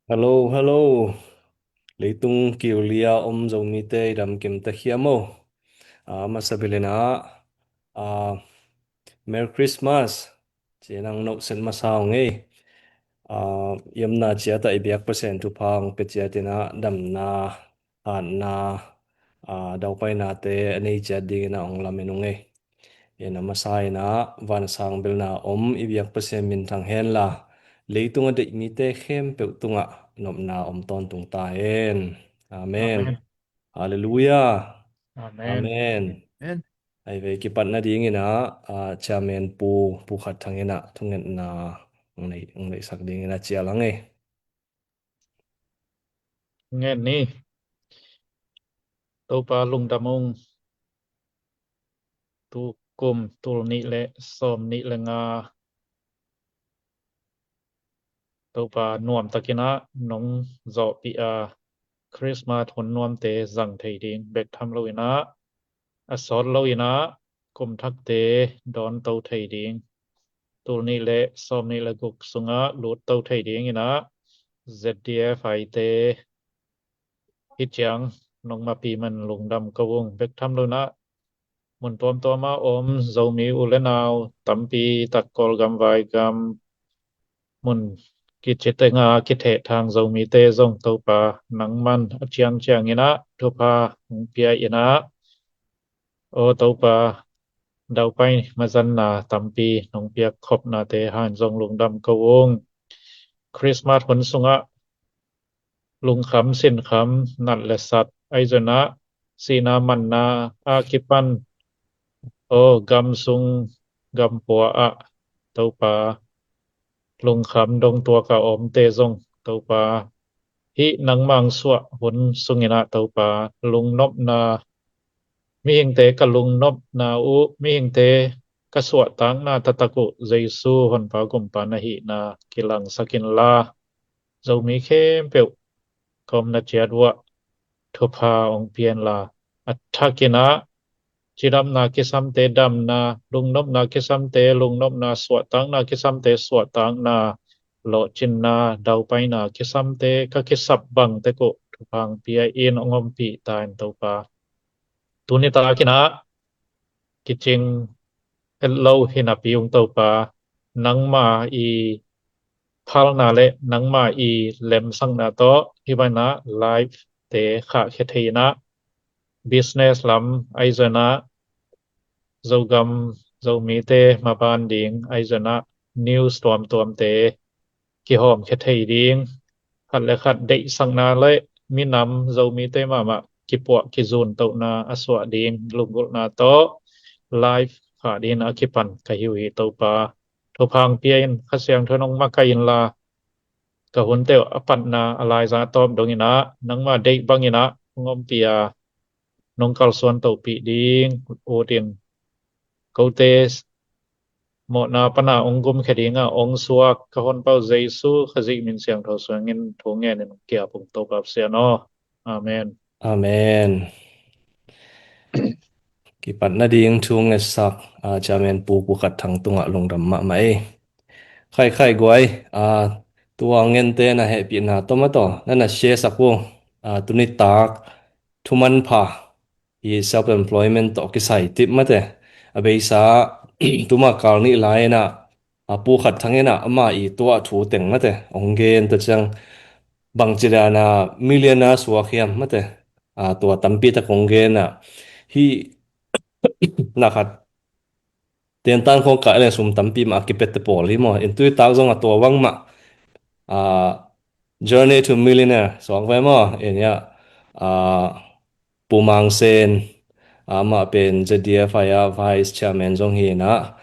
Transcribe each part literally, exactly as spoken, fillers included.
Hello, hello. Leitung kiulia om Zomite i dam kim ta hiam o. Ah, masa bilina, ah, Merry Christmas. Ci nang no sen masa ong ei. Ah, yamna ciata i biak Pasian thupha ong pe ciatina damna, hatna, ah, daupainate a nei ciat dingina ong lamen ong ei. Ina masa ina vansang belna om i biak Pasian minthang henla, leitung a deih mite khempeuh tungah nopna om tawntung ta hen. Amen. Amen. Halleluia. Amen. Amen. Amen. Ai vei kipatna dingina, ah, Chairman Pu, Pu Khat Thang ina thungetna ong nei, ong neihsak dingina cial ang ei. Ngen ni. Topa lungdam ung. Tu kum tul nih le sawm nih le nga Topa nuamtakinah nong zawhpih a Christmas hun nuamte zang thei ding bek tham loinah a sawt loinah kum thakte dawnto thei ding, tul nih le sawm nih le guk sungah lutto thei dinginah Z D F I te hi ciang nong mapi man lungdam ko ung. Bek tham loinah mun tuamtuama om Zomi u le nau tampi tak Kawlgam vaigam mun kici tenga kithehthang Zomite zong Topa nangman a ciangcianginah thupha hong pia inah, aw Topa, daupai mazanna tampi nong piak khopnate han zong lungdam ko ung. Christmas hun sungah lungkham sinkham nat le sat ahi zonah sihna manna a kipan, aw gam sung gam pua ah Topa, lungkham dongtuak a omte zong Topa, hih nangmang suah hun sunginah Topa, lungnopna, mihingte ka lungnopna uh, mihingte ka suahtakna taktak uh Jesu honpa gumpa na hihna kilangsak inla, Zomi khempeuh ka omna ciat uah thupha ong pia inla, a thakinah cidamna kisamte damna, lungnopna kisamte lungnopna, suahtakna kisamte suahtakna, lawhcinna daupaina kisamte ka kisap bang tek uh thupha ong pia in ong ompih ta in Topa. Tuni takinah kicing et lo hi napi ung Topa, nangma i phalna le nangma i lemsakna tawh hih banah live te khahkhia thei inah, business lam ahi zonah Zogam Zomite maban ding ahi zonah news tuamtuamte kihawmkhia thei ding, khat le khat deihsakna le minam Zomite mahmah kipuah kizuntohna a suah ding lunggulhna tawh live khah dingin a kipan ka hi uh hi Topa. Thupha ong pia in, Kha Siangtho in ong makaih inla, ka hunte uh a patna a laiza a tawp donginah nangma deih banginah ong ompih a, nong kalsuan tohpih ding utin kote mawhna pana ong gumkhia dinga ong suak ka honpa uh Jesu Khazih min siangtho suangin thu ngenin ong ki-ap ung Topa Pasian aw. Amen. Amen. Kipatna ding thu ngetsak, ah, Chairman Pu, Pu Khat Thang tungah lungdam mahmah ei. Khaikhai guai, ah, tua ngente na hehpihna tawh mah tawh na na share sak uh, ah, tuni tak thumanpha i self employment tawh kisai tip mate. A beisa tuma kal nih lai inah, a Pu Khat Thang inah ama i tuah thu teng mate ong gen ta ciang, bangci dana millionaire suak hiam mate. A tua tampi tak ong gen a, hih na khat tentan khong kah le sum tampi mah a kipette pawl hi maw. In tui tak zong a tua vang mah, a, Journey to Millionaire suak ve maw. In ia, a, Pu Mang Sen, amah pen Z D F I a Vice Chairman zong hi inah,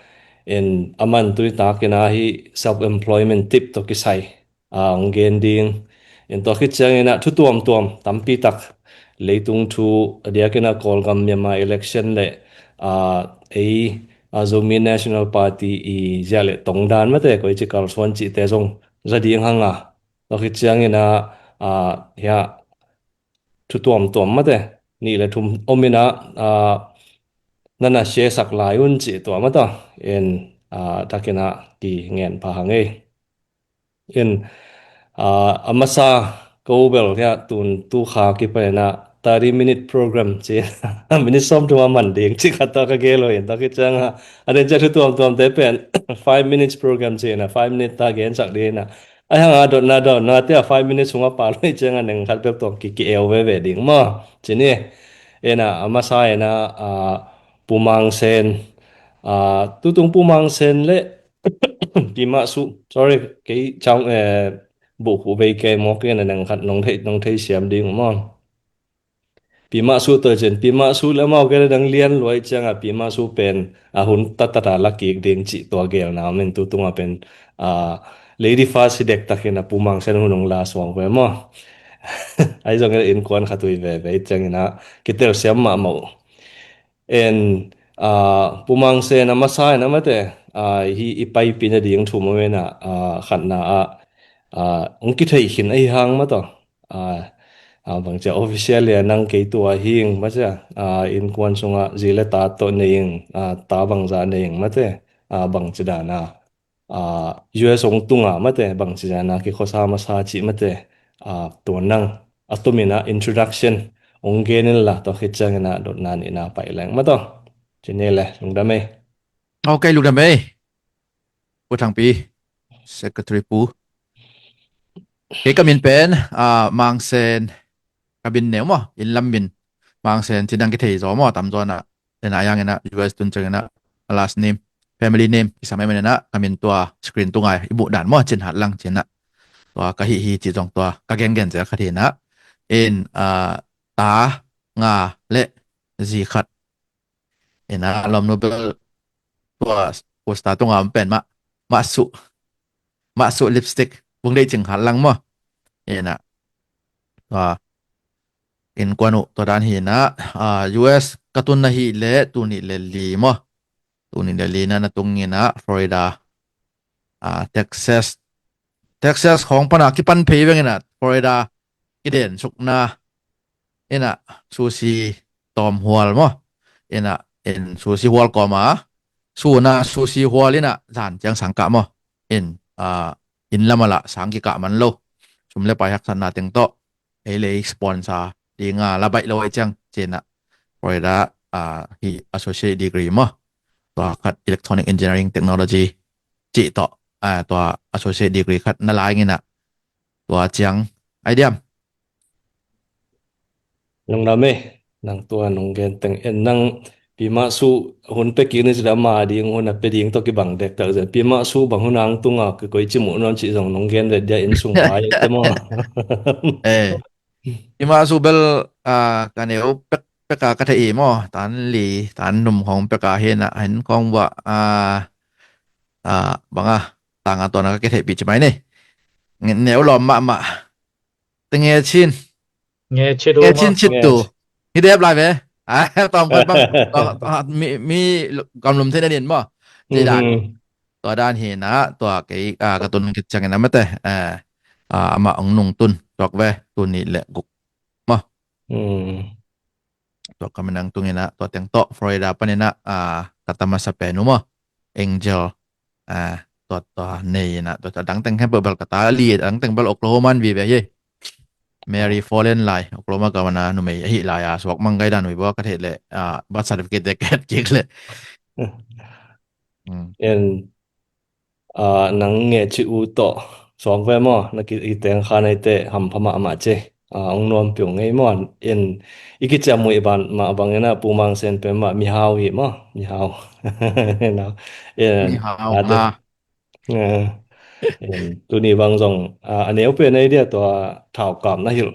in aman tui takin a hih self employment tip tawh kisai, a, ong gen ding. In tua khit ciangin a thu tuamtuam tampi tak, leitung thu a diakin a Kawlgam Myanmar election le, a, ei, a, Zomi National Party i zia le tongdan mate koici kalsuan cihte zong za ding hang a. Tua khit ciangin a, a, hia thu tuamtuam mate nih le thum om inah, a, na na share sak lai un cih tua mata in, a, takin a kingen pha hang ei. In, Ah, a masa ko bel hia tun tu kha kipan in ah thirty minute program ci, minute sawm thum a man ding ci khat tawh ka gel uh in, tua khit ciang ah a den ciang thu tuamtuamte pen five minutes program ci in ah five minute ta gensak ding in ah, a hang a dotna dotna te ah five minutes sung a pha lo ahih ciang ah neng khat bek tawh ki ki-eu veve ding maw ci ni. In ah a masa in ah, ah, Pu Mang Sen, ah, tutung Pu Mang Sen le Pi Mah Su, sorry, kei chang, eh, buh khu vei kei mawk in ah neng khat nong thei, nong thei siam ding uh maw. Pi Mah Su tawh cin, Pi Mah Su le amau kei le dang lian luai ciang ah Pi Mah Su pen a hun tatat a la kik ding cih tua gelna om in, tutung ah pen, ah, lady first hi dektak in ah Pu Mang Sen hun hong la suak ve maw. Ahi zong in ah innkuan khat uh hi veve ciang in ah kitel siam mahmah uh. En, ah, Pu Mang Sen a masa in ah mate, ah, hi i paipih nading thu om in ah, ah, khatna ah, ah, hong kitheih khin ahi hang mah tawh, ah, ah, bangci a official le nang kei tua hi ing mate, ah, innkuan sungah zi le ta tawh nei ing, ah, ta bangzah nei ing mate, ah, bangci dan a, ah, U S hong tung a mate, bangci dan a kikhuasa masa cih mate, ah, tua nang a tom in ah introduction hong gen in la, tua khit ciang in ah dotna nihna pai leng mah tawh. Ci ni le, lungdam ei. Ok, lungdam ei. Pu Thangpi, Secretary Pu. Kei ka min pen, ah, Mang Sen, ka min neu maw, inn lam min. Mang Sen ci dang kithei zaw maw, a tamzaw in ah. Tua in ah a yang in ah U S tun ciang in ah a last name, family name kisam ahih manin ah ka min tua screen tung ah i muh dan maw, Cin Hat Lang ci in ah. Tua ka hih hi cih zong tua ka gengen zel khat hi in ah. In, ah, ta nga le zi khat. In ah lawmnu bel tua poster tung ah om pen Mah, Mah Su, Mah Su lipstick, Vung Deih Cing Hat Lang maw. In ah, tua innkuan uh tua dan hi in ah, ah, U S ka tun ahih leh tul nih le li maw. Tul nih le li na na tung in ah Florida, ah, Texas, Texas khawng pan a kipan phei veng in ah Florida kiden sukna in ah sushi tawm hual maw. In ah, in sushi hual kawm a, sun ah sushi hual in ah zan ciang sang kah maw. In, ah, inn lam ah lah sang kikah man lo. Sum le pai haksatna teng tawh ei le ei sponsor ding a la baih lo ahih ciang ci in ah Florida, ah, hi associate degree maw. Tua khat electronic engineering technology cih tawh, ah, tua associate degree khat na la ing in ah tua ciang ai diam. Lungdam ei, nang tua nong gen teng en nang Pi Mah Su hun pia kik ni ci le ama ding hun a pia ding tawh kibang dektak zen. Pi Mah Su bang hun a hong tung a, koi ci muh nuam cih zong nong gen vet dia, inn sung vai te maw. Eh, Pi Mah Su bel, ah, ka neu pek, pek a ka thei hi maw. Tan li, tan num khawng pek a hi in ah, hen khawng bua, ah, ah, bang a, tang a tuan a ka kitheihpih ci mai ni. Nge-, neu lawm mahmah. Te nge cin. Nge cit uh Nge cin maw? Cit Nge tu. Cit. Hi dep lai ve. Ah, tawm khat bang. Tawm, tawm, mi, mi gamlum thei na din maw. Ci dan. Mhm. Tua dan hi in ah, tua kei, ah, ka tun khit ciang in ah mate. Eh, ah, amah hong nungtun tuak ve, tul nih le guk maw. Mhm. Tua ka minang tung in ah, tua teng tawh Florida pan in ah, ah, ka ta masa pen uh maw, Angel. Ah, tua, tua nei in ah, tua, tua dang teng khempeuh bel ka ta li, dang teng bel Oklahoma in vive hi. Mary Follen lai, Oklahoma governor numei ahih lai a, suak mang gai dan uh hi bua ka theih leh, ah, birth certificate te ka et kik leh. Hmm. En, ah, nang nge ci uh tawh suak ve maw, na ki, i teng kha nei te hampha mahmah ci. Ah, hong nuam piu ngei maw. En, i kiciam uh i ban mah bang in ah Pu Mang Sen pen mah mihau hi maw, mihau. En, ah, en, Mihau ah, te nga. Eh, em, tuni bang zong, ah, a neu pen ei dia tua thau kap na hilh.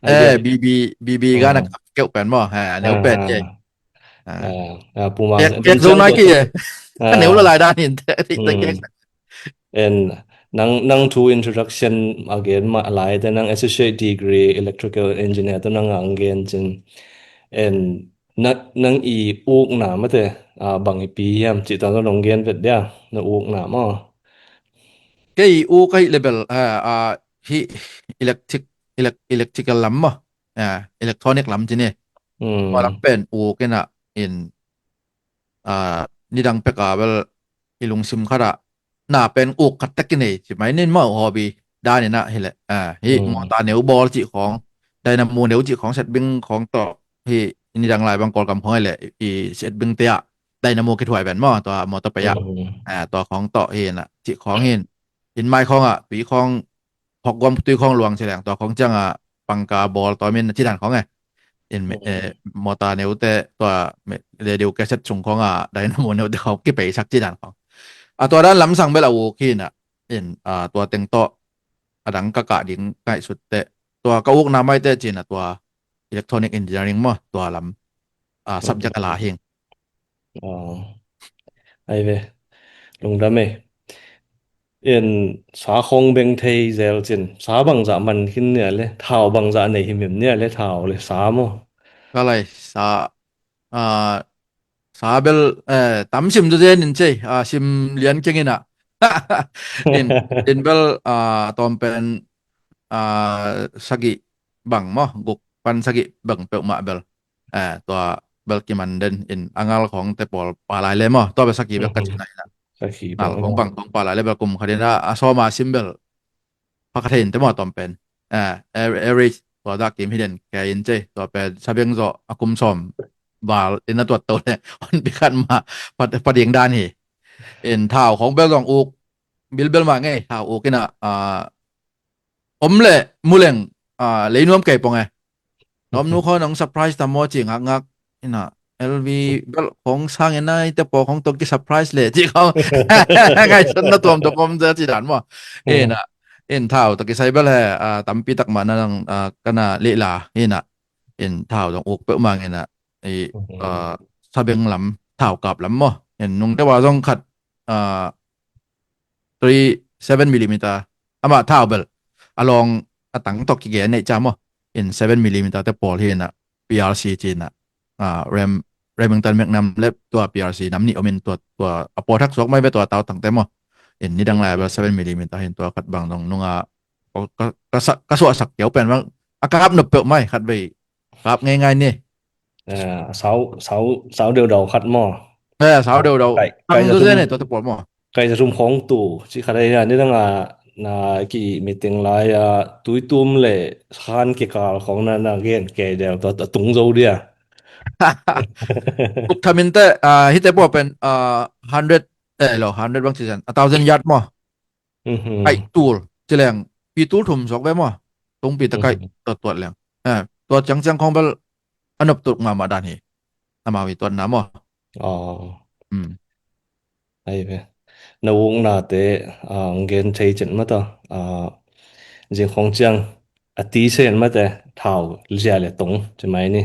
Ai dia. Eh, B B, B B gana kap keuh pen maw. Eh, a neu pen ei. Ah, ah, Pu Mang Sen, kek zong nai ki ei. A neu la lai dan hin te, te kek. En, nang, nang thu introduction a gen mah lai te, nang associate degree electrical engineer tu nang a gen cin. En, na, nang i ukna mate, ah, bang i pi hiam cih tuan zong nong gen vet dia, na ukna maw. Kei uk ahi le bel, ah, ah, hi electric, elec-, electrical lam maw, ah, electronic lam ci ni. Hmm. Tua lam pen uk in ah in, ah, nidang pek a bel i lungsim khat ah na pen uk khat tak i nei ci mai nin maw, hobby. dan in ah hi leh, ah, hi mawta neu bawl cih khawng, dynamo neu cih khawng, setbing khawng tawh hi. Nidang lai bang Kawlgam khawng hi leh i setbing te ah dynamo kithuai ven maw, tua mawta pei ah, ah, tua khawng tawh hi in ah cih khawng hi in, inn mai khawng ah tui khawng, hawkguam tui khawng luang ci leng tua khawng ciang ah pangka bawl tawm in a ci dan khawng e. In mawta neute tua radio cassette sung khawng ah dynamo neute khawng kipeisak ci dan khawng. A tua dan lamsang bel a uk hi in ah, in tua teng tawh a dang ka kah ding ngaihsut teh, tua ka ukna maite cin ah tua electronic engineering maw, tua lam subject a la hing. Ai ve, lungdam e. In sa khawng beng thei zel cin, sa bangzah man khin nia le, thau bangzah nei himhim nia le, thau le sa maw? Ka lai sa, ah, sa bel, eh, tam sim zazen in cei, ah, sim lian keng in ah. In, in bel, ah, tawm pen, ah, sagih bang maw, guk pan sagih bang peuhmah bel, eh, tua bel kiman den in, a ngal khawngte pawl pha lai le maw, tua bel sagih bek ka cina in ah. Ngal khawng bang khawng pha lai le bel kum khat in ah, a sawma sim bel pha kha thei in te maw, tawm pen, eh, average tua dak kim hi den kei in cei, tua pen sabeng zawh a kum sawm val in a tuat to le hon pi khat mah pha ding dan hi. In thau khawng bel zong uk bilbel mah ngei, thau uk in ah, ah, om le muleng, ah, lei nuam kei pong e. Nuam nu khawng nong surprise tam maw ci ngakngak in ah, L V bel khawng sang in ah, ite paw khawng tawh ki surprise le ci khawng ngaihsutna tuamtuam om zel ci dan maw? In ah, in thau tawh kisai bel he, ah, tampi tak mah na nang, ah, ka na leh la in ah, in thau zong uk peuhmah in ah, i, ah, sabeng lam, thau kap lam maw? In nung deuh a zong khat, ah, three seven millimeter amah thau bel a lawng a tang tawh kigen neih ca maw? In seven millimeter te pawl hi in ah, P R C ci in ah, ah, Rem, Remington Magnum le tua P R C nam nih om in, tua, tua a pawl thak suak mai ve tua tau tangte maw? In nidang lai bel seven millimeter hi in, tua khat bang dong nung a ka, ka, ka suahsak kiau pen bang a kap nop peuh mai, khat vei kap ngeingai ni. Eh, sau, sau, sau deudau khat maw? Eh, sau deudau. Kai, kai za thum, tua te pawl maw? Kai za thum khawng tu ci khat ahi a, nidang a na ki meeting lai a tuitum le khan kikal khawng na, na gen kei del tua, tua tung zo dia. Uk thamin te, ah, hite pawl pen, ah, hundred, eh, lo, hundred bang ci zen, a thousand yard maw? Kaih tul ci leng pi tul thum suak ve maw? Tungpi te kaih tuat tuat leng, eh, tua ciangciang khawng bel a nop tuk mahmah dan hi. Amau i tuatna maw? Ai ve, na uknate, ah, ang gen thei cin mata, ah, zing khawng ciang a ti sen mate, thau zia le tong ci mai ni.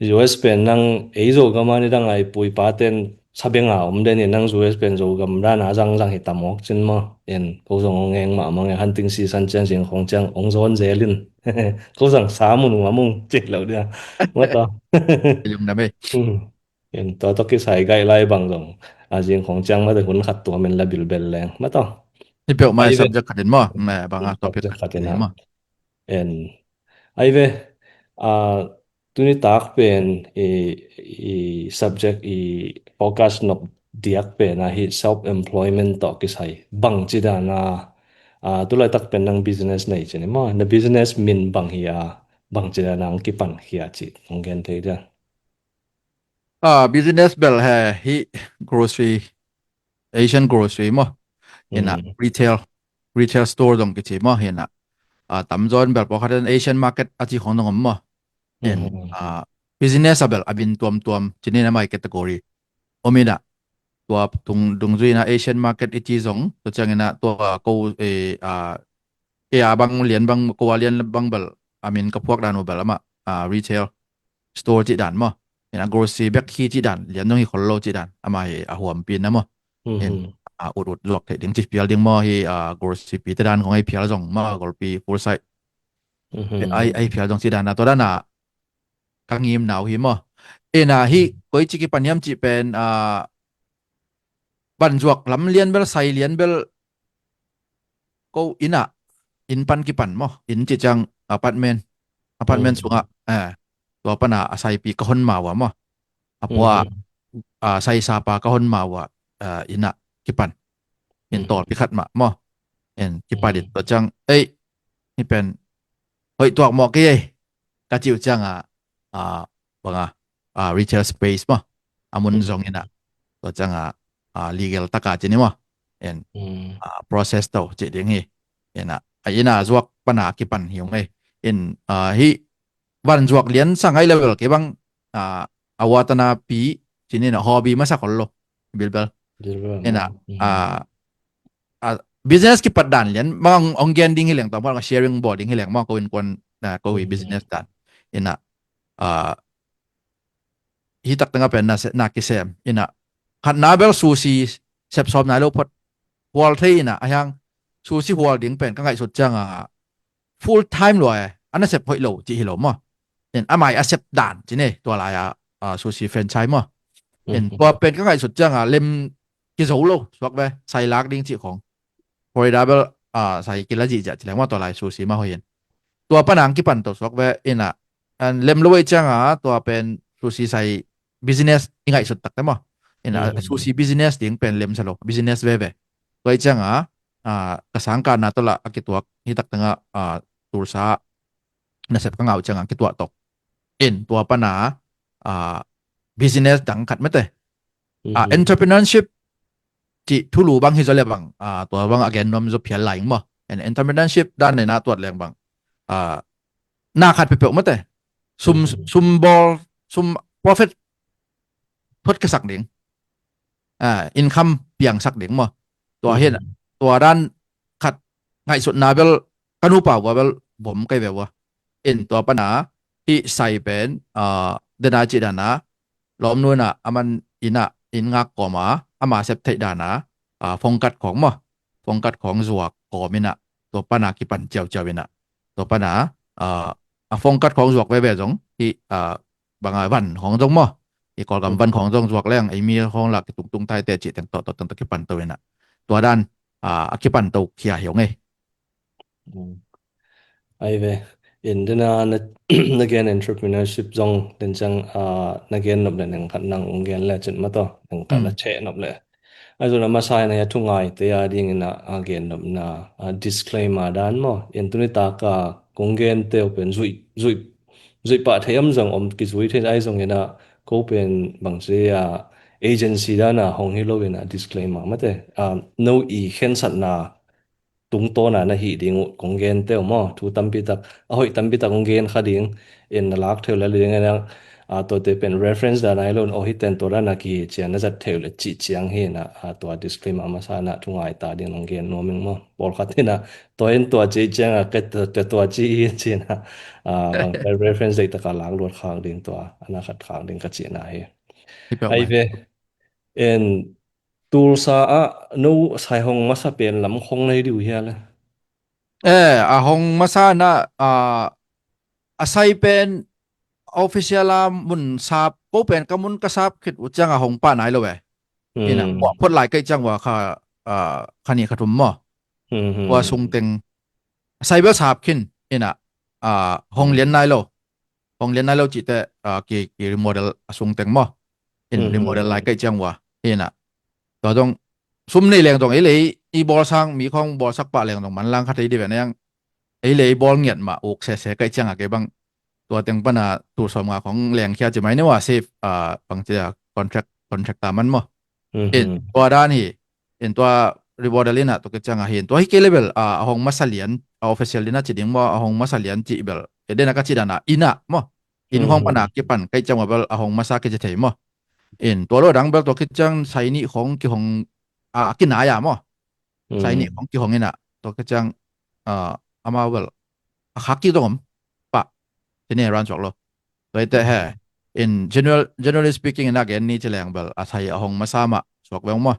U S pen nang ei Zogam a nidang a i pu i paten sabeng a om den in, nang U S pen Zogam dan a zangzang hi tam awk cin maw? En ko zong ong eng mahmah nge, hunting season ciang zing khawng ciang ong zawn zel in. Ko zang sa mun ung a mung cih lo dia. Mata. Lungdam e. En tua tawh kisai gaih lai bang zong a zing khawng ciang mate hun khat tua min la bilbel leng mata. Hi peuhmah subject khat in maw? Bang a topic khat in maw? En ai ve, ah, tuni tak pen i, i subject i focus nop diak pen ahi self employment tawh kisai bang ci dan a, ah, tulaitak pen nang business nei cin maw? Na business min bang hi a, bang ci dan a ang kipan khia ci ang gen thei dia. Ah, business bel he hi grocery, Asian grocery maw? Ina retail, retail store dong kici maw? Ina, ah, tamzaw in bel pawlkhat in Asian market a ci khawng dong om maw? In, ah, business a bel a min tuamtuam cinin a mai category om ina, tua tung dungzui ina Asian market i ci zong, tua ciang ina tua ko, eh, ah, kei a bang lian bang, ko a lian bang bel a min ka phuak dan uh bel amah, ah, retail store cih dan maw? Ina grocery bek hi cih dan, lian dong hi khol lo cih dan, amah hi a huampi na maw? In, ah, ut ut lawk theih ding ci phial ding maw? Hi, ah, grocery pi te dan khong ai phial zong maw, golpi full side ai, ai phial zong cih dan a, tua dan a ka ngimna uh hi maw? Ina hi koi ci kipan hiam cih pen, ah, banzuak lam lian bel, sai lian bel, ko ina, inn pan kipan maw? Inn cih ciang apartment, apartment sungah, eh, tua pana a saipi ka hon ma uh a maw? A pua, ah, saisapa ka hon ma uh a, ah, ina kipan. In tawlpi khat mah maw? En kipat in tua ciang, ei, hih pen hoih tuak mawk kei ei, ka cih uh ciangah, ah, bang a, ah, retail space maw, a mun zong in ah, tua ciangah, ah, legal taka ci ni maw, en, ah, process to cih ding hi. En ah, a inn ah zuak pan a kipan hi ung ei. En, ah, hih van zuak lian sa ngai level kei bang, ah, a watanapi ci ni na, hobby masa khol lo, bilbel. Bilbel, en ah, ah, ah, business kipat dan lian mang ong gen ding hi leng, tua mang sharing bawl ding hi leng mang ko innkuan, ah, ko hi business dan. En ah, ah, hih tak tengah pen na se-, na kisem. En ah, khatna bel sushi sep sawm nai lo phot, hual thei. En ah, a hiang sushi hual ding pen ka ngaihsut ciangah full time lua e, a nasep hoih lo cih hi lo maw. En, a mai a sep dan ci ni, tua lai a, ah, sushi franchise maw. En, tua pen ka ngaihsut ciangah lem kizo lo suak ve, sai lak ding cih khong. Florida bel, ah, sai kila zihziah ci leng maw, tua lai sushi mah hoih in. Tua pan ang kipan to suak ve. En ah, an lem lo ei ciangah tua pen sushi sai business i ngaihsut takte maw. En ah, sushi business ding pen lemsa lo, business veve. Tua ei ciangah, ah, ka sangkahna tawh lah a kituak, hih tak tengah, ah, Tulsa nasep ka ngah uh ciangah kituah tawh. En tua pan a, ah, business dang khat mate. Ah, entrepreneurship cih thulu bang hi zaw le bang, ah, tua bang a gen nuam zaw phial lai ing maw. En entrepreneurship dan nei na tuat leng bang, ah, na khat peuhpeuh mate. Sum, sum bawl, sum profit phot ka sak ding, ah, income piangsak ding maw. Tua hi in, tua dan khat ngaihsutna bel ka nupa uh a bel vom kei ve uh a. En tua pan a hih sai pen, ah, den a cih dan a, lawmnu in ah, a man in ah, inn ngak kawm a, ama sep theih dan a, ah, phone card khong maw, phone card khong zuak kawm in ah, tua pan a kipan ciauciau in ah, tua pan a, ah, a phone card khong zuak veve zong hih, ah, bang a van khong zong maw, hih Kawlgam van khong zong zuak leng, ei mi khong lah kitungtung taite cih teng tawh, tawh teng tawh kipan to in ah, tua dan, ah, a kipan to khia hi ung ei. Ai ve, en den a na, na gen entrepreneurship zong den ciang, ah, na gen nop le neng khat nang ong gen le cin mataw, neng khat na ceh nop le. Ai zong a masa in a hia thungaite a ding in ah, a gen nopna, ah, disclaimer dan maw. En tuni tak a kong gen teuh pen zuih, zuih, zuih pah thei om zong om, kizui thei ai zong in ah, ko pen bang ci a, agency dan a hong hi lo in ah disclaimer mate. Ah, no i khensatna tungtawn a na hih ding uh kong gen teuh maw, thu tampi tak, a hoih tampi tak kong gen kha ding. En na lak theu le ding en ah, ah, tuate pen reference dan ai lo in, oh, hih ten tua dan a kihi ciang na zat theu le cih ciang hi in ah, ah, tua disclaimer masa in ah thungai ta ding nong gen nuam ing maw. Pawlkhat in ah, tua in tua ci ciang a, ke tua, tua ci hi ci in ah, ah, bang reference deih tak a lak luat khak ding tua, a na khat khak ding ka cihna hi. Ai ve, en Tulsa ah no sai hong masa pen lam khong nei diu hia le? Eh, a hong masa na, ah, a sai pen official a mun sap, ko pen ka mun ka sap khit uh ciang a hong pah nai lo ve. In ah, ua phot lai kei ciang ua kha, ah, kha nih kha thum maw. Ua sung teng a sai bel sap khin in ah, ah, hong lian nai lo. Hong lian nai lo cihte, ah, ki, ki remodel a sung teng maw. In remodel lai kei ciang ua. In ah, tua zong sum nei leng zong ei le ei i bawl sang, mi khong bawlsak pah leng zong manlang khat ei di ve na iang, ei le ei bawl ngiat mah uk sese kei ciang a kei bang. Tua teng pan a tul sawm nga khong leng khia ci mai ni ua, safe, ah, bang ci a contract, contract ta man maw. In tua dan hi, in tua remodel in ah tua kei ciang a hi, in tua hi kei le bel, ah, a hong masa lian, a official in ah ci ding maw, a hong masa lian cih bel, e den a ka cih dan a in ah maw. In khong pan a kipan kei ciang ua bel a hong masa kei ci thei maw. In tua lo dang bel tua kei ciang sai nih khong kihong, ah, a kinai a maw. Sai nih khong kihong in ah tua kei ciang, ah, amau bel a khak kik dong om pah. Ci ni ran suak lo. Tua i te he, in general, generally speaking in a gen ni ci leng bel a sai a hong masa mah suak veng maw.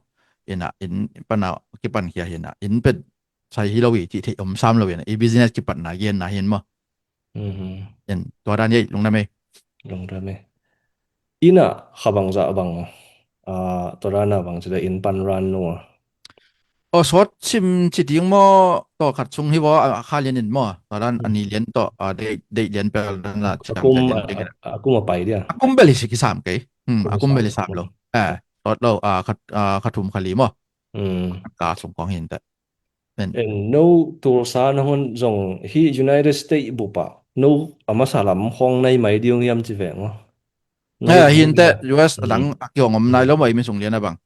In ah, in pan a kipan khia hi in ah, in pen sai hi lo i cih theih om sam lo in ah, i business kipatna genna hi in maw. In tua dan ei, lungdam ei. Lungdam ei. In ah kha bangzah bang, ah, tua dan a bang ci le in pan ran nu a. Aw, sawt sim ci ding maw, tawh khat sung hi vaw, a kha lian in maw, tua dan a ni lian tawh, a deih, deih lian pel dan a ci dang kum, tel lian ding. A kum a pai dia. A kum bel hi si kisam kei. Hmm, a kum bel hi sam lo. Eh, sawt lo, a khat, a khat thum kha li maw. Hmm. Ka sung kong hin te. En no Tulsa na hun zong hi United States bupa no a masa lam khong nai mai diung hiam ci veng aw. Nai Eh, hinte U S a dang a kihong om nai lo maw, i mi sung lian a bang.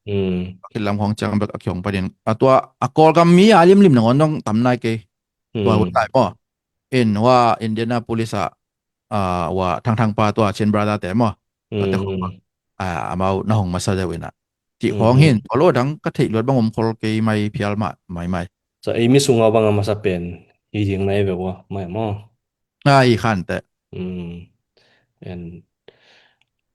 Khit lam khong ciang bek a kihong panin a tua a Kawlgam mi a limlim nangawn dong tam nai kei. Tua hun lai maw. In hua Indianapolis ah, ah, hua thangthang pa tua Chin brother te maw. Tua te khong ah, amau na hong masa deuh inah. Cih khong hin tua lo dang ka theih luat bang om khol kei mai phial mah maimai. Sa ei mi sungah bang a masa pen hi ding nai ve ua mai maw. Ai khan teh. En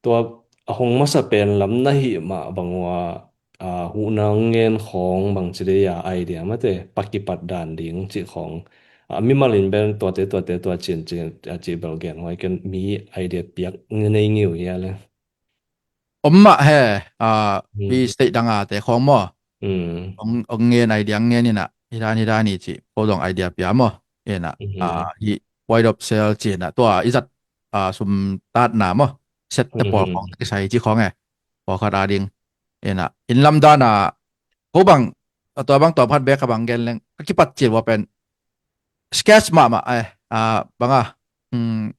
tua a hong masa pen lam na hih mah bang ua, ah, huhna ngen khong bang ci dei a idea mate pakipat dan ding cih khong. Ah, mimal in ben tuate tuate tua cin cin a cih bel gen huai ken mi idea piak nei ngiu hia le. Om mah he, ah, pi state dang a te khong maw. Ong, ong ngen idea ngen inah hi dan hi dan hi cih ko dong idea pia maw. Inah, ah, hi point of sale ci inah tua i zat, ah, sum tatna maw. Set te pawl khong kisai ci khong e. Pawlkhat a ding. Inah, in lam dan a ko bang, a tua bang tua phat bek ka bang gen leng ka kipat cil ua pen sketch mahmah eh, ah, bang a, mm,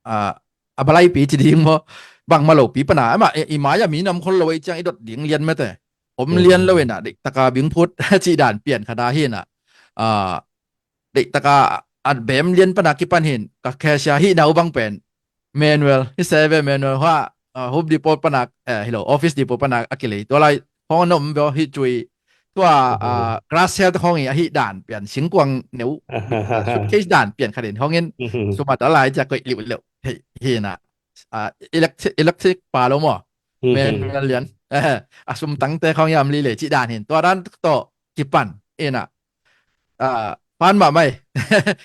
ah, a balaipi ci ding maw. Bang ma lopi pana ama i mai a mi nam khol lo ei ciang i dot ding lian mete. Om lian lo inah dik taka bing phut ci dan pian khat a hi inah. Ah, dik taka a bem lian pana kipan hin ka cashier hi nau bang pen manual hi se ve manual hua, ah, Home Depot pana, eh, hi lo Office Depot pana a kilei tua lai khong a nom beo hi cui tua, ah, glass cell te khong i a hi dan pian singkuang neu suitcase dan pian khat in khong in suma ta lai cia koih liu liu hi, hi inah, ah, electric, electric pa lo maw. Manual lian, eh, a sum tangte khong i am li le ci dan hin tua dan tawh kipan inah. Ah, pan mah mai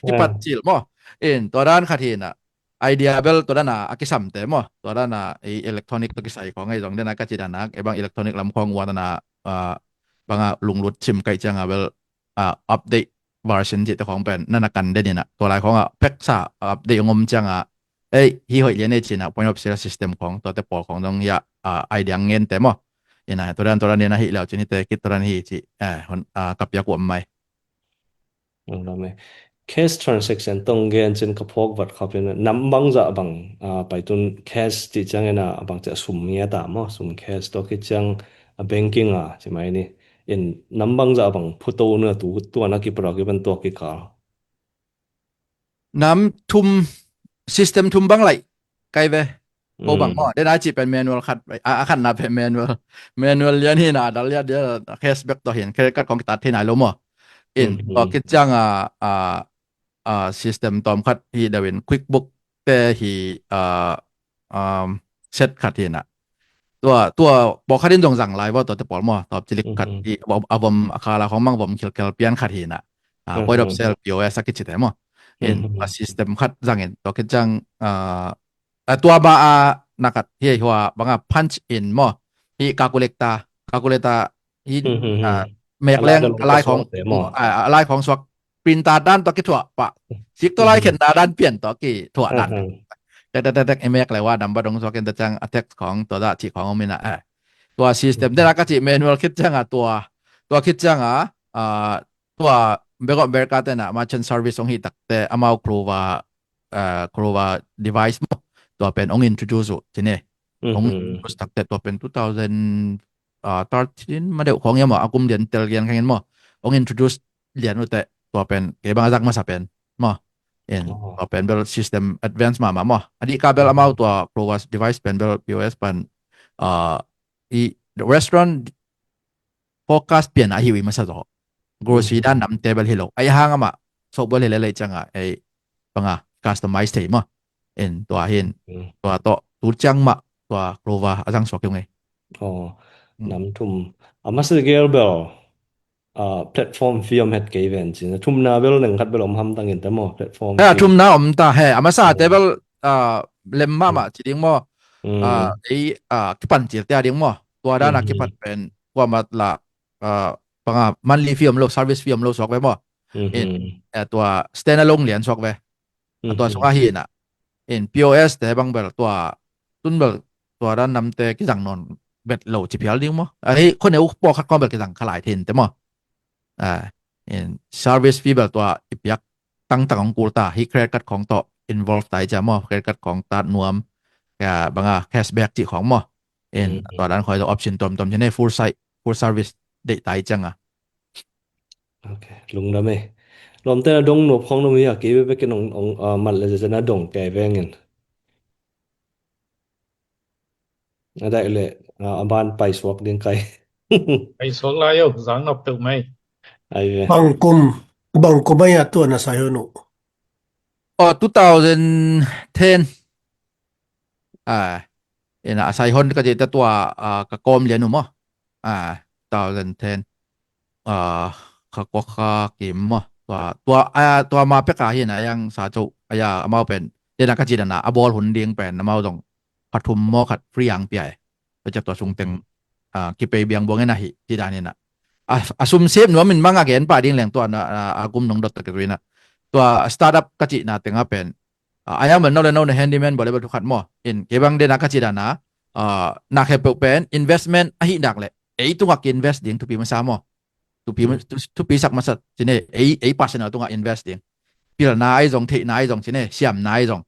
kipat cil maw. In tua dan khat hi inah. Idea bel tua dan a a kisamte maw. Tua dan a i electronic tua kisai khong ei zong den a ka ci dan a ei bang electronic lam khong ua dan a, ah, bang a lunglut sim kaih ciang a bel, ah, update version cihte khong pen na na kan den inah tua lai khong a peksa update ong om ciang a ei hi hoih lian ei ci inah point of sale system khong tuate pawl khong dong hi a, ah, idea ngen te maw. Inah tua dan tua dan inah hi leu cin hi te kit tua dan hi ci, eh, hon, ah, ka piak uam mai. Cash transaction tong gen cin ka phawk vat khap in nam bang zah bang, ah, paitun cash cih ciang inah bang ciah sum ngiat a maw, sum cash tua kit ciang a banking a ci mai ni. In nam bang zah bang phuto na tu tuan a kiprok i ban tuak kikal. Nam thum, system thum bang lai kai ve. Ko bang maw, den a cih pen manual khat, a, a khatna pen manual. Manual lian hi inah dal lian dia cashback tawh hin credit card khong kitat thei nai lo maw. In tua kit ciang a, a, a system tawm khat hi deuh in QuickBook te hi, ah, um, set khat hi inah. Tua, tua pawlkhat in zong zang lai vaw tuate pawl maw. Tua cilik khat hi a vom a khala khong mang vom khilkhel pian khat hi inah. Ah, point of sale P O S a kici te maw. In a system khat zang in tua kit ciang, ah, a tua ba a na khat hi hua bang a punch in maw. Hi calculator, calculator hi, ah, mek leng a lai khong, ah, a lai khong suak printer dan tua kithuah pah. Sik tua lai khen dan pian tua kithuah dan. Tek tek tek tek i mek le wa number dong suak in tua ciang a text khong tua dah cih khong om inah, eh. Tua system den a ka cih manual khit ciang a tua, tua khit ciang a, ah, tua Bank of America te na merchant service hong hi takte amau Clover, ah, Clover device maw. Tua pen hong introduce uh ci ni. Hong introduce takte tua pen two thousand, ah, thirteen ma deuh khong ia maw, a kum lian tel lian khang in maw. Hong introduce lian uh teh tua pen kei bang a zak masa pen maw. In tua pen bel system advance mahmah maw. A dih ka bel amau tua Clover device pen bel P O S pan, ah, i restaurant focus pian a hi uh i masa zaw. Grocery dan namte bel hi lo. Ai hang amah soap bel hi lelei ciang a ei bang a customize thei maw. In tua hin tua tawh tu ciang mah tua Clover a zang suak hi ung ei. Aw, nam thum a masa gel bel, ah, platform fee om het kei ven cin. A thumna bel neng khat bel om hamtang in te maw platform fee. A thumna om ta he a masa te bel, ah, lem mahmah ci ding maw. Ah, ei, ah, kipan cil te a ding maw. Tua dan a kipat pen kuamat la, ah, bang a monthly fee om lo, service fee om lo suak ve maw. In, eh, tua stand alone lian suak ve. A tua sungah hi inah. In P O S te bang bel tua tun bel tua dan namte kizang nawn bet lo ci phial ding maw. Ahi khoneu pawlkhat khawng bel kizang kha lai thei in te maw. Ah, In service fee bel tua i piak tangtang hong kul ta, hih credit card khawng tawh involve ta hi cia maw, credit card khawng ta nuam, banga cashback cih khawng maw. In tua dan khawng hi tawh option tuamtuam ci ne, full site, full service deih ta hi cianga. Ok, lungdam e. Lawmte na dong nuam khawng nuam hi a, kei bek in ong, ong, ah, mat le zezen a dong kei vengin. A daih le, ah, a ban paisuak ding kai. Paisuak lai o, zang nop tuk mai. Ai ve. Bang kum, bang kum ai a tua na sai hon uh? Oh, two thousand ten. Ah, ina a sai hon ka cih ta tua, ah, ka kawm lian uh maw. Ah, two thousand ten. Ah, kha kua kha kim maw. Tua, tua, ah, tua ma pek a hi na yang sa cau, ah, ya, amau pen. Ina ka cih na, a bawl hun ding pen, amau zong. Kha thum maw khat free ang pia e. Tua ciak tua sung teng, ah, kipei biang buang ina hi, cih dan ina. A, a sum sep nuam in mang a gen pa ding leng tua na, ah, a gum nong dot ta ke tu ina. Tua startup ka cih na teng a pen. Ah, ayang bel no le no na handyman bawle bel thu khat maw. In, kei bang dena ka cih dana, ah, na khe peuh pen investment ahi nak le. Ei tungah ki invest ding thupi masa maw. Thupi, hmm, thu-, thupi sak masa cine, ei, ei personal tungah invest ding. Pilna ai zong, theihna ai zong cine, siamna ai zong.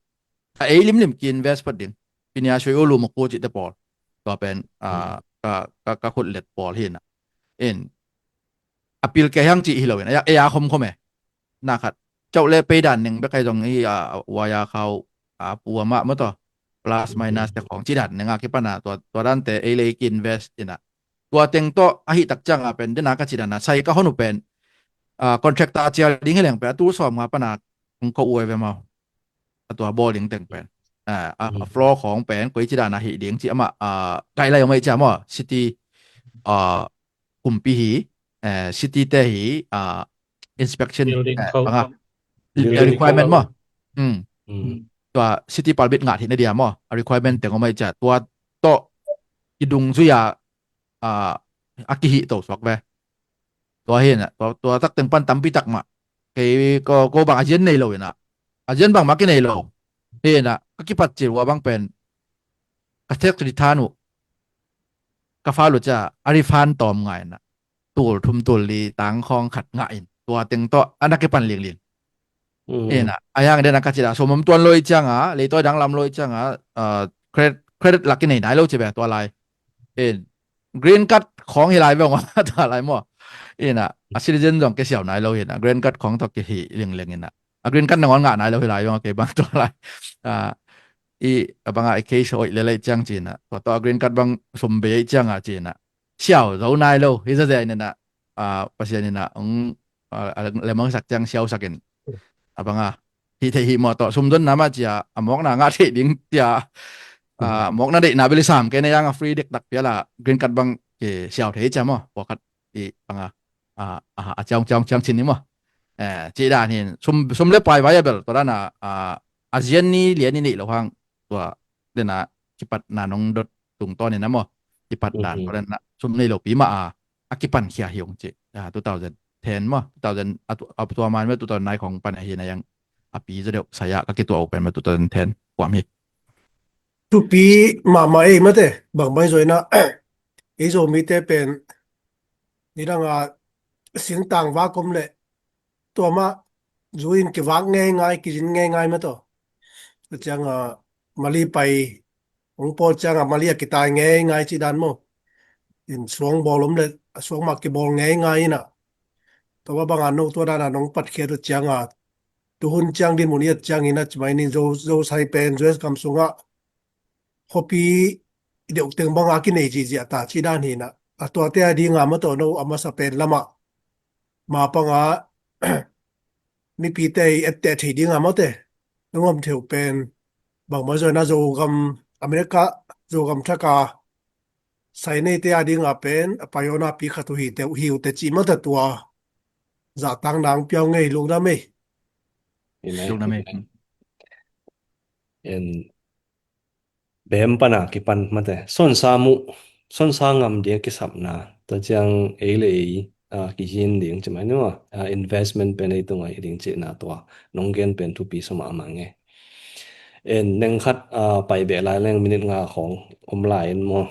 A ei limlim ki invest phot ding. Pinia sui ulu maku cih te pawl. Tua pen, ah, hmm, ka, ka, ka khut let pawl hi na. In, a pil kei hang cih hi lo in, ei a, ei a khom khom e. Na khat. Cauh le pei dan neng bek kai zong hi a, waya khau, a, pua mah maw tawh. Plus minus te khawng ci dan neng a kipan a, tua, tua dan te ei le ei ki invest in a. Tua teng tawh, ahi tak ciang a pen, dena ka ci dan a, sai ka hon uh pen, a, contractor cial ding hi leng pen, a tul sawm nga pan a, kong ko ue ve mau. A tua bawl ding teng pen. A, a, a floor khawng pen, koi ci dan a hi ding, ci amah, a, guideline om ei cia maw, city, a, kumpi hi, eh, city te hi, ah, inspection, building eh, code banga, building requirement code maw. Hmm. Hmm. Tua city permit ngat hi na dia maw. A requirement teng om ai cia. Tua tawh i dung zui a, ah, a kihi to suak ve. Tua hi na, tua, tua tak teng pan tampi tak mah. Kei ko, ko bang a zian nei lo ina. A zian bang mah ki nei lo. Hi na, ka kipat cil ua bang pen. Ka tax return uh. Ka file uh cia, a refund tawm ngai na. Tul thum tul li tang khawng khat ngah in. Tua teng tawh, a na kipan lingling. Mm. Ina, a yang dena ka ci da, sum om tuan lo i cianga, leitawi dang lam lo i cianga, uh, credit, credit lak i nei nai lo ci be tua lai. In, green card khawng hi lai veng tua lai maw. Ina, a citizen zong ke siau nai lo ina, green card khawng tawh ke hi lingling ina. A green card nangawn ngah nai lo hi lai veng ke bang tua lai. Ah, i, a banga i case oi le lai ciang cina. Tua tawh a green card bang sum be i cianga cina. Siau zo nai lo, hi zaze ina, ah, Pasian ina, ung, ah, a lemang sak ciang siau sakin. A banga, hi thei hi maw tawh, sum don nama cia, a mawkna ngah thei ding cia, ah, mawkna deihna beli sam kei na yang a free dek tak piala, green card bang ke siau thei cia maw, pawlkhat i banga, ah, ah, a ciang, ciang, ciang cin ni maw. Eh, ci dan hin, sum, sum le pai vai a bel, tua dan a, ah, a zian ni lian ni nih lo hang, tua, dena, kipat na nong dot tung tawn ina maw, kipat dan, tua dan na, sum nei lo pi ma a, a kipan khia hi ung ci. Ah, two thousand ten maw, two thousand, a tu-, a tua man maw two thousand nine khong pan ahi na yang a pi zaw deuh saya ka kituah uh pen maw two thousand ten kuam hi. Thupi mahmah ei mate, bang mai zaw ina, ei Zomite pen, nidang a singtang vak om le, tua mah, zu in kivak ngeingai, kizin ngeingai mah tawh. Tua ciang a, mali pai, hong pawl ciang a, mali a kitai ngeingai ci dan maw. In suang bawl om le, a suang mah kibawl ngeingai ina. Tua bang a no tua dan a nong patkhiat uh ciang a, tuhun ciang din mun i et ciang ina, ci mai ni zo, zo sai pen, zo es kam sung a, khuapi deuh teng bang a kinei ziahziah ta ci dan hi na. A tuate a dinga maw tawh no a masa pen lama. Ma panga mipite i etteh thei dinga mawte. Nong om theu pen bangmah zawina Zogam, America, Zogam thaka sai neite a dinga pen a payona pi khat uh hi te, uh hi uh te ci mawte tua. Zahtang nang piau ngei lungdam ei. Amen. Lungdam ei. Amen. En bem pana kipan mate. Sonsa mu, sonsa ngam dia kisapna. Tua ciang ei le ei, ah, kizin ding ci mai ni maw. Ah, investment pen ei tunga hi ding cihna tua. Nong gen pen thupi sa mahmah nge. En neng khat, ah, pai beh lai leng minute nga khong om lai in maw.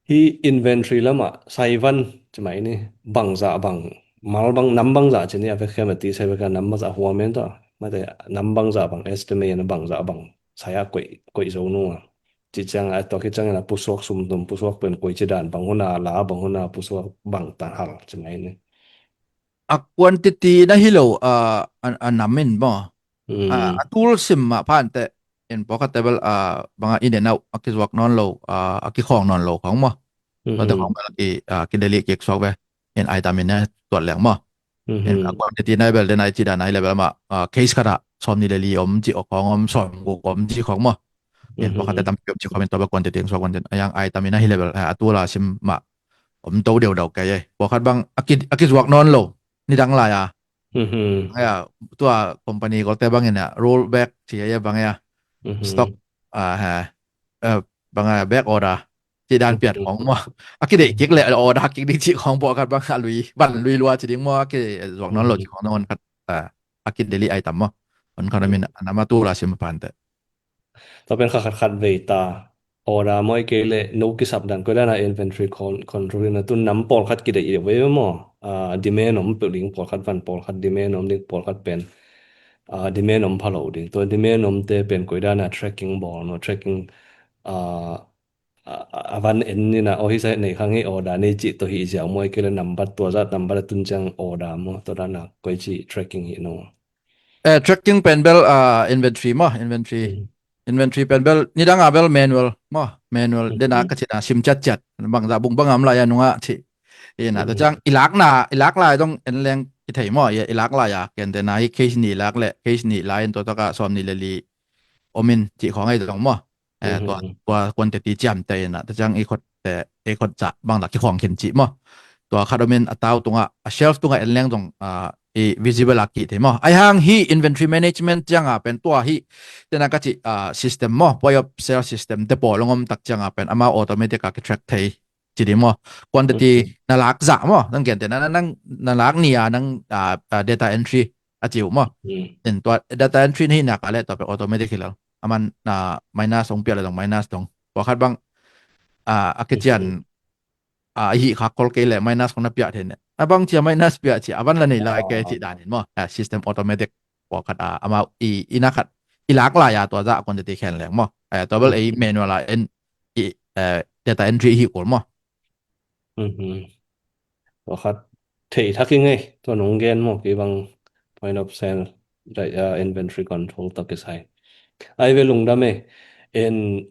Hi inventory lama saivan ci mai ni bangzah bang mal bang, nam bang zah ci ni a, vekhiam a ti sai vekhiam nam bang zah huam en tawh. Mate, nam bang zah bang estimate na bang zah bang sai a koih, koih zo nung a. Ci ciang a, tua khit ciang in a pusuak sum tum, pusuak pen koi ci dan bang hun a la, bang hun a pusuak bang tan hal ci mai ni. A quantity na hi lo, a, a, a nam in maw. A, a tul sim mah phante in pawlkhat te bel, a, banga in and out a kizuak nawn lo, a, a kikhawng nawn lo khawng maw. Tua te khawng bel a ki, a, kidelih kik suak ve. In item in a tuat leng maw. In a quantity na bel den a i ci dan a hi le bel mah, a, case khat ah sawm ni le li om ci khawng om, sawm guk om ci khawng maw. In pawlkhat te tam ki om ci khawng in tua bel quantity suak quantity a, yang item in a hi le bel, a, a tul a sim mah om to deuh deuh kei ei. Pawlkhat bang a ki, a kizuak nawn lo nidang lai a. Aya, tua company kolte bangin a roll back ci a, bang a stock, a, ha, a, bang a back order ci dan piat khawng maw. A kideih kik le order kik ding ci khawng pawlkhat bang a lui, van lui lua ci ding maw, a kizuak nawn lo ci khawng nawn khat, a, a kidelih item maw. On khat a min a nam a tul a sim a phante. Tua pen kha khat khat vei ta. Order maw, i kei le no kisap dan, koi dan a inventory con-, control in a tun nam pawlkhat kideih vei maw. A, demand om peuh ding pawlkhat van, pawlkhat demand om ding pawlkhat pen, a, demand om pha lo ding. Tua demand om te pen koi dan a tracking bawl maw, tracking, a, a, a van en ni na, o hi sa nei khang hi order nei ci tawh hi ziau maw, i kei le nambat tua zah nambat a tun ciang order maw, tua dan a koi ci tracking hi no. Eh, tracking pen bel, ah, inventory maw, inventory. Inventory pen bel, nidang a bel manual maw, manual. Den a ka cih na sim ciatciat, bangzah bung bang a om lai a nungah cih. Ina, tua ciang i lakna, i lak lai dong en leng i thei maw, i lak lai a, gentehna hi case nih lak le, case nih lai in tua takah sawm nih le li om in cih khawng ahi dong maw. Eh, tua, tua quantity ciamteh ina, tua ciang i khot te, i khot zah bangzah kikhawng khin cih maw. Tua khat om in a tau tungah, a shelf tungah en leng zong, ah, i visible a kih thei maw. Ahi hang hi inventory management ciang a pen tua hi, tena ka cih, ah, system maw, point of sale system te pawl hong om tak ciang a pen amau automatic a ki-track thei ci ding maw. Quantity na lak zah maw, nang gentehna nang, nang, na lak ni a nang, ah, ah, data entry a ci uh maw. Then tua data entry na hi nak a le tua pen automatic hi lo. A man, ah, minus hong piak le zong minus dong. Tua khat bang, ah, a kician, ah, a hih khak khol kei le minus khong na piak thei ne. A bang cia minus piak cia, a van la nei lai kei cih dan in maw. Ah, system automatic. Tua khat, ah, amau i, i na khat, i lak lai a tua zah quantity khen leng maw. Eh, tua bel ei manual a en i, eh, data entry hi kul maw. Tua khat thei thak i ngei, tua nong gen maw, kei bang point of sale, dai, ah, inventory control tawh kisai. Ai ve lungdam e, en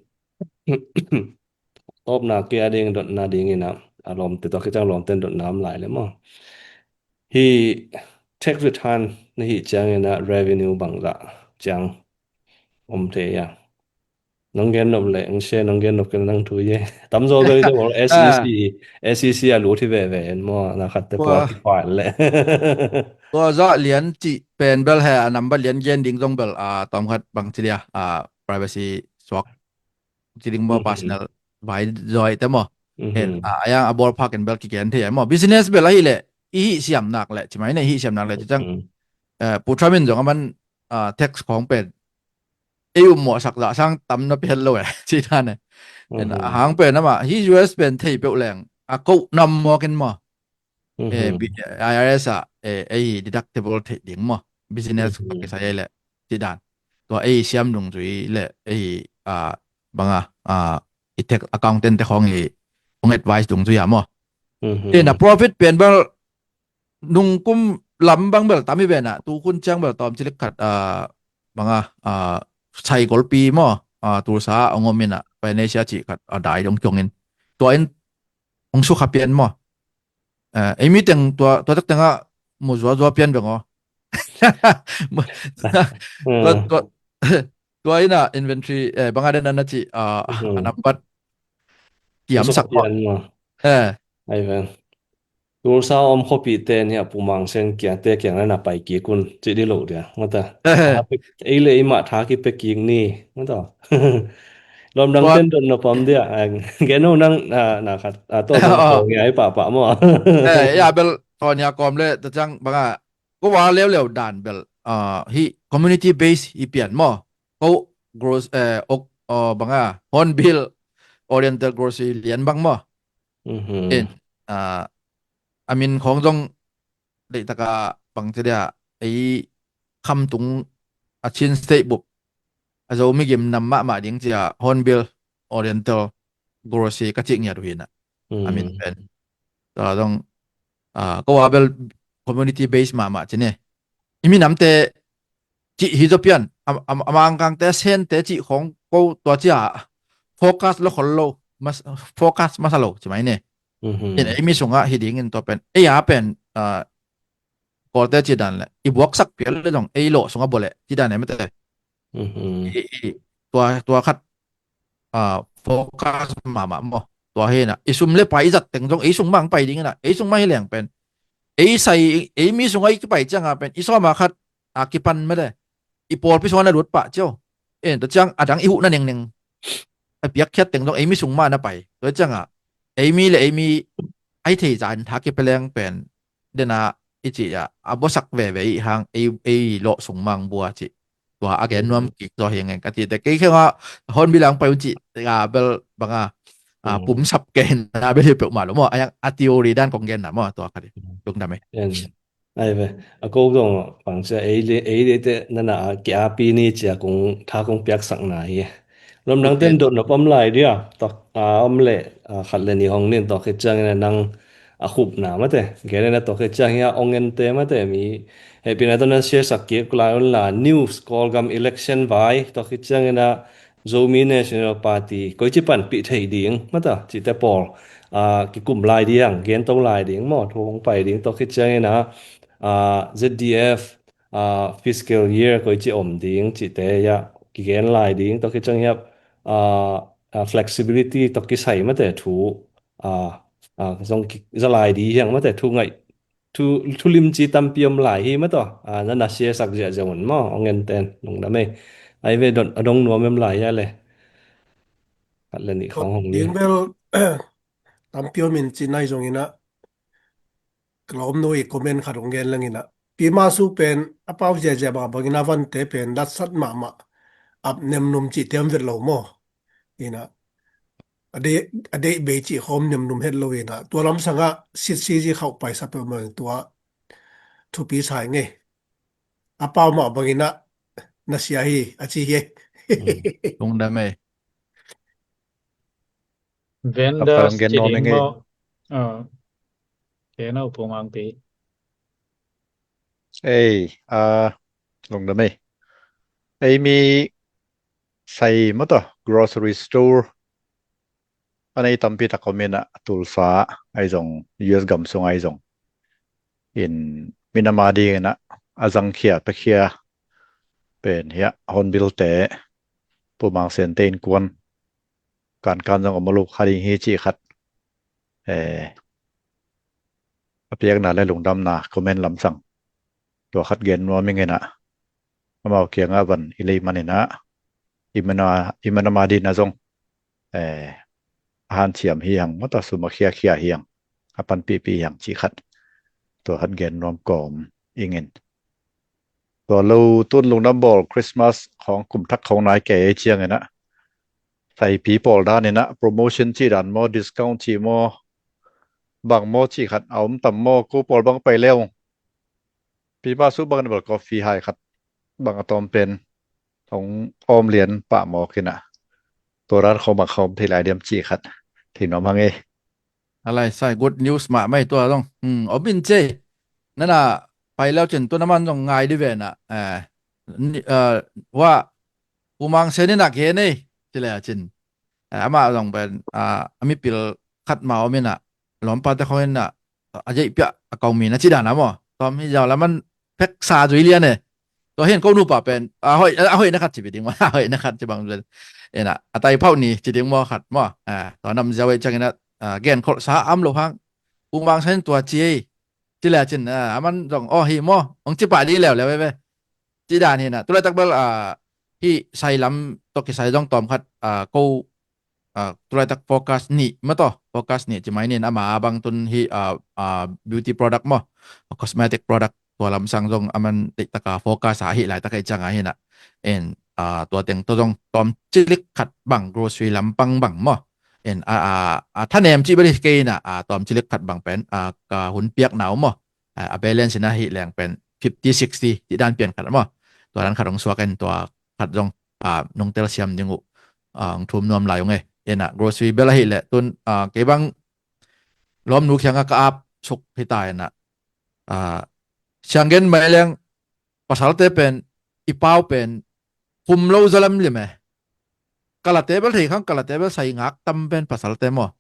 tawpna kei a ding dotna ding ina, a lawmte tawh kiciang lawmte in dotna om lai le maw. Hi tax return na hih ciang ina revenue bangzah ciang om thei a. Nong gen nop le, nong share, nong gen nop kei nang thu ye. Tamzaw bel i te bawl S E C, S E C a lut hi veve en maw, na khat te pua ki file le. Tua zah lian cih pen bel he, a number lian gen ding zong bel, a, tawm khat bang ci dia, a, privacy suak ci ding maw, personal vai zoi te maw. Hen, a, a yang a ballpark in bel kigen thei a maw. Business bel ahi le, i hih siam nak le, ci mai ne i hih siam nak le, ci ciang, eh, Pu Trump in zong a man, ah, tax khawng pen ei um mawhsak zah sang tam na pen lo e, ci dan e. A hang pen amah hi U S pen thei peuh leng a koh nam mawk in maw. Eh, I R S ah, eh, ei deductible thei ding maw. Business ka kisai ei leh ci dan. Tua ei siam dungzui leh ei, ah, banga, ah, i tax accountant te khawng i hong advice dungzui a maw. Te na profit pen bel nungkum lam bang bel tam i ve na, tu khun ciang bel tawm cilik khat, ah, banga, ah, sai golpi maw, ah, Tulsa ah hong om ina, Venetia cih khat, ah, dai dong kiong in. Tua in hong sukha pian maw. Eh, ei mi teng tua, tua tek tengah mu zuazua pian beng aw. Tua, tua, tua ina inventory, eh, banga den na ci, ah, a nambat kiamsak maw. Eh. Ai ven. Tulsa om khuapi te ni a Pu Mang Sen kiang te kiang na pai kik un ci di lo dia. Ngata. Ei le ei mah tha ki pe kik ni. Ngata. Lom dang ten don na pam dia. Gen ho nang na, na khat. A to ngai pa pa maw. Eh, ya bel to nia kom le ta ciang banga ko wa leu leu dan bel. Ah, hi community base hi pian maw. Ko gross, eh, ok, oh, banga Hornbill Oriental Grocery lian bang maw. In, ah, a min khong zong leitak a bang ci dia, ei khamtung a Chin State bup a Zomi gim nam mahmah ding cia Hornbill Oriental Grocery ka cih ngiat uh hi na. A min pen tua zong ko a bel community base mahmah ci ne. I minamte cih hi zaw pian, a mangkangte, sente cih khong ko tua cia focus lo khol lo, focus masa lo ci mai ne. In ei mi sungah hi dingin tua pen ei a pen Kawlte ci dan le i buaksak pial le zong ei lawh sungah bawleh ci dan e mate. Tua khat focus mahmah maw. Tua hi na i sum le pai i zat teng zong ei sung mang pai ding hi na, ei sung mang hi leng pen ei sai ei mi sungah i kipai cianga pen i sawma khat a kipan mate, i pawlpi sungah na lut pah cio. En tua ciang a dang i huhna nengneng a piakkhiat teng zong ei mi sung mah na pai. Tua cianga ei mi le ei mi ai thei za in tha kipia leng pen dena i ci a a buasak veve i hang ei lawh sung mang bua ci. Tua a gen nuam kik zaw hi ngen ka ti te kei khenga Hornbill ang pai un ci a bel banga pumsap ke na bel hi peuh mah lo maw, a yang a theory dan kong gen na maw, tua ka di. Lungdam e. Ai ve, a ko dong pang cia ei le ei le te nana a kia pi ni cia kong tha kong piaksak na hi. Rom nang ten dot na pom lai dia tok a om le khat le ni hong nin tok hi ciang ina nang a khup na mate. Gen ina tok hi ciang hia ong en te mate mi hei pi na to nan share sak kik lai un la news Kawlgam election vai tok hi ciang ina Zomi National Party koi ci panpih thei ding mata cite pawl kikum lai ding, gen to lai ding maw, thu hong pai ding tok hi ciang ina Z D F fiscal year koi ci om ding cite ya kigen lai ding tok hi ciang ya flexibility tok kisai mate thu zong za lai ding hiang mate thu ngaih thu lim ci tampi om lai hi mataw. Nana share sak ziahziah un maw, ong en ten lungdam ei. Ai ve don a dong nuam em lai hia le. Khat le nih khong hong ni. Ding bel tampi om in ci nai zong ina ka lawm no i comment khat ong gen lang ina. Pi ma su pen a pau ziahziah mah bangin a vante pen latsat mahmah ap nemnum ci tiam vet lo maw. Ina a deih bei cih khawm nemnum het lo ina tua lamsangah sitsi zi khauh paisa peuhmah in tua thupi sai ngei. A pau mah banginah na sia hi a ci hi. Lungdam ei. Vendors ci ding maw? Kena upung angpi. Ei, a lungdam ei. Ei mi sai maw tawh grocery store a nei tampi tak om inah Tulsa ahi zong U S gam sung ahi zong in minam a dinginah a zangkhia piakhia pen hiah Hornbill te Pu Mang Sen te innkuan kankan zong om a luk kha ding hi cih khat a piakna le lungdamna comment lamsang tua khat gen nuam inginah amau kiangah van i lei maninah i manama dinah zong a hanciam hi hang maw tawh sum a khiakhia hi hang a panpihpih hi hang cih khat tua khat gen nuam kawm ingin. Tua lo tun lungdam bawl Christmas khawng kum thak khawng nai kei ei cianginah saipi pawl daninah promotion cih dan maw, discount cih maw, bang maw cih khat a om tam maw, ko pawl bang pai leu. Pi ma su bang ni bal coffee hai khat bang a tawm pen hong awm lian pah mawk inah tua dan khawng bang khawm thei lai diam cih khat thei nuam hang ei. A lai sai good news mah mai tua zong om in cei. Nana pai leu cin tu na man zong ngai di venah wa Pu Mang Sen inah gen ei ci le a cin. Amah zong pen a mipil khat ma om inah lawmpate khawng inah a zeihpiah a kong mi na ci dan a maw. Tawm hi zau laman peksa zui lian e. Tua hin ko nupa pen a hoih a hoih na khat ci bi ding maw, a hoih na khat ci bang zuen. Inah a tai phauh ni ci ding maw khat maw. Tua nam ziau ei cianginah gen kholhsa am lo hang Pu Mang Sen tua ci ei. Ci le a cin aman zong aw hi maw hong ci pah dih leuleu ei ve. Ci dan hinah tulaitak bel hih sai lam tawh kisai zong tawm khat ko tulaitak focus nih maw tawh focus nih ci mai nin ama a bang tun hih beauty product maw, cosmetic product tua lamsang zong aman teihtaka focus a hih laitak ei cianga hinah en tua teng tawh zong tawm cilik khat bang grocery lampang bang maw. En a thanem cih bel hi kei inah tawm cilik khat bang pen ka hun piakna uh maw. a balance in ahih leng pen fifty sixty cih dan pian khat maw. Tua dan khat hong suak in tua khat zong nong telsiam ding uh hong thum nuam lai ung e. Ina grocery bel ahih leh tun kei bang lawmnu kiangah ka ap suk hi ta ina, sianggen mai leng pasalte pen i pau pen khum lo zaw lamlim e. Kalate bel thei khang, kalate bel sai ngak tam pen pasalte maw.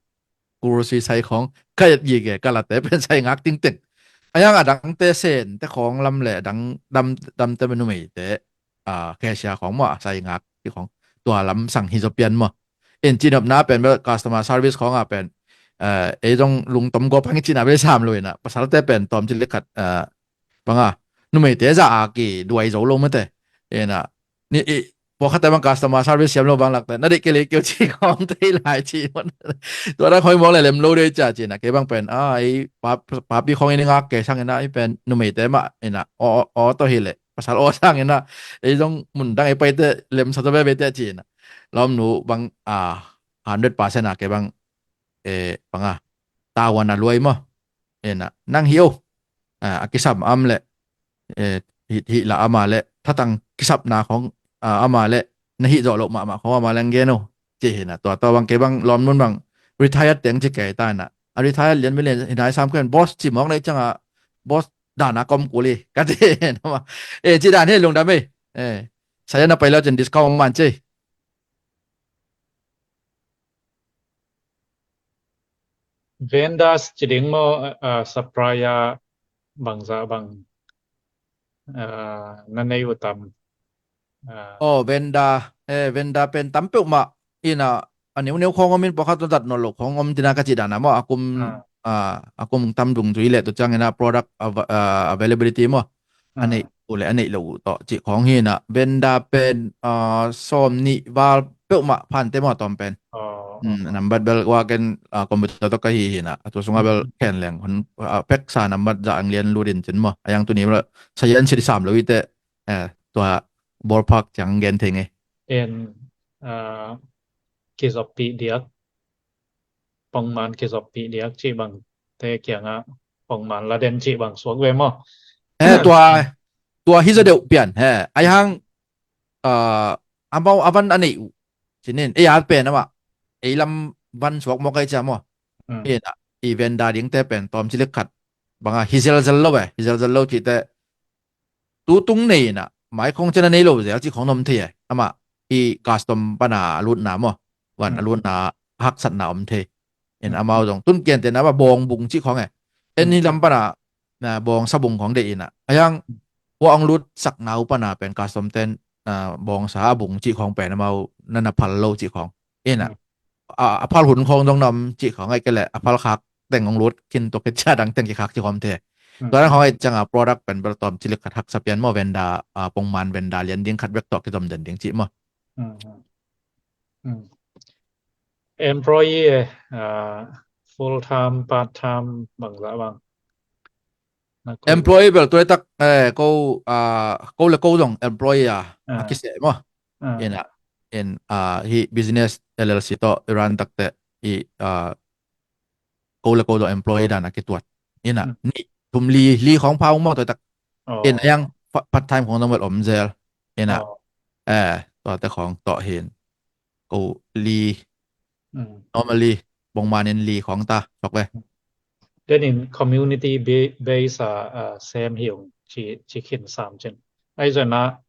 Grocery sai khong ka et gige, kalate pen sai ngak tingteng. A yang a dangte sen te khong lam le a dang dam damte bel numeite cashier khong maw, a sai ngak ti khong tua lam sang hi zaw pian maw. In cinopna pen bel customer service khong a pen ei zong lungtom gawp hang i cina bel sam lo ina, pasalte pen tawm ci le khat banga numeite za a kiduai zo lo mate. Ina ni i pawlkhatte bang customer service siam lo bang lakte na deih kei le keu ci khawm thei lai ci. Tua dak hoi mawk le lem lo dei cia cina kei bang pen a ei papi khawng i ni ngak kei sang ina i pen numeite mah ina aw tawh hi le pasal aw sang ina ei zong mun dang ei paite lemsa tawh veve te cina lawmnu bang a hundred percent a kei bang banga tawan a luai maw. Ina nang hi o a kisam am le hih la ama le thatang kisapna khong ama le na hih zawh loh mahmah khong ama le ang gen o. Ci hina tua tua bang kei bang lawmnun bang retired teng ci kei ta ina a retired lian mi lian hinai sam ken boss ci mawk nei canga boss dana kom kuli ka ti. E ci dan hi lungdam ei. Saya na pai lo cin discount man ci. Vendors ci ding maw, supplier bangzah bang na nei uh tam? Aw vendor, vendor pen tam peuhmah ina a neuneu khawng om in pawlkhat zat nawn lo khawng om tina ka cih dana maw a kum a kum tam dungzui leh tu ciang ina product availability maw a neih uh le a neih lo uh tawh cih khawng hi ina vendor pen sawm nih val peuhmah phante maw tawm pen. Nambat bel waken computer tawh ka hi hi ina a tua sungah bel khen leng hun peksa nambat zah ang lian lut in cin maw a yang tuni bel sayan sidi sam lo ite tua ballpark ciang gen thei ngei. En kizoppih diak pongman kizoppih diak cih bang te kiangah pongman laden cih bang suak ve maw? He tua tua hi zaw deuh pian he ai hang amau a van a neih uh cinin ei at pen amah ei lam van suak mawk ai cia maw? Ina i vendor dingte pen tawm ci lik khat banga hi zelzel lo e hi zelzel lo cihte tutung nei ina mai khong cina nei lo zel cih khong na om thei e amah i custom pana a lutna maw van a lutna haksatna om thei. In amau zong tun kian tena bawng bung cih khong e en hi lam pana bawng sa bung khong deih ina a yang hua ong lut sakna uh pana pen custom ten bawng sa a bung cih khong pen amau nana phal lo cih khong ina a phal hun khong zong na om cih khong ai ke le a phal khak teng ong lut khin tuk hi cia dang teng kikhak ci khawm the. Tua dang khawng ai cianga product pen bel tawm ci lik khat haksa pian maw vendor pongman vendor lian ding khat bek tawh kizom den ding cih maw? Employee full time part time bangzah bang employee bel tuaitak ko ko le ko zong employee a a kiseh maw? Ina in hi business L L C tawh i run takte i ko le ko zong employee dana kituat ina nih thum li li khawng pha ung maw tuaitak. In a yang part time khawng zong bel om zel ina tuate khawng tawh hin ko li normally bongman in li khawng ta sok ve. Then in community base a sem hi ung ci khin sam cin ai zana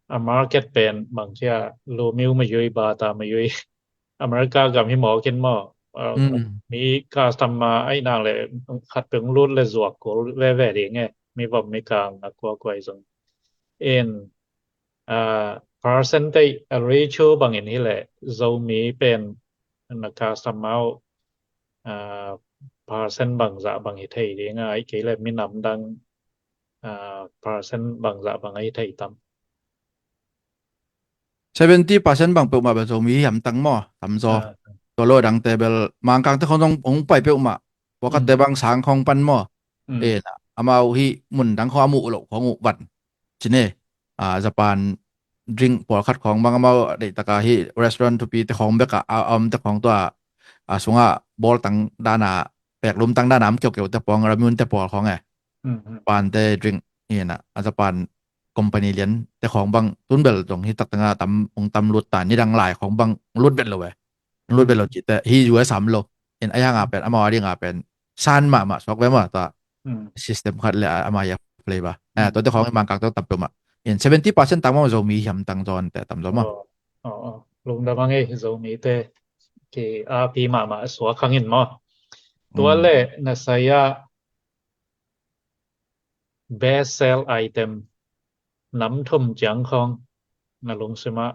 a market pen bang cia lu miu ma yui ba ta ma yui America gam hi mawk in maw? Mi customer ai nang le khat peng lut le zuak kul veve ding e mi vom mi kang na kua kuai zong in percentage a ratio bangin hi le Zomi pen na customer uh, percent bangzah bang hi thei ding a i kei le minam dang uh, percent bangzah bang a hi thei tam? Seventy percent bang peuhmah bel Zomi hi hamtang maw tamzaw. Tua lo dangte bel Mangkangte khong zong hong pai peuhmah pawlkhatte bang sang khong pan maw? Ena amau hi mun dang khong a muh loh khong uh van cine Japan drink pawlkhat khong bang amau deihtaka hi restaurant thupi te khong beka a om te khong tua a sunga bawl tang dana peklum tang dana am keukeu te pawng ramyun te pawl khong e. Japan te drink hi na, a Japan company lian te khawng bang tun bel zong hi taktak a tam, ong tam lut ta, nidang lai khawng bang lut bel lo ve. Lut bel lo ci te hi, U S am lo. In a yang a pen, amau a ding a pen san mahmah suak ve maw, ta system khat le a, amau a play ba. Tua te khawng i Mangkang te tam peuhmah. In seventy percent tang maw, Zomi hiam tang zaw te tam zaw maw. Lungdam a ngei Zomi te ki a pi mahmah suak hangin maw. Tua le na saya best sell item nam thum ciang khawng na lungsim ah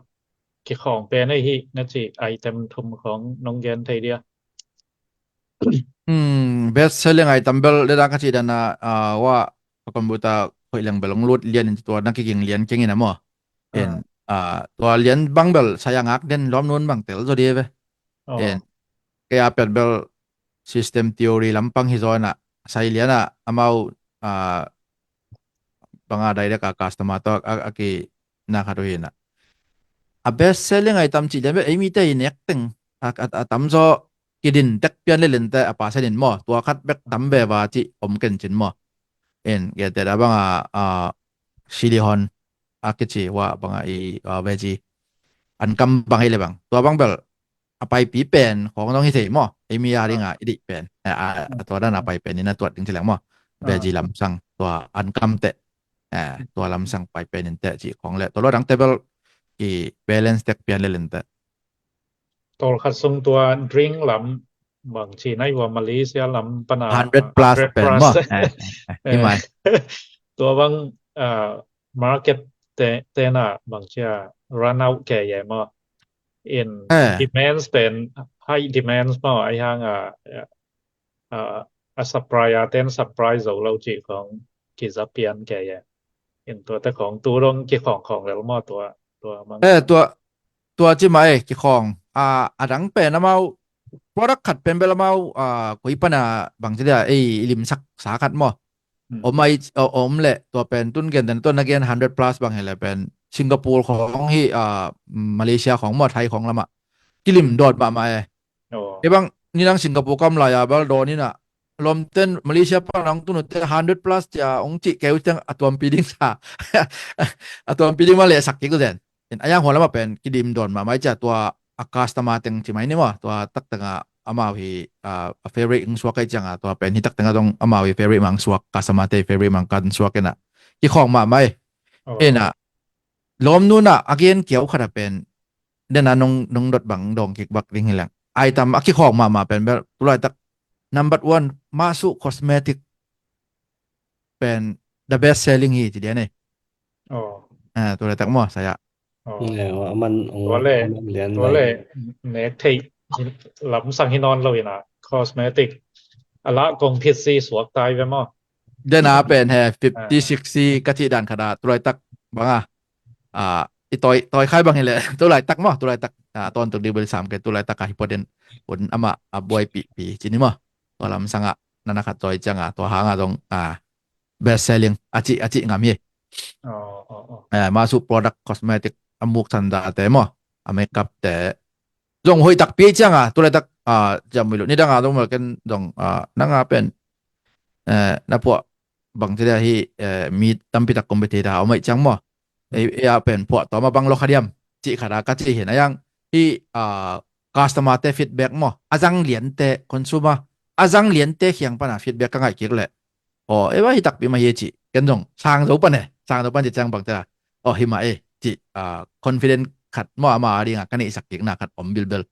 kikhawng pen ei hi na ci item thum khawng nong gen thei dia? Best selling item bel deda ka ci dana, wa, ka computer hoih leng bel ong lut lian in tua na kiging lian keng in a maw. In tua lian bang bel saya ngak den lawm nun bang tel zaw di ve. In kei a pen bel system theory lampang hi zaw na, sai lian a amau banga direct a customer tawh a ki na khat uh hi na. A best selling item cih lian bek ei mite i nek teng a, a, a tamzaw kidin tek pian le lente a pasen in maw, tua khat bek tam ve va cih om ken cin maw. In gete da banga a, a, silihon a kici wa banga i, a, veji an kam bang hi le bang. Tua bang bel a paipi pen khawng zong hi thei maw. Ei mi a dinga i dih pen a, a, a tua dan a pai pen in a tuat ding ci leng maw. Veji lamsang tua an kam teh, tua lamsang pai pen in teh cih khawng le tua lo dang teh bel ki balance tek pian le len teh. Tawlkhat sung tua drink lam bang ci nai ua Malaysia lam pana hundred plus pen maw. Hi mai. Tua bang market te, tena bang cia run out ke ye maw. In demands pen high demands maw, ai hang a, a, a supply a ten supply zo lo ci khawng kiza pian ke ye. In tua te khawng tu dong kikhawng khawng lel maw tua, tua mang. Eh, tua, tua ci mai kikhawng. A, a dang pen amau product khat pen bel amau, a, koi pana bang ci dia, ei, i limsak sa khat maw. Om ai, om le tua pen tun gen den tua na gen hundred plus bang hi le pen Singapore khawng hi, a, Malaysia khawng maw, Thai khawng lama kilim dawt mahmah e. Kei bang ni nang Singapore kam lai a bal dawn ina lawmten Malaysia pan ang tunu te hundred plus cia ong cih keu ciang a tuampi ding sa. A tuampi ding ma lehsak kik zen. In a yang hualama pen kidim dawn mahmah cia tua a customer teng ci mai ni maw, tua taktenga amau hi, a, a favorite ong suak ai cianga tua pen hi taktenga dong amau hi favorite mang suak, customer te favorite mang kan suak ina kikhawng mahmah e. Ina lawm nuna a gen kiau khata pen dena nong, nong dot bang dong kik bak ding hi leng. Ai tam a kikhawng mahmah pen bel tulaitak number one, masu cosmetic pen the best selling hi ci dia nei. Tulaitak maw saya. Aman ong, tua le, aman lian tua lai le nek thei lamsang hi nawn lo ina cosmetic a la kong phit si suak tai ve maw. Dena pen he fifty sixty ka cih dan khata tulaitak banga, a, i tawi, tawi khai bang hi le tulaitak maw, tulaitak, a, tawntung ding bel sam ke tulaitak a hi pawtin un ama a buai pihpi ci ni maw. Tua lamsanga nana khat tawi cianga tua hanga zong, a, best selling a cih, a cih ngam hi. Masu product cosmetic a muk sanda te maw, a makeup te zong hoih takpi cianga tulaitak, a, ciam mui lo ni danga zong mal ken zong, a, nanga pen, e, na puah bang ci dia hi, e, mi tampi tak competitor om ai ciang maw. E, e a pen puah tawma bang lo kha diam cih khata ka ci hin a yang hi, a, customer te feedback maw, a zang liante consumer a zang liante khiang pana feedback ka ngaih kik leh. Aw, e va hi takpi mah hi e ci. Ken zong sang zo pan e, sang zo pan ci ciang bang te la. Aw, hi mah e ci, a, confident khat maw ama a dinga ka neihsak kikna khat om bilbel.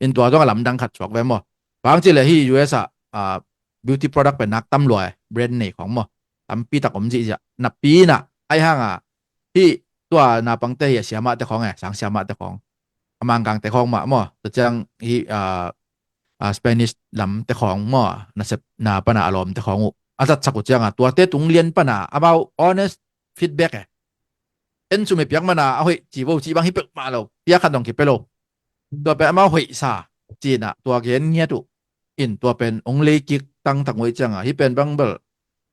In tua zong a lamdang khat suak ve maw. Bang ci le hi U S a, a, beauty product pen nak tam lua e, brand nei khawng maw. Tampi tak om zihziah. Napi na, ai hanga hi tua napangte hi a siamahte khawng e, sang siamahte khawng. A Mangkangte khawng mah maw. Tua ciang hi, a, a, Spanish lamte khawng maw, nasep na pana a lawmte khawng uh a zatsak uh cianga tuate tung lian pana amau honest feedback e. En sum e piak mana a hoih ci vo ci bang hi pek mah lo, piak khat dong kipia lo. Tua pen amau hoih sa cina tua gen ngiat uh. In tua pen ong lei kik tangtang uh i cianga hi pen bang bel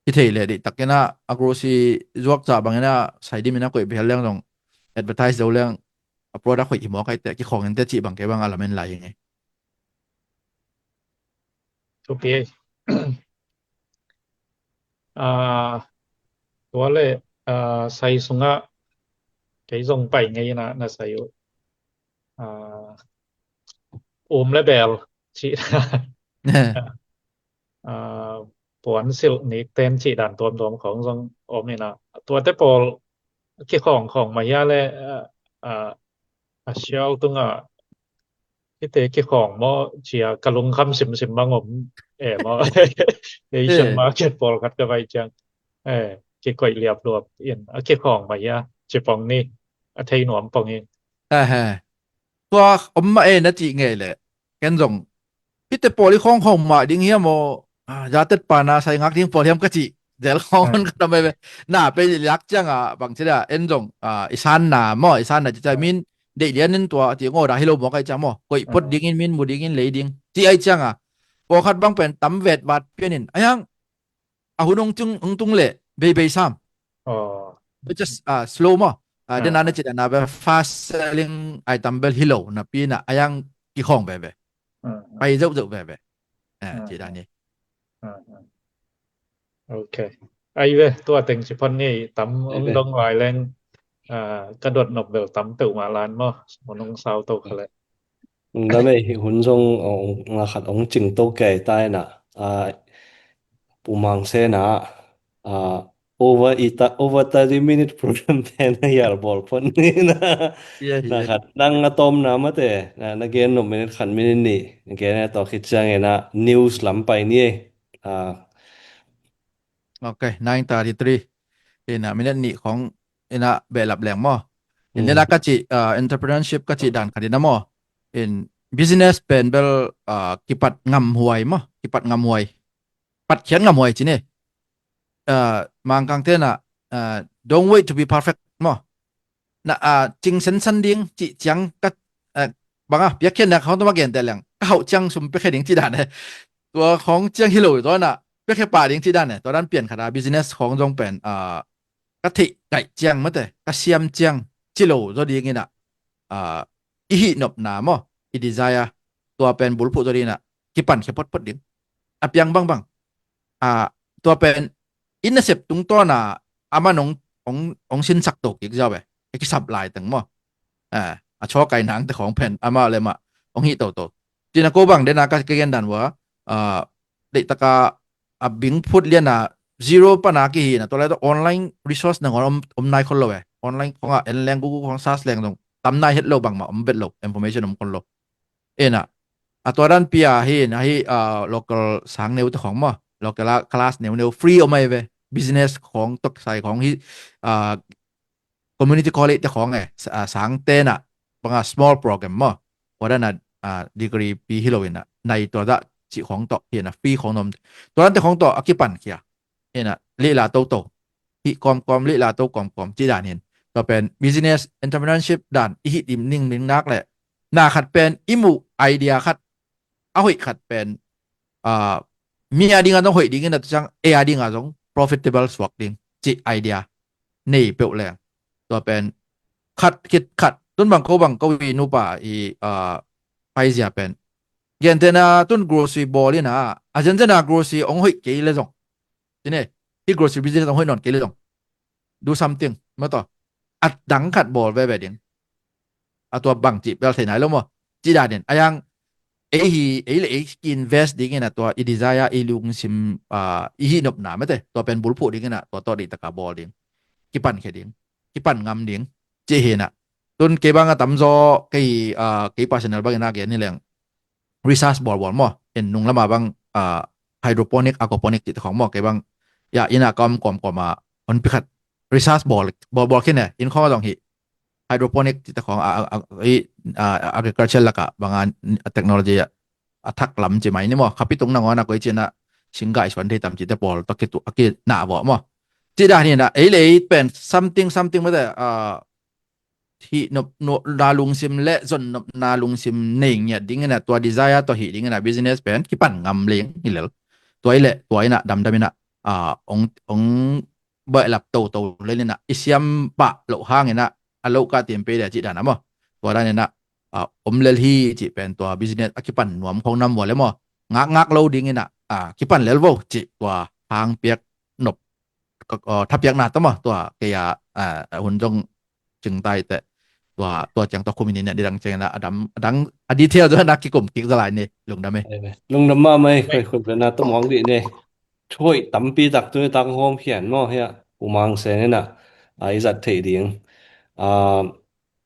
hi thei leh deih takina a grocery zuak ca bangina saidim ina koih bihal leng dong advertise zo leng a product hoih hi mawk aite kikhawng inte cih bang kei bang a lamen lai hi ngei. Thupi ei. Ah, tua le, ah, sai sungah kei zong pai ngei na, na sai uh. Ah, um le bel cih, ah, puan silh nik ten cih dan tuamtuam khong zong om ina. Tuate pawl kikhawng khawng mah hia le, ah, ah, a siau tungah hite kikhawng maw cia ka lungkham simsim bang om e maw. Asian market pawlkhat ka vai ciang, eh, kikoih liapluap in a kikhawng mah hia ci pong ni, a thei nuam pong in. Tua om mah e na cih ngei leh ken zong hite pawl i khawng khawng mah ding hiam aw, ah, zatet pana sai ngak ding pawl hiam ka cih zel khawng hon ka tam e ve. Na pe i lak ciangah bang ci dah en zong, ah, i sanna maw, i sanna ci cai min deih lian in tua ti ngaw dah hi lo maw kai ciang maw, koih pot dingin min mu dingin lei ding ci ai ciangah pawlkhat bang pen tam vet vat pian in a hiang a hun hong tung, hong tung leh beibei sam. Just, ah, slow maw. Ah, den ana cih dan a bel fast selling item bel hi lo napi na a hiang kikhawng veve. Pai zeuhzeuh veve. Ah, cih dan hi. Ok. Ai ve, tua teng ci phon ni, tam ong dong lai leng, ah, ka dot nop bel tam peuhmah lan maw. Mun ong sau to kha leh. Ong dam ei, hun zong ong, nga khat ong cing to kei tai na. Ah, Pu Mang Sen ah, ah, over i ta, over thirty minute program te na hial bawl phon ni na. Na khat nang a tawmna mate, na, na gen nop minute khat minute nih, na gen a tawh khit ciangin ah news lam pai ni ei. Ah, Ok, nine thirty-three. Ina minute nih khong ina behlap leng maw. In dena ka cih, ah, entrepreneurship ka cih dan khat ina maw. In business pen bel, ah, kipat ngamhuai maw. Kipat ngamhuai. Patkhiat ngamhuai ci ni. Ah, Mangkang tena, ah, don't wait to be perfect maw. Na, ah, cing sensan ding cih ciang ka, ah, banga piakkhiatna khong tuma gente leng ka hauh ciang sum piakkhe ding cih dan e. Tua khong ciang hi lo tua na piakkhe pah ding cih dan e. Tua dan pian khat a business khong zong pen, ah, ka theih kaih ciang mate, ka siam ciang ci lo zaw ding ina, ah, i hih nopna maw, i desire, tua pen bulphuh zaw ding ina kipan khia photphot ding. A piang bangbang, ah, tua pen i nasep tungtawna aman ong, ong, ong sinsak to kik ziau e. A kisap lai teng maw. Ah, a chaw kai nang te khong pen amah le mah ong hih toto. Tina ko bang dena ka, ka gen dan ua, ah, deihtaka a bing phut liana zero pana kihina tua lai to online resource nangawn om, om nai khol lo e. Online khonga en leng Google khong search leng zong tam nai het lo bangmah om bet lo, information om khol lo. Ena a tua dan pia hi na hi, ah, local sang neu te khong maw, local a class neu neu free om ai ve. Business khong tok sai khong hi, ah, community college te khong e, ah, sang tena banga small program maw. Tua dan a, ah, degree pi hi lo ina nai tua dah cih khong tawh hi na free khong nom. Tua dan te khong tawh a kipan khia. Ina lihla toto hih kawmkawm, lihla to kawmkawm cih dan hin. Tua pen business entrepreneurship dan i hih dim ning ning nak le na khat pen i muh idea khat a hoih khat pen, ah, mi a dinga zong hoih dingin a tu ciang ei a dinga zong profitable suak ding cih idea nei peuh leng. Tua pen khat khit khat tun bang ko bang ko i nupa i, ah, paizia pen gentena tun grocery bawl ina a gentena grocery ong hoih kei le zong Tine, hi grocery business ong hoih nawn kei le zong do something mataw. A dang khat bawl veve ding. A tua bang cih bel thei nai lo maw. Cih danin a yang ei hi, ei le ei ki invest dingin a tua i desire, i lungsim, ah, i hih nopna mate tua pen bulphuh dingin a tua tawh deihtaka bawl ding. Kipan khe ding, kipan ngam ding. Cih hi na tun kei bang a tamzaw kei, ah, kei personal bangin a gen hi leng research bawlbawl maw. In nung lama bang, ah, hydroponic, aquaponic cih te khawng maw, kei bang ya inn ah ka om kawmkawm a honpi khat research bawl, bawl, bawl khin e. Inn khawng a zong hi hydroponic cih te khawng a, a, a, i, ah, agriculture lakah bang a technology a, a thak lam ci mai ni maw. Khapi tung nangawn a koi cih na singgai suan thei tam cih te pawl tawh kitu a kinah vawh maw. Cih dan hi na ei le ei pen something something mate, ah, hih nop, nop, na lungsim le zon nopna lungsim nei ngiat dingin a tua desire tawh hih dingin a business pen kipan ngam leng hi lel. Tua i le tua in a damdam in a, ah, ong, ong baih lap toto lel in a i siam pah loh hangin a a loh kah tim pe dia cih dan a maw. Tua dan in a, ah, om lel hi cih pen tua business a kipan nuam khong nam vua le maw. Ngakngak lo dingin a, ah, kipan lel vo cih tua hang piak nop ka, uh, thapiakna tawh maw, tua kei a, uh, hun zong cingtai teh, tua, tua ciang tua khum in ina didang ciang ina a dam, a dang, a detail zong na kikum kik zalai ni, lungdam e. Lungdam mahmah e, khoi khut vena tawh mawng dih ni. Thuhoih tampi tak tu ni tak hawm khian maw, hia, Pu Mang Sen ina, a, i zat theih ding. A,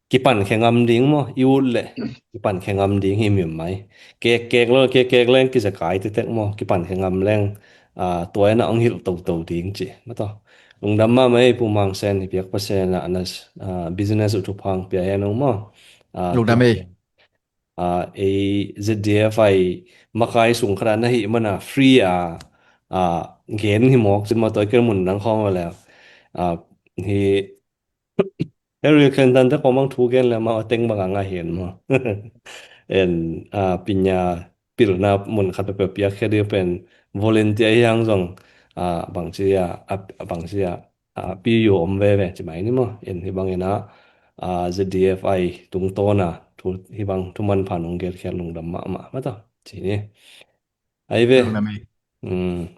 kipan khe ngam ding maw, i ut leh kipan khe ngam ding hi mim mai. Kek kek lo, kek kek leng kizekai tetek maw, kipan khe ngam leng, a, tua ina ong hilh toto ding ci. Maw tua. Lungdam mahmah e Pu Mang Sen, i piak Pasian a na, a, business uh thuphang pia hen ung maw. A, lungdam e. A, ei Z D F I makai sung khat a na hi mana free a, a, gen hi mawk ci maw, tua i kei mun nang khawng a leh. A, hi Hillary Clinton te khawng mang thu gen le ma teng bang a ngai hen maw. En, a, pinya pilna mun khat peuhpeuh piak khia ding pen volunteer hi hang zong, a, bangci a, a, bangci a, a, pi yu om veve ci mai ni maw. En hi bang ina, a, Z D F I tungtawn a thu hi bang thu manpha nong gelkhiat lungdam mahmah maw tua ci ni. Ai ve. Lungdam e. Um,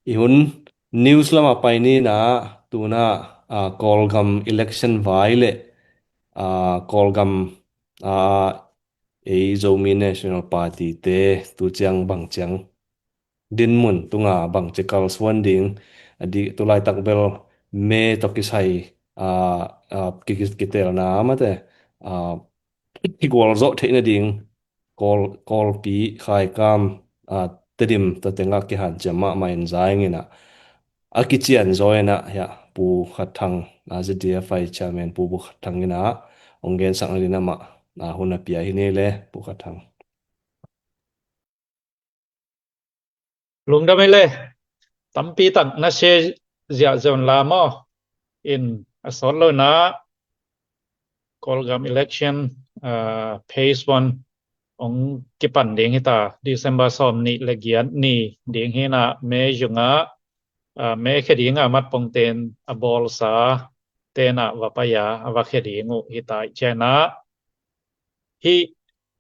i hun news lama pai ni na, tuna, a, Kawlgam election vai le, a, Kawlgam, a, ei Zomi National Party te tu ciang bang ciang dinmun tunga bang ci kalsuan ding, a di tulaitak bel me tawh kisai, a, a, ki, ki, kitelna mate, a, kigualzawh theihna ding, Kawl, Kawlpi, Khaikam, a, Tedim tua tengah kihanciam mahmah in zaing ina, a kician zaw ina, hia, Pu Khat Thang, a, Z D F I chairman Pu, Pu Khat Thang ina ong gensak na ding amah, a, hun a pia hi ni le, Pu Khat Thang. Lungdam e le, tampi tak na se ziah zon la maw. In a sawt lo na, Kawlgam election, a, phase one ong kipan ding hi ta, December sawm nih le giat ni ding hi na, me zunga, a, me khe dinga matpong ten a bawlsa tena va pai a, a va khe ding uh hi ta i ciana. Hi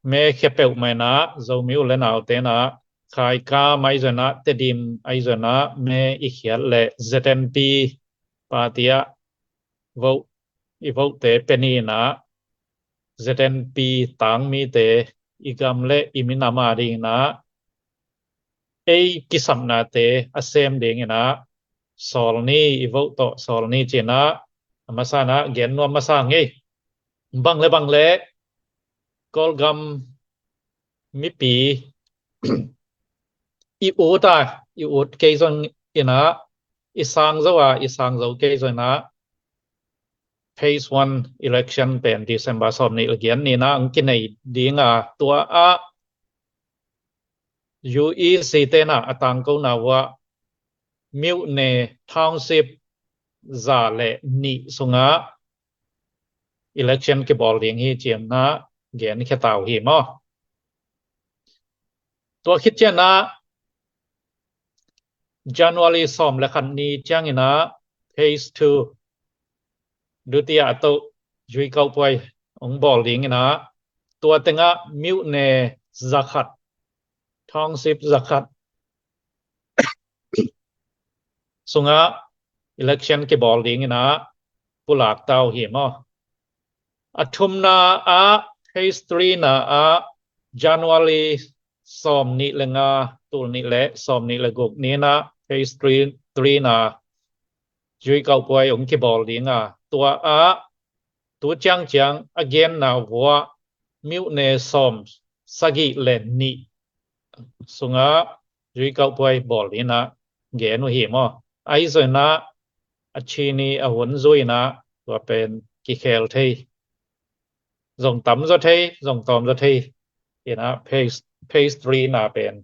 me khe peuh mai na, Zomi u le nau tena, Khaikam ai zona, Tedim ai zona, me i khiat le Z N P party a vote, i vote te pe ni na, Z N P tangmite i gam le i minam a ding na, ei kisapnate a sem ding ina, sawl ni, i vote tawh sawl ni ci na, a masa na gen nuam masa ngei. Bang le bang le, Kawlgam mipi i ut a, i ut kei zong ina, i sang zo a, i sang zo kei zong ina, phase one election pen December sawm nih le giat ni na ong kinei ding a, tua a U E C tena a tangkona ua, myone, township za le nih sunga election kibawl ding hi ci na gen khia ta uh hi maw. Tua khit ciana January sawm le khat ni ciang ina phase two, dutiya a toh, zuikauh puai ong bawl ding ina, tua tenga myone za khat, township za khat sunga election kibawl ding ina pulak ta uh hi maw. A thumna a, phase three na a, January sawm nih le nga, tul nih le sawm nih le guk ni na phase three, three na zuikauh puai ong kibawl ding a, tua a tu ciang ciang a genna vua myone sawm sagih le nih sunga zuikauh puai bawl ding ina gen uh hi maw. Ai zona a chini a hun zui na tua pen kikhel thei, zong tam zaw thei, zong tawm zaw thei ina phase, phase three na pen,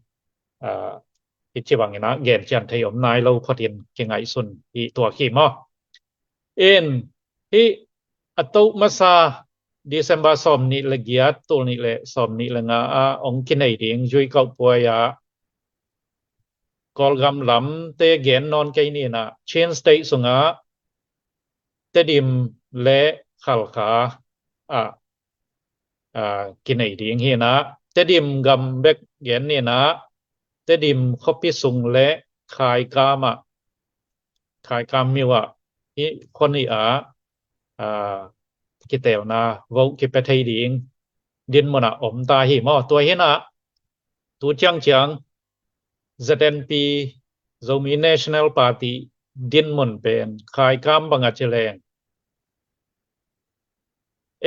a, i ci bang ina gen cian thei om nai lo photin kingaihsun hi tua hi maw. In hi a toh masa December sawm nih le giat, tul nih le sawm nih le nga a ong kinei ding zuikauh puai a, Kawlgam lamte gen nawn kei ni na, Chin State sunga Tedim le Khalkha a, a, kinei ding hi na, Tedim gam bek gen ni na, Tedim khuapi sung le Khaikam a Khaikam Myo ah, i khua nih ah, aa, kitelna vote kipia thei ding dinmun ah om ta hi maw. Tua hi in ah, tu ciangciang Z N P, Zomi National Party dinmun pen Khaikam bang a ci leng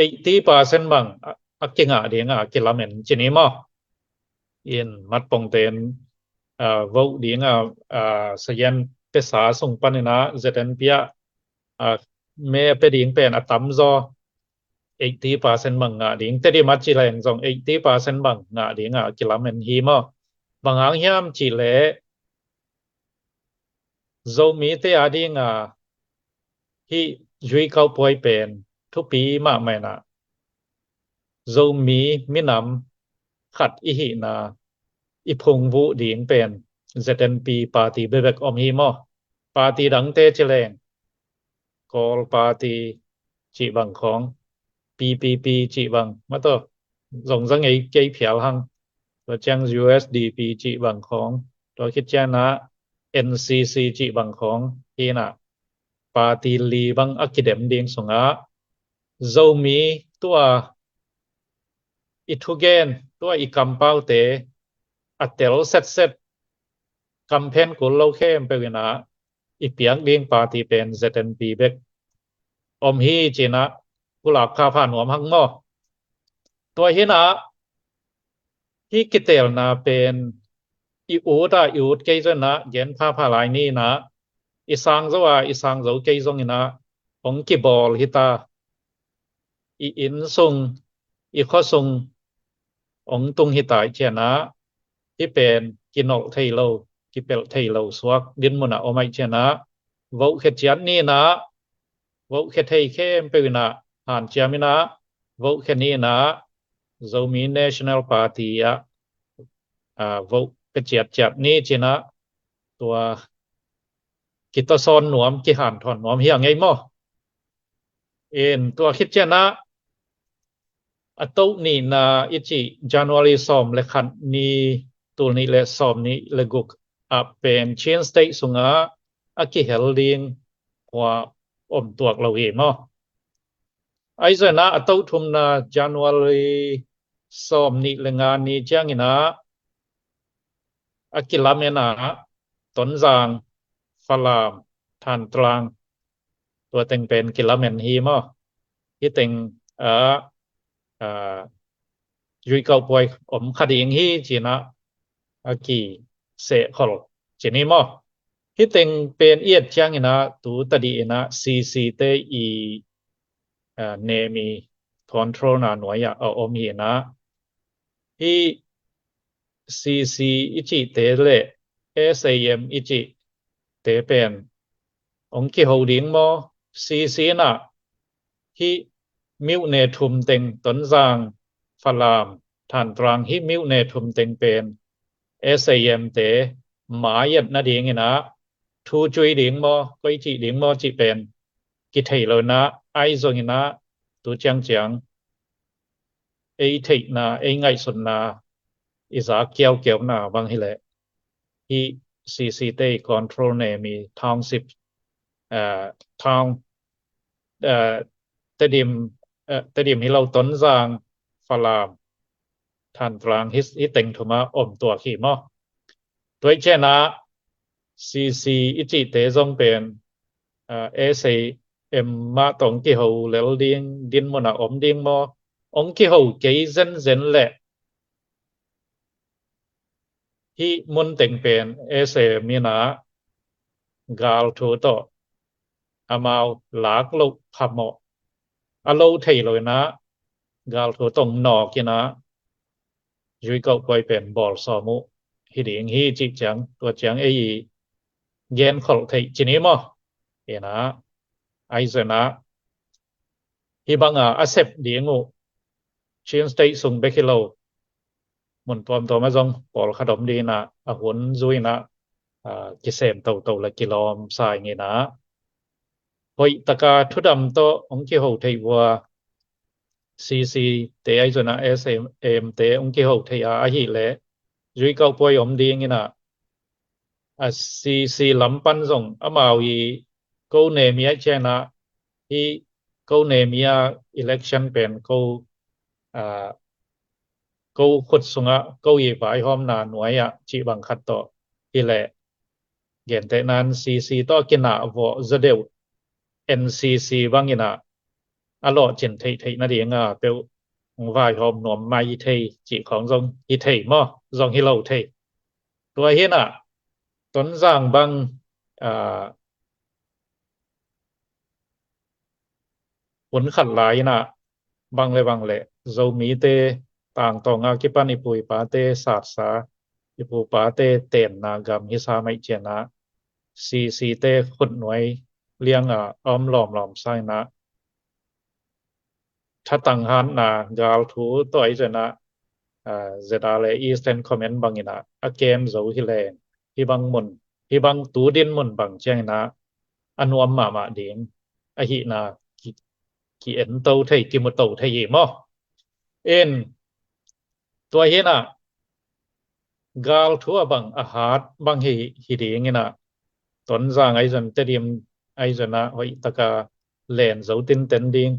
eighty percent bang a, a kingah ding a kilamen ci ni maw. In matpongte in, aa, vote ding a, aa, sayan pesa sung panin ah Z N P ah, aa, me a pia ding pen a tamzaw eighty percent bang ngah ding, Tedim a ci leng zong eighty percent bang ngah ding a kilamen hi maw. Bang hang hiam cih leh Zomite a ding a hih zuikauhpuai pen thupi mahmah in ah, Zomi minam khat i hihna i phungvuh ding pen Z N P party bekbek om hi maw. Party dangte ci leng Kawl Party cih bang khawng, P P P cih bang, mataw, zong za ngei kei phial hang. Tua ciang U S D P cih bang khawng, tua khit ciang ah N C C cih bang khawng hi in ah, party li bang a kidem ding sungah Zomi tua i thugen, tua i kampaute a tel setset, kamphen kul lo khempeuh in ah i piak ding party pen Z N P bek om hi ci in ah pulak phapha nuam hang maw. Tua hi in ah hih kitelna pen i ut a i ut kei zong in ah gen phapha lai ni in ah, i sang zo a i sang zo kei zong in ah hong kibawl hi ta, i inn sung, i khua sung hong tung hi ta ahih ciang ah, hih pen kinolh thei lo, kipelh thei lo suak dinmun ah om ahih ciang ah, vote khia ciat ni in ah, vote khia thei khempeuh in ah hanciam in ah, vote khia ni in ah, Zomi National Party ah, aa, vote pia ciatciat ni ci in ah, tua kitawsawn nuam, kihanthawn nuam hi a ngei maw. In tua khit ciang ah a toh nihna i cih January sawm le khat ni, tul nih le sawm nih le guk ah pen Chin State sungah a kihel ding khua om tuak lo hi maw. Ahi zongin ah a toh thumna January sawm nih le nga ni ciangin ah a kilamen ah Tonzang, Falam, Thantlang, tua teng pen kilamen hi maw. Hih teng ah, aa, zuikauhpuai om kha ding hi ci in ah a kisehkhol ci ni maw. Hih teng pen i et ciangin ah tu tadih in ah C C te i, aa, nemi control na nuai ah a om hi in ah, hih C C i cihte le S A M i cihte pen hong kiho ding maw. C C in ah hih myone thum teng, Tonzang, Falam, Thantlang, hih myone thum teng pen S A M te mai-et nading in ah thu cui ding maw, koi cih ding maw cih pen kithei lo in ah, ahi zongin ah tu ciangciang ei theihna, ei ngaihsutna, i za kiaukiauna bang hi leh hih C C te i control nemi township, aa, town, aa, Tedim, aa, Tedim hi lo, Tonzang, Falam, Thantlang, hih, hih teng thum ah om tuak hi maw. Tua ahih ciang ah C C i cihte zong pen, aa, S A M mah tawh hong kiho lel ding dinmun ah om ding maw. Hong kiho kei zenzen leh hih mun teng pen S A M in ah galthu tawh amau lak loh phamawh a lo thei lo in ah, galthu tawh nawk in ah zuikauhpuai pen bawl sawm uh hi ding hi cih ciang, tua ciang ei i genkholh theih ci ni maw. In ah, ahi zongin ah hih bang a a sep ding uh Chin State sung bek hi lo, mun tuamtuam ah zong pawlkhat om ding in ah, a hun zui in ah, aa, kisem toto le kilawm sa ing in ah, hoih taka thudam tawh hong kiho theih uh a, C C te ahi zongin ah S A M te hong kiho theih a, ahih leh zuikauhpuai om ding in ah, a C C lam pan zong amau i ko nemi ai ciangin ah, hi ko nemi a election pen ko, ah, ko khut sungah ko i vaihawmna nuai ah cih bang khat tawh hi leh, gentehna in C C tawh a kinah vawh zaw deuh N C C bangin ah a lawhcin theihtheih nading a peuh hong vaihawm nuam mai hi thei cih khawng zong hi thei maw, zong hi lo thei. Tua hi in ah Tonzang bang, ah, hun khat lai in ah bang le bang le Zomite tangtawng a kipan i pu i pate satsa, i pu pate tenna gam hi sa mai ciangin ah C C te khut nuai liang a om lawmlawm sa in ah thatang hatna gal thu tawh ai zena, ah, Z R le Eastern Command bangin ah a kem zo hi leng, hi bang mun, hi bang tu din mun bang ciangin ah a nuam mahmah ding ahihna ki, ki en to thei, ki mu to thei hi maw. In tua hi in ah gal thu a bang a hat bang hi, hi ding in ah Tonzang ai zon, Tedim ai zon ah hoih taka len zo tinten ding,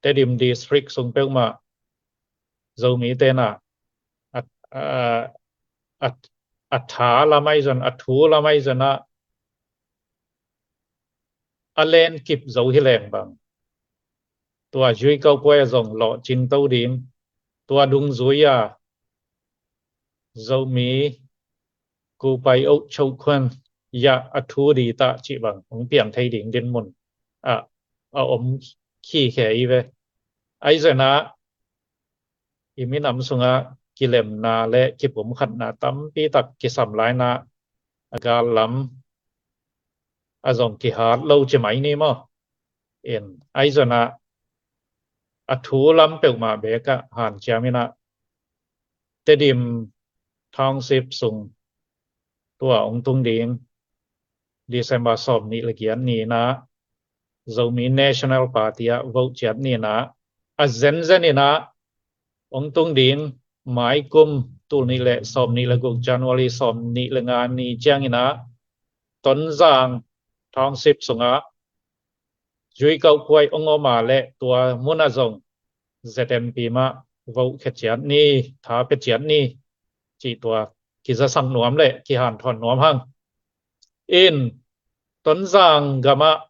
Tedim District sung peuhmah Zomite in ah a, a, a, a tha lam ai zon, a thu lam ai zon ah a len kip zo hi leng bang, tua Zuikaupuai a zong lawhcing to ding, tua dungzui a Zomi kupai oh chokhuan ya a thu di ta cih bang hong piang thei ding din mun ah a om khikhe hi ve. Ai zon ah i minam sungah kilemna le kipumkhatna tampi tak kisam lai in ah a gal lam a zong kihat lo ci mai ni maw. In ai zon ah a thu lam peuhmah bek ah hanciam in ah Tedim Township sung tua hong tung ding December sawm nih le giat ni in ah Zomi National Party ah vote ciat ni in ah a zenzen in ah hong tung ding maikum tul nih le sawm nih le guk, January sawm nih le nga ni ciangin ah Tonzang Township sungah Zuikaupuai hong om a le tua mun ah zong Z N P mah vote khia ciat ni, tha pia ciat ni cih tua kizasak nuam le kihanthawn nuam hang. In Tonzang gam ah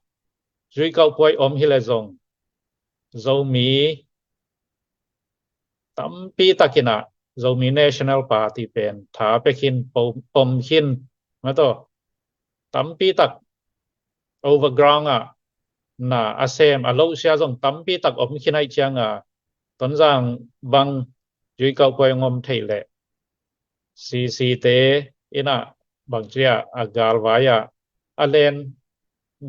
Zuikaupuai om hi le zong Zomi tampi tak in ah Zomi National Party pen tha pia khin, pom, pom khin, mataw, tampi tak overground ah na a sem a loh sia zong tampi tak om khin ai ciang a, Tonzang bang Zuikaupuai hong om thei leh C C te in ah bang ci a, a galvai ah a len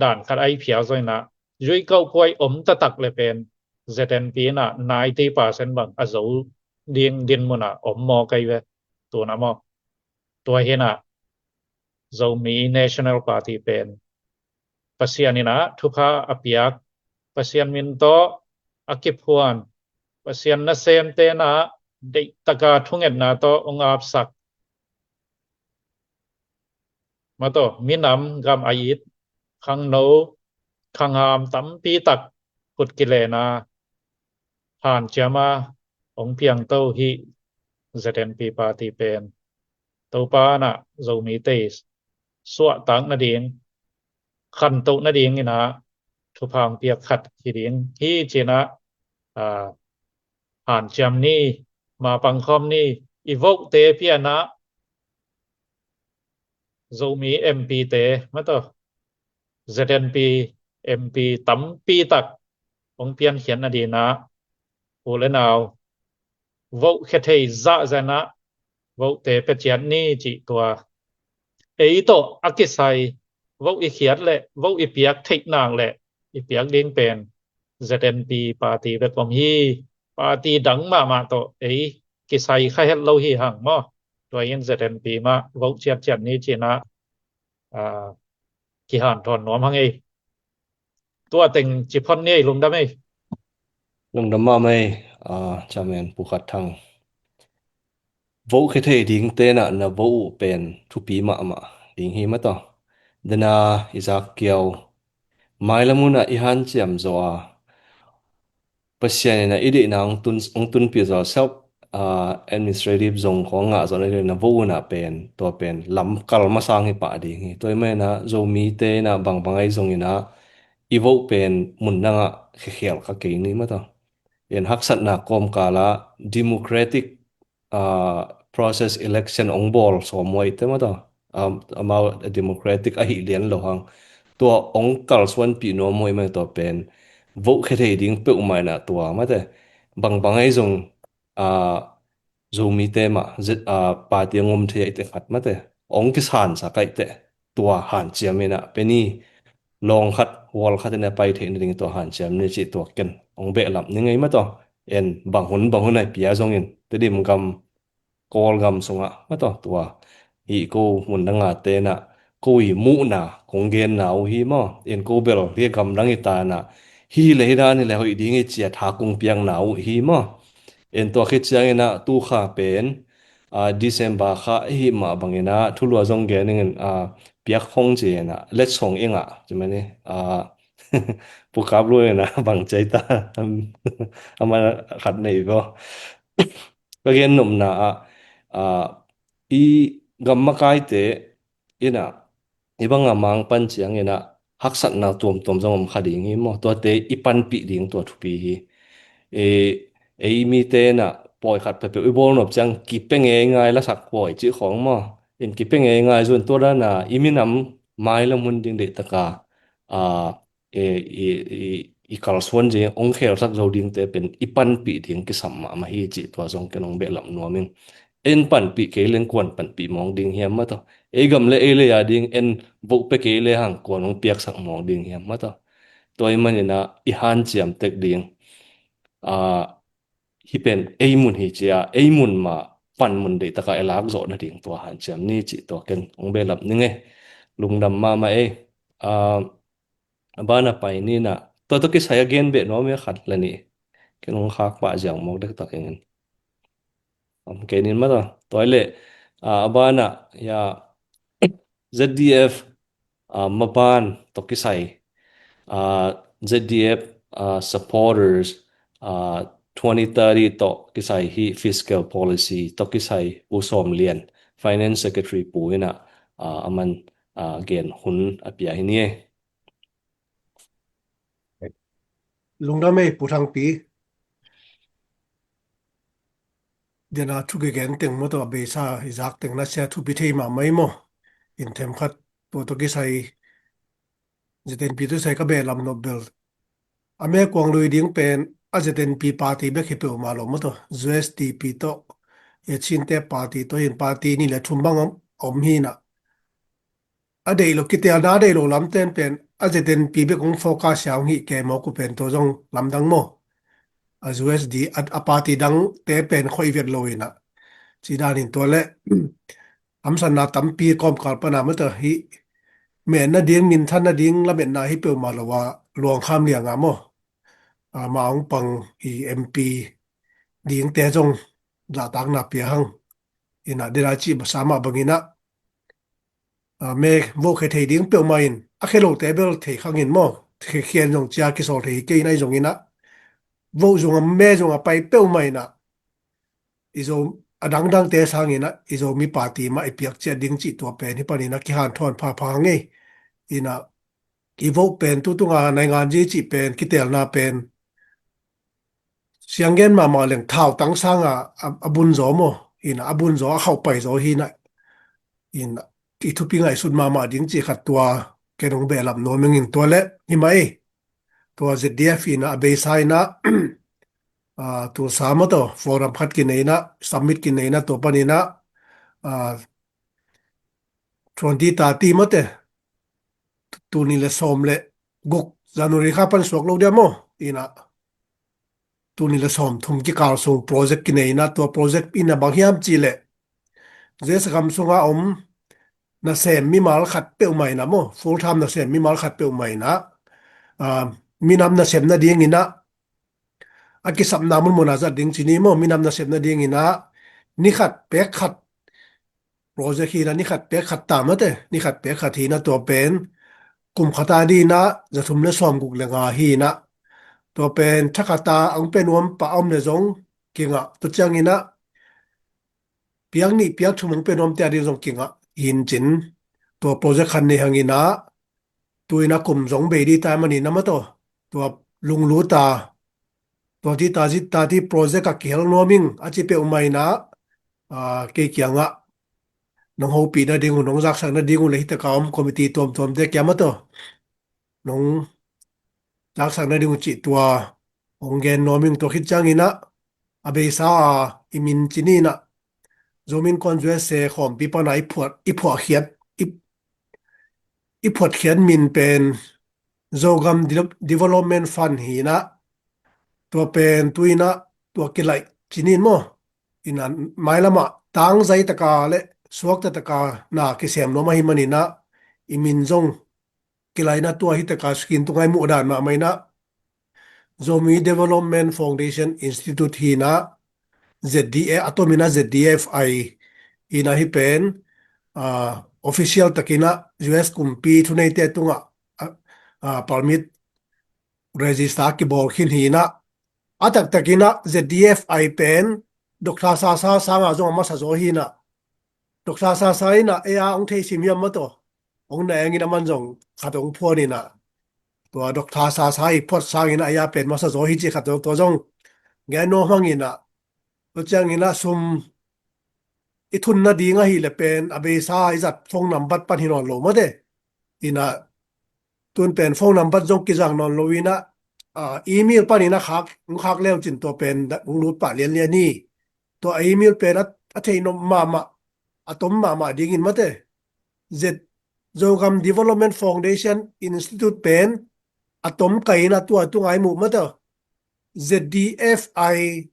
dan khat ai phial zong in ah Zuikaupuai om taktak le pen Z N P in ah ninety percent bang a zo ding din mun ah om mawk ai ve, tu in ah maw. Tua hi in ah Zomi National Party pen Pasian in ah thupha a piak, Pasian min tawh a kiphuan, Pasian nasemte in ah deih taka thungetna tawh hong apsak, mataw, minam gam a it khangno khangham tampi tak khut kilen a, hanciam a hong piangto hi Z N P party pen Topa in ah Zomite suahtak nading, khantoh nading in ah thupha hong piak khat hi ding hi ci in ah, aa, hanciam ni, mapang khawm ni, i vote te pia in ah Zomi M P te, mataw, Z N P M P tampi tak hong piankhiat nading in ah u le nau vote khia thei zahzah in ah vote te pia ciat ni cih tua ei tawh a kisai vote i khiat leh vote i piak theih nak leh i piak ding pen Z N P party bek om hi. Party dang mahmah tawh ei kisai kha het lo hi hang maw. Tua in Z N P mah vote ciatciat ni ci in ah, aa, kihanthawn nuam hang ei. Tua teng ci phot ni ei, lungdam ei. Lungdam mahmah ei, aa, Chairman Pu Khat Thang. Vote khia thei dingte in ah na vote uh pen thupi mahmah ding hi, mataw. Dena i zak kiau mailam hunah i hanciam zaw a, Pasian in a i deihna hong tun, hong tunpih zaw self, ah, administrative zong khawng ngah zawh na ding na vote hunah pen, tua pen lam kal masang hi pah ding hi. Tua i maina Zomite inah bangbang ahi zong inah i vote pen mun dangah khekhial kha kei ni mataw. In haksatna kawmkala democratic, ah, process election ong bawl sawm huai te mataw. Um, amau democratic ahi lian lo hang. Tua ong kalsuanpih nuam huai mai tua pen vote khe thei ding peuhmah inah tua mate. Bangbang ahi zong, ah, Zomite mah, zet, ah, party a ngom thei a i te khat mate. Ong kisan sa kai te. Tua hanciam inah peni lawng khat, hual khat inah pai theih nading tua hanciam ni cih tua ken ong behlap ni ngei mataw. En bang hun, bang hun ai pia zongin, Tedim gam, Kawlgam sungah mataw tua. Hih ko mun danga tenah, ko i muhna, kong genna uh hi maw. En ko bel, hih gamdang i tanah, hih le hih dan hi le hoih ding i cia tha kong piakna uh hi maw. En tua khit cianginah, tu kha pen, ah, December kha hih mah banginah, thulua zong gen ingin, ah, piak hong ci inah, let song ingah, ci mani, ah, pukap lu inah, bang cai ta, ama khat nei bo. Ka gen nopna ah, ah, i gam makaite inah, i banga mang pan ciang inah, haksatna tuamtuam zong om kha ding hi maw. Tuate i panpih ding tua thupi hi. E, ei mite inah, pawi khat peuhpeuh i bawl nop ciang, kipe ngei ngai lasak pawi cih khawng maw. In kipe ngei ngai zun tua dana, i minam mailam hun ding deih taka, ah, e, i, i, i kalsuan ding, ong khelsak zo dingte pen i panpih ding kisam mahmah hi cih tua zong ken ong behlap nuam ing. En panpih kei leng kuan panpih mawng ding hiam mataw. Ei gam le ei lei a ding en vote pe kei le hang kuan ong piaksak mawng ding hiam mataw. Tua i maninah i hanciam tek ding. Ah, hih pen ei mun hi cia, ei mun mah pan mun deih taka i lak zawh nading tua hanciam ni cih tua ken ong behlap ni ngei. Lungdam mahmah ei. Ah, a bana pai ni na. Tua tawh kisai a gen beh nuam i a khat le nih. Ken hong khak pah ziau mawk dektak ingin. Om kei nin mata. Tua i le, ah, a bana, ya, Z D F, ah, maban tawh kisai, ah, Z D F, ah, supporters, ah, twenty thirty tawh kisai hi fiscal policy tawh kisai U Sawm Lian, Finance Secretary pu ina, ah, a man, ah, gen hun a pia hi ni e. Lungdam ei, Pu Thangpi. Dena thu kigen teng maw tawh a beisa i zak teng na sia thupi thei mahmah i maw. In themkhat tua tawh kisai Z N P tawh kisai ka beh lam nop bel. A me kuang lui ding pen a Z N P party bek hi peuhmah lo maw tawh. U S D P tawh, e Chinte party tawh hin party ni le thum bang om, om hi na. A deih lo, kitelna a deih lo lamten pen a Z N P bek hong focus sia hong hih kei mawk uh pen tua zong lamdang maw. A U S D, a, a party dangte pen khoih vet lo ina. Ci danin tua le, hamsanna tampi kawmkal pana mata hi, men nading, minthan nading, lametna hi peuhmah lo a, luangkham lianga maw. A, ma hong pang i M P dingte zong zahtakna pia hang. Ina, dena ci basa mah bangina. A, me vote khe thei ding peuhmah in, a khe lote bel thei khangin maw, khe khian zong cia kisawl thei hi kei in ahi zongina. Vote zong a me zong a pai peuhmah ina. I Zo, a dangdangte sangina, i Zomi party mah i piak ciat ding cih tua pen hi panina kihanthawn phapha ngei. Ina, i vote pen tutunga nainganzi cih pen, kitelna pen. Sianggen mahmah leng thautang sanga a, a bun zaw maw. Ina, a bun zaw, a khauh pai zaw hi na. Ina, i thupi ngaihsut mahmah ding cih khat tua, ken hong behlap nuam ing in tua le, hi mah ei. Tua Z D F ina, a beisa ina, a, Tulsa maw tawh, forum khat kinei ina, summit kinei ina, tua pan ina, a, twenty thirty mawte, tuni le sawm le guk January kha pan suak lo dia maw, ina. Tuni le sawm thum kikal sung project kinei ina, tua project ina bang hiam ci le. Zesa gam sunga om nasem mimal khat peuhmah ina maw, full time nasem mimal khat peuhmah ina. A, minam nasem nading ina. A kisapna munmuna zat ding ci ni maw, minam nasem nading ina. Ni khat pek khat project hi na, ni khat pek khat ta mate, ni khat pek khat hi na tua pen. kum khat a dinah za thum le sawm guk le nga hi inah, tua pen tha khat a ang pen nuam pah a om le zong kingah, tua cianginah piak nih piak thum ang pen nuam te a ding zong kingah hi in cin, tua project khat nei hang inah, tu inah kum zong bei dih ta manin a maw taw, tua lunglut a, tua ti ta zit ta ti project a kihel nuam ing a ci peuhmah inah, aa, kei kiangah nong hopih nading uh, nong zaksak nading uh le hi taka om committee tuamtuamte kiang maw taw, nong zaksak nading uh cih tua hong gen nuam ing. Tua khit cianginah a beisa a i min ci ni inah, Zomi Innkuan U S A khawmpi pana i phuat, i phuahkhiat, i, i phuatkhiat min pen Zogam De-, Development Fund hi inah, tua pen tu inah tua kilaih ci ni in maw. Inah mailamah tangzai taka le suakta taka na kisem nuam ahi maninah, i min zong kilaihna tua hi taka screen tungah i muh dan mahmah inah, Zomi Development Foundation Institute hi inah, Z D A, a tom inah Z D F I hi inah, hi pen, ah, official takinah U S kumpi thuneite tungah, ah, ah, permit register kibawl khin hi inah, a taktakinah Z D F I pen Doctor Sasa sanga zong a masa zaw hi inah, Doctor Sasa inah ei a hong thei sim hiam maw taw, hong na engin a man zong khat hong phuan inah, tua Doctor Sasa i phuat sangin a ei a pen masa zaw hi ci khat zong, tua zong gen nuam hang inah, tua cianginah sum i thun nading ahih le pen a beisa i zat phone nambat pan hi nawn lo maw te. Inah tun pen phone nambat zong kizang nawn lo inah, ah, email panin a khak, hong khak leu cin tua pen hong lut pah lianlian hi. Tua email pen a, a theih nop mahmah, a tom mahmah dingin maw te, Z, Zogam Development Foundation Institute pen a tom kai inah tua tungah i muh maw taw, Z D F I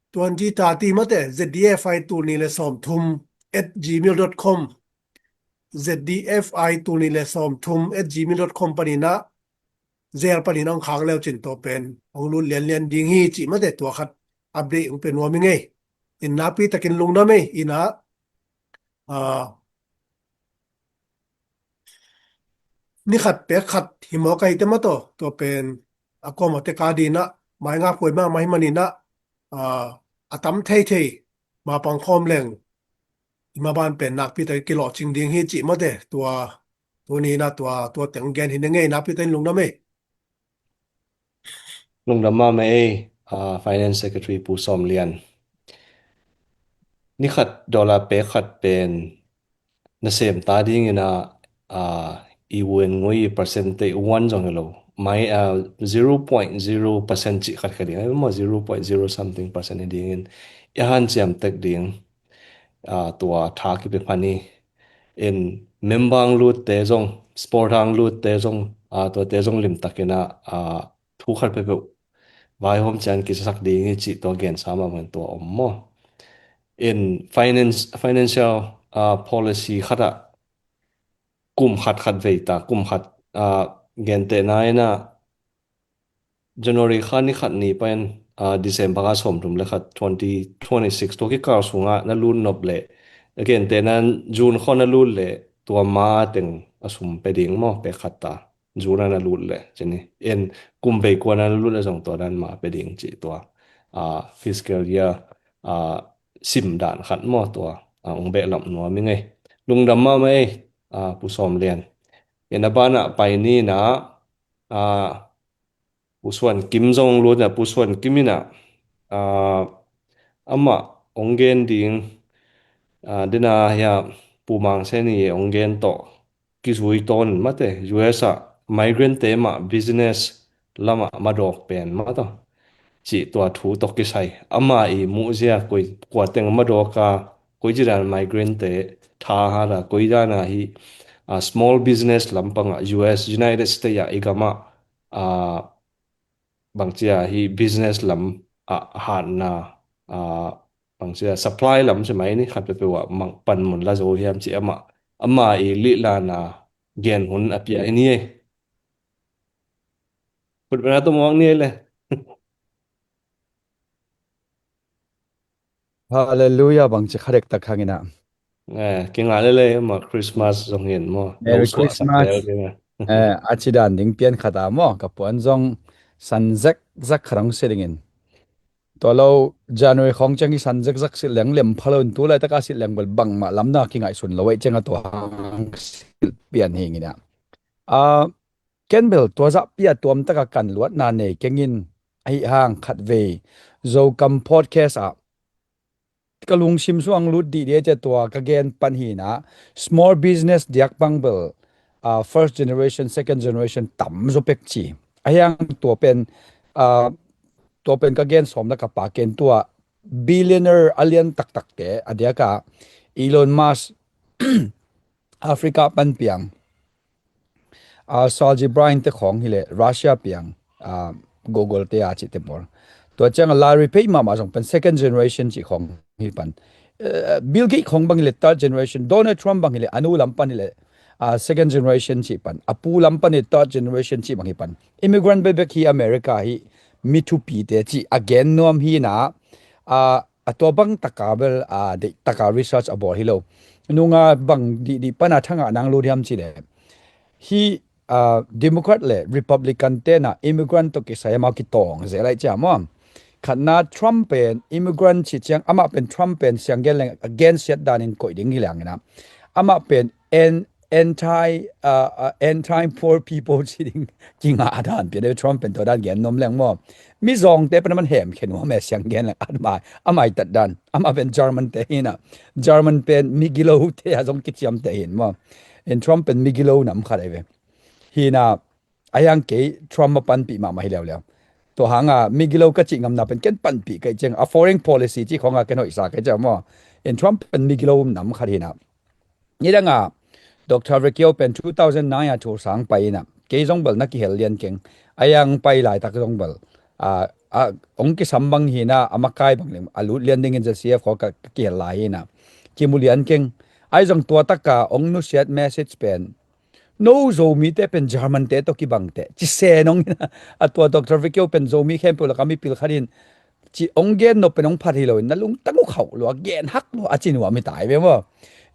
twenty thirty maw te, Z D F I tul nih le sawm thum at gmail dot com, Z D F I tul nih le sawm thum at gmail dot com paninah, Zogam paninah hong khak leu cin tua pen hong lut lianlian ding hi cih maw te, tua khat update hong pe nuam ing ei. In nakpi takin lungdam ei inah, ah, ni khat pek khat hi mawk ahi te maw taw, tua pen a kuamah tek a dinah mai ngak huai mahmah hi maninah, ah, a tam theithei mapang khawm leng i maban pen nakpi takin kilawhcing ding hi cih maw te, tua tuni inah tua, tua teng gen hi ning ei, nakpi takin lungdam ei. Lungdam mahmah ei, ah, Finance Secretary Pu Sawm Lian. Ni khat dollar pek khat pen nasem ta dingin ah, ah, i vun ngui percent te one zong hi lo. Mai, ah, zero point zero percent cih khat kha ding. Ai maw, zero point zero something percent hi dingin i hanciam tek ding, ah, tua tha kipe phan hi. In member ang lutte zong, sport ang lutte zong, ah, tuate zong limtakin ah, ah, thu khat peuhpeuh vaihawm ciang kisasak ding hi cih tua gensa mahmah in tua om maw. In finance, financial, ah, policy khat ah kum khat khat vei ta, kum khat, ah, gentehna in ah January kha ni khat ni pan, ah, December kha sawmthum le khat twenty twenty-six tua kikal sungah na lut nop leh, a gentehna June khaw na lut leh tua ma teng a sum pe ding maw, pek khat ta. June a na lut leh, cini. En kum vei kua na lut leh zong tua dan ma pe ding cih tua, ah, fiscal year, ah, sim dan khat maw tua, ah, hong behlap nuam ing ei. Lungdam mahmah ei, ah, Pu Sawm Lian. En a banah pai ni nah, ah, Pu Suan Kim zong lut nah, Pu Suan Kim in ah, ah, amah hong gen ding, ah, dena hia Pu Mang Sen i hong gen tawh kizui tawn in mate, U S ah migrant te mah business lamah madawk pen mah tawh cih tua thu tawh kisai. Ama i muhzia koi, kua teng madawk a, koi ci dan migrant te tha hat a, koi dan a hi, ah, small business lampang ah U S, United States ah i gam ah, ah, bangci a hi business lam ah hatna, ah, bangci a supply lam ci mai ni, khat peuhpeuh ah mang panmun la zo hiam ci amah, ama i lihlana gen hun a pia i ni ei. Khutbetna tawh muak ni ei le. Halleluiah, bangci kha dektak hang in ah. Eh, kingah lel ei, amah Christmas zong hi in maw. Merry Christmas. Eh, a ci dan ding pian khat a maw, ka puan zong san zekzak khat hong si dingin. Tua lo January khawng ciang i san zekzak silh leng lem pha lo in, tu laitaka silh leng bel bangmah lamdang a kingaihsun lo ahih ciang a tua hang silh pian hi ing in ah. Ah, ken bel tua zahpi a tuamtaka kan luatna nei keng in, ahi hang khatvei Zokam podcast ah ka lungsim sung hong lut dihdih a cia tua ka gen pan hi in ah, small business diak bang bel, ah, first generation, second generation tam zaw pek ci. Ahi hang tua pen, ah, tua pen ka gen sawm lak a pa ken tua billionaire a lian taktakte a diaka Elon Musk, Africa pan piang, ah, Sergey Brin te khawng hileh Russia piang, ah, Google te a cihte pawl. Tua ciang a Larry Page mahmah zong pen second generation cih khawng hi pan. Eh, Bill Gates khawng bang hileh third generation, Donald Trump bang hileh a nu lam pan hileh, ah, second generation cih pan, a pu lam pan hileh third generation cih bang hi pan. Immigrant bekbek hi America hi, mi thupite cih a gen nuam hi in ah, ah, a tua bang taka bel, ah, deih taka research a bawl hi lo. Nunga bang dihdih pan a thangah nang lut hiam cih leh, hi, ah, Democrat le Republican te in ah immigrant tawh kisai amau kitawng zel ahih ciang maw. Khatna Trump pen immigrant cih ciang amah pen Trump pen siang gen leng a gensiat danin koih ding hi leng in ah, amah pen an-, anti, ah, ah, anti poor people ci ding kingah dan pian, Trump pen tua dan gen nuam leng maw. Mizawngte pen a man hemkhia nuam e, siang gen leng a mai, a maitat dan. Amah pen German te hi in ah, German pen migilote a zong kiciamteh hi in maw. In Trump pen migilo nam khat ahi ve. Hi in ah, ahi hang kei Trump a panpih mahmah hi leuleu. Tua hanga migilo ka cih ngamna pen ken panpih ka hih ciang a foreign policy cih khawnga ken hoihsa ka hih ciang maw. In Trump pen migilo nam khat hi in ah. Nidanga Doctor Vikio pen two thousand nine a thu sang pai in ah, kei zong bel na kihel lian keng. Ahi hang pai laitak zong bel, ah, ah, hong kisam bang hi in ah, a makai bang leng a lut lian dingin Z C F khaw ka, ka kihel lai hi in ah, kimu lian keng. Ahi zong tua taka hong nusiat message pen, no Zomite pen German te tawh kibang teh ci sen hong hi in ah, a tua Doctor Vikio pen Zomi khempeuh laka mipil khat in, ci hong gen nop pen hong phat hi lo in, na lungtang uh khauh lua, gen hak lua a ci nuam hi ta hi ve maw.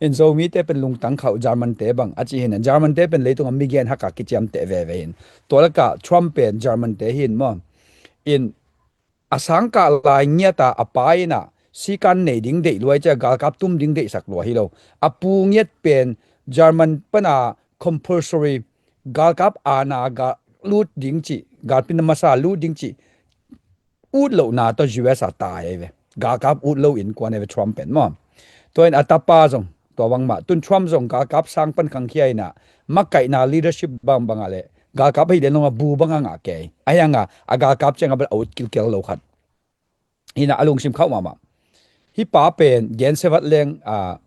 In Zomite pen lungtang khauh German te bang a ci hi in ah, German te pen leitung a mi gen hak a kiciamteh veve hi in. Tua laka Trump pen German te hi in maw. In a sangkah lai ngiat a a pa in ah sikan nei ding deih lua ahih ciang, galkap tum ding deihsak lua hi lo. A pu ngiat pen German pan a compulsory galkap aana ga lut ding cih, galpi na masa lut ding cih ut lohna tawh U S a tai ahi ve. Galkap ut lo innkuan ahi ve Trump pen maw. Tua in a tapa zong tua bangmah, tun Trump zong galkap sang pan khangkhia in ah, makaihna leadership bangbang ah le galkap ahi lian lo a bu bang a ngah kei. Ahi hanga a galkap ciang a bel a ut kilkel lo khat hi in ah, a lungsim khauh mahmah. Hih pa pen gensia vat leng, ah,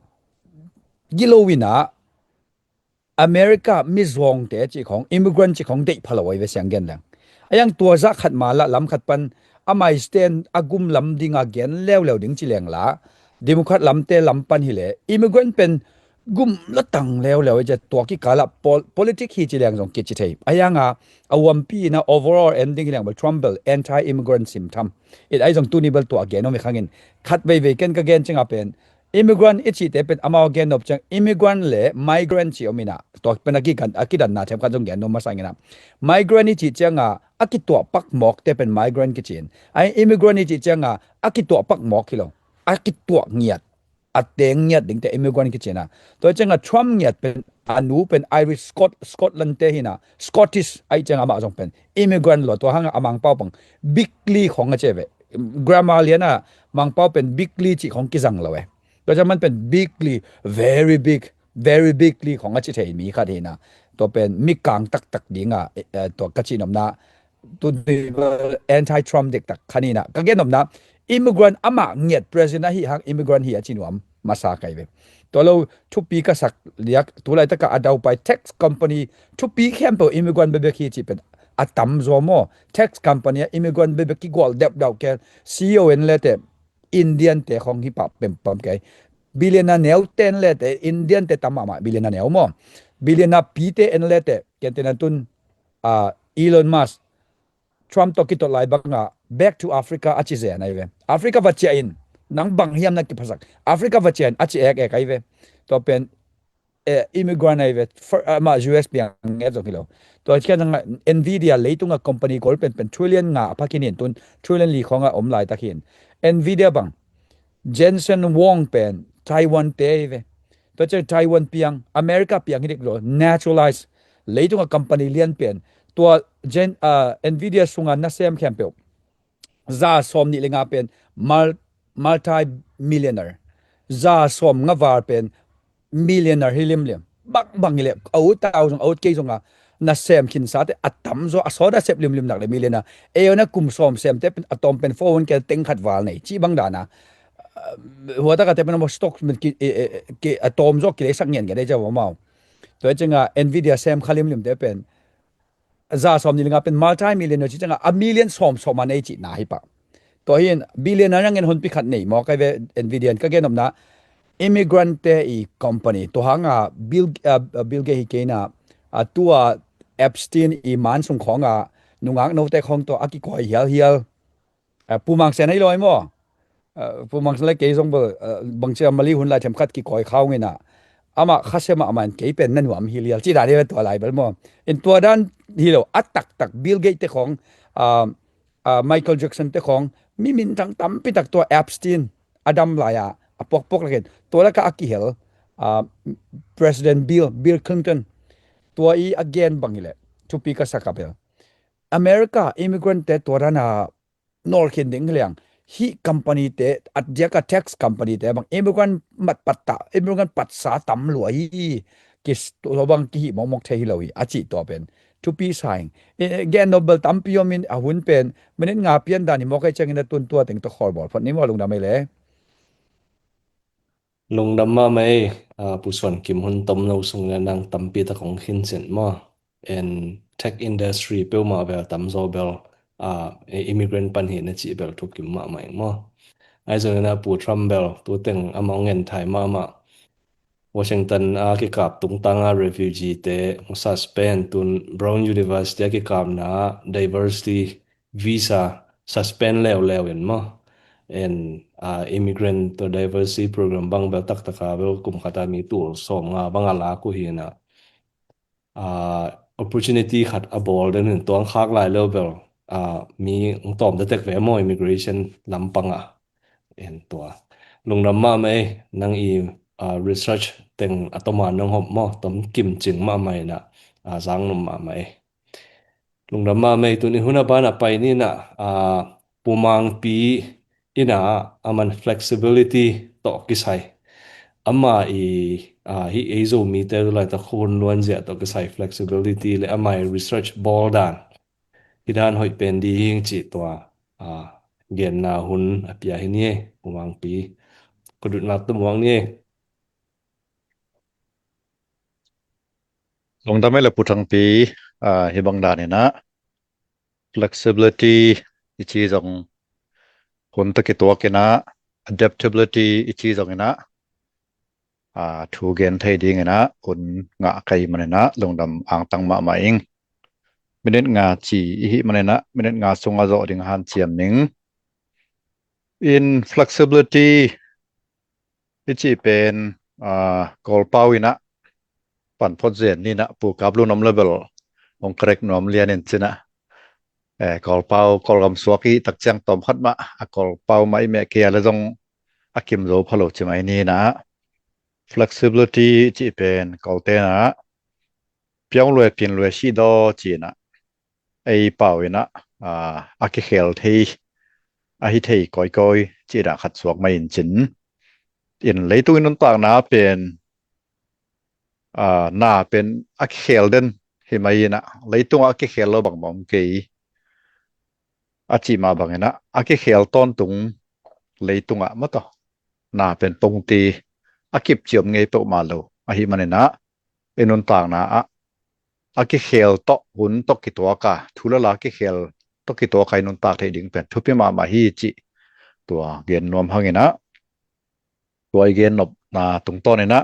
gilo in ah, America mizawngte cih khawng, immigrant cih khawng deih pha lo ahi ve siang gen leng. Ahi hang tua zah khat mah lah lam khat pan a mai stand a gum lam dinga gen leuleu ding ci leng lah, Democrat lamte lam pan hileh immigrant pen gum lua tang leuleu ahi ciang, tua kikal ah pol-, politic hi ci leng zong kici thei. Ahi hanga a huampi in ah overall en ding hi leng bel Trump bel anti-immigrant sim tham. It ahi zong tuni bel tua gen om hi khang in, khat veivei ken ka gen ciang a pen immigrant i cihte pen amau a gen nop ciang, immigrant le migrant ci om in ah, tua pen a kigan, a kidanna themkhat zong gen nuam masa ing in ah. Migrant i cih ciang a, a kituah pak mawkte pen migrant kici in. Ahi, immigrant i cih ciang a, a kituah pak mawk hi lo, a kituah ngiat, a teng ngiat dingte immigrant kici in ah. Tua ciang a Trump ngiat pen, a nu pen Irish Scot-, Scotland te hi in ah, Scottish ahi ciang amah zong pen immigrant lua. Tua hanga a Mangpau bang bigly khawng a ci ve. Grammar lian a Mangpau pen bigly cih khawng kizang lo e. Tua ciang aman pen bigly, very big, very bigly khawng a ci thei mi khat hi in ah. Tua pen mikang taktak dinga, eh, eh, tua ka cihnopna, tu anti-Trump dektak khat hi in ah. Ka gennopna, immigrant amah ngiat president ahi hang immigrant hi a ci nuam masa ka hi ve. Tua lo thupi ka sak liak, tu laitaka a daupai tax company thupi khempeuh immigrant bekbek hi cih pen a tamzaw maw. Tax company ah immigrant bekbek kigual deuhdeuh kei. C E O en leteh Indian te khawng hi pah pempam kei. Billionaire neu te en leteh Indian te tam mahmah, billionaire neu maw. Billionaire pite en leteh, kente na tun, ah, Elon Musk, Trump tawh kitot lai banga back to Africa a ci zen ahi ve. Africa va ciah in, nang bang hiam na kiphasak, Africa va ciah in a ci ekek ahi ve. Tua pen eh, immigrant ahi ve, for, ah, amah U S piang nget zong hi lo. Tua ciang Nvidia leitunga company gol penpen trillion nga a pha khin in, tun trillion li khawngah om laitak hi in. Nvidia bang, Jensen Huang pen Taiwan te ahi ve. Tua ciang Taiwan piang, America piang hi dik lo, naturalize. Leitunga company lian pen. Tua Gen, ah, Nvidia sunga nasem khempeuh za sawm nih le nga pen mul-, multi-millionaire. Za sawm nga val pen millionaire hi limlim. Bangbang hi le, a ut tau zong, a ut kei zong a, nasem khinsa te a tamzaw, a sawt a sep limlim nak le millionaire. Ei na kum sawm sem te pen, a tawm pen four hundred K teng khat val nei, ci bang dana. Ah, hua taka te pen a maw stock men ki, e, e, ki, a tawm zaw ki le sak ngen ngen ei zaw mau. Tua ciang a Nvidia sem kha limlim te pen, za sawm nih le nga pen multi-millionaire ci ciang a, a million sawm sawm a nei cihna hi pah. Tua hi in billionaire ngen hun pi khat nei maw, kai ve Nvidia in ka gen omna immigrant te i company. Tua hanga Bill, ah, Bill Gates hi kei na, ah, tua Epstein i man sung khawng a nungak note khawng tua a kikawi hial hial. Ah, Pu Mang Sen hei lawi maw? Ah, Pu Mang Sen le kei zong bel, ah, bangcia mali hun lai them khat kikawi khau ngina. Amah khasia mahmah in kei pen na nuam hi lial. Ci dan hi tua lai bel maw? In tua dan hi lo, a taktak Bill Gates te khawng, ah, ah, Michael Jackson te khawng, mi minthang tampi tak tua Epstein a dam lai a, a puakpuak lakin. Tua laka a kihel, ah, President Bill, Bill Clinton. Tua i a gen bang hi le, thupi ka sak a bel. America immigrant te tua dan a nawlkhin ding hi liang. Hih company te, a diaka tax company te bang immigrant mat patta, immigrant patsa tam lua hi. Kis tua bang kihi mokmok thei hi lo hi, a cih tua pen thupi sa ing. Eh, gen nobel tampi om in a hun pen minute nga pian dan hi mawk ei ciangin a tun tua teng tawh khawl bawl phot ni maw, lungdam ei le. Lungdam mahmah ei, ah, Pu Suan Kim, hun tomno sung le nang tampi tak hong khin sin maw. And tech industry peuhmah bel tamzaw bel, ah, immigrant pan hi na cih bel thukim mahmah ing maw. Ahi zongin a Pu Trump bel tu teng amah hong en thai mahmah. Washington a kikap tungtang a refugee te hong suspend, tun Brown University a kikapna diversity visa suspend leuleu in maw. And, ah, immigrant to diversity program bang bel taktak a bel kum khat a mi tul sawm nga bang a lak uh hi na. Ah, opportunity khat a bawl den in tuang khak lai leu bel, ah, mi hong tawm tektek ve maw immigration lampang a. En tua. Lungdam mahmah ei, nang i, ah, research teng a tom a nong hawm maw, tom kimcing mahmah in a, ah, zang nuam mahmah ei. Lungdam mahmah ei, tuni hun a ban a pai ni na, ah, Pu Mangpi in a, aman flexibility tawh kisai. Ama i, ah, hih ei Zomite tu laitak hun luanzia tawh kisai flexibility le ama i research bawl dan. Hi dan hoih pen di hing cih tua, ah, genna hun a pia hi ni ei, Pu Mangpi. Kudut nak tu muang ni ei. Lungdam ei le Pu Thangpi, ah, hi bang dan in a, flexibility i ci zong hun tawh kituak in a, adaptability i ci zong in a, ah, thu gen thei ding in a hun ngah ka hih man in a lungdam angtang mahmah ing. Minute nga ci i hih man in a minute nga sung a zawh ding hanciam ning. In flexibility i cih pen, ah, Kawlpau in a pan phot zen ni na, Pu Kap Lun om le bel hong correct nuam lian in ci na. Eh, Kawlpau, Kawlgam suak i tak ciang tawm khat mah a Kawlpau mah i meh kei a le zong a kim zo pha lo ci mai ni na. Flexibility i cih pen Kawlte na piang lue, pin lue, sih daw ci na. Ei pau in a, ah, a kikhel thei, a hi thei kawikawi cih dan khat suak mai in cin. In leitung i nuntakna pen, ah, na pen a kikhel den hi mai in a, leitung a kikhel lo bangmah om kei. A cih mah bang in a, a kikhel tawntung leitung ah mataw na pen pongti a kip ciam ngei peuhmah lo. Ahih man in a, i nuntakna ah a kikhel tawh, hun tawh kituak a, thu le la kikhel tawh kituak a i nuntak theih ding pen thupi mahmah hi cih tua gen nuam hang in a, tua i gen nopna tungtawn in a,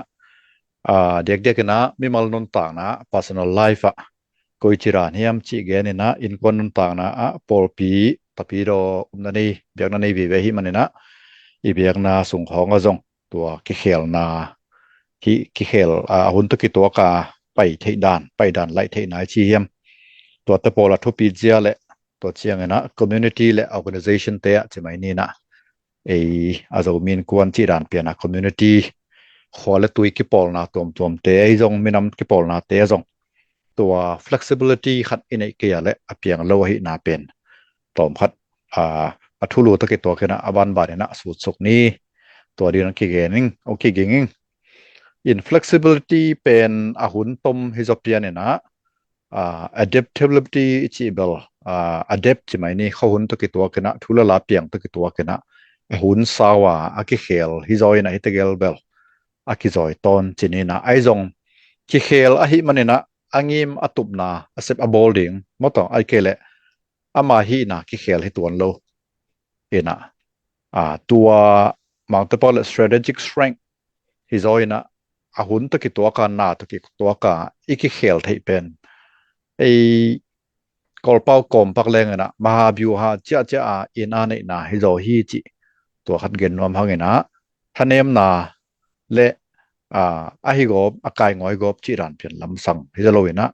ah, diakdiak in a mimal nuntakna, personal life ah koici dan hiam cih gen in a, innkuan nuntakna ah pawlpi, tapidaw umna nei, biakna nei vive ahih man in a, i biakna sung khawng ah zong tua kikhelna ki, kikhel, a, a hun tawh kituak a pai theih dan, pai dan laih theihna i ci hiam. Tuate pawl a thupi zia le tua ciangin ah community le organization te ah ci mai ni nah, ei a Zomi innkuan cih dan pian a community, khua le tui kipawlna tuamtuamte ahi zong, minam kipawlnate ah zong tua flexibility khat i neih kei a le a piang lo ahihna pen tawm khat, a, a thulu tawh kituakin ah a banbanin ah sutsuk ni. Tua dingin ah kigen ing, aw, kiging ing. In flexibility pen a hun tom hi zaw pianin ah, a, adaptability i cih bel, a, adapt ci mai ni, khuahun tawh kituakin ah, thu le la piang tawh kituakin ah, a hun sau a, a kikhel hi zaw in ah hi tegel bel a kizawi tawn ci ni nah. Ahi zong kikhel ahih manin ah a ngim a tupna a sep a bawl ding maw tawh, ahih kei leh ama hihna kikhel hi tuan lo in ah, a, tua mangte pawl le strategic strength hi zaw in ah, a hun tawh kituak a, na tawh kituak a i kikhel theih pen ei Kawlpau kawmpak leng in ah mahabyuha ciahciah a in a neihna hi zaw hi cih tua khat gen nuam hang in ah, thanemna le, a, a hi gawp, a kaingawi gawp cih dan pian lamsang hi zaw lo in ah,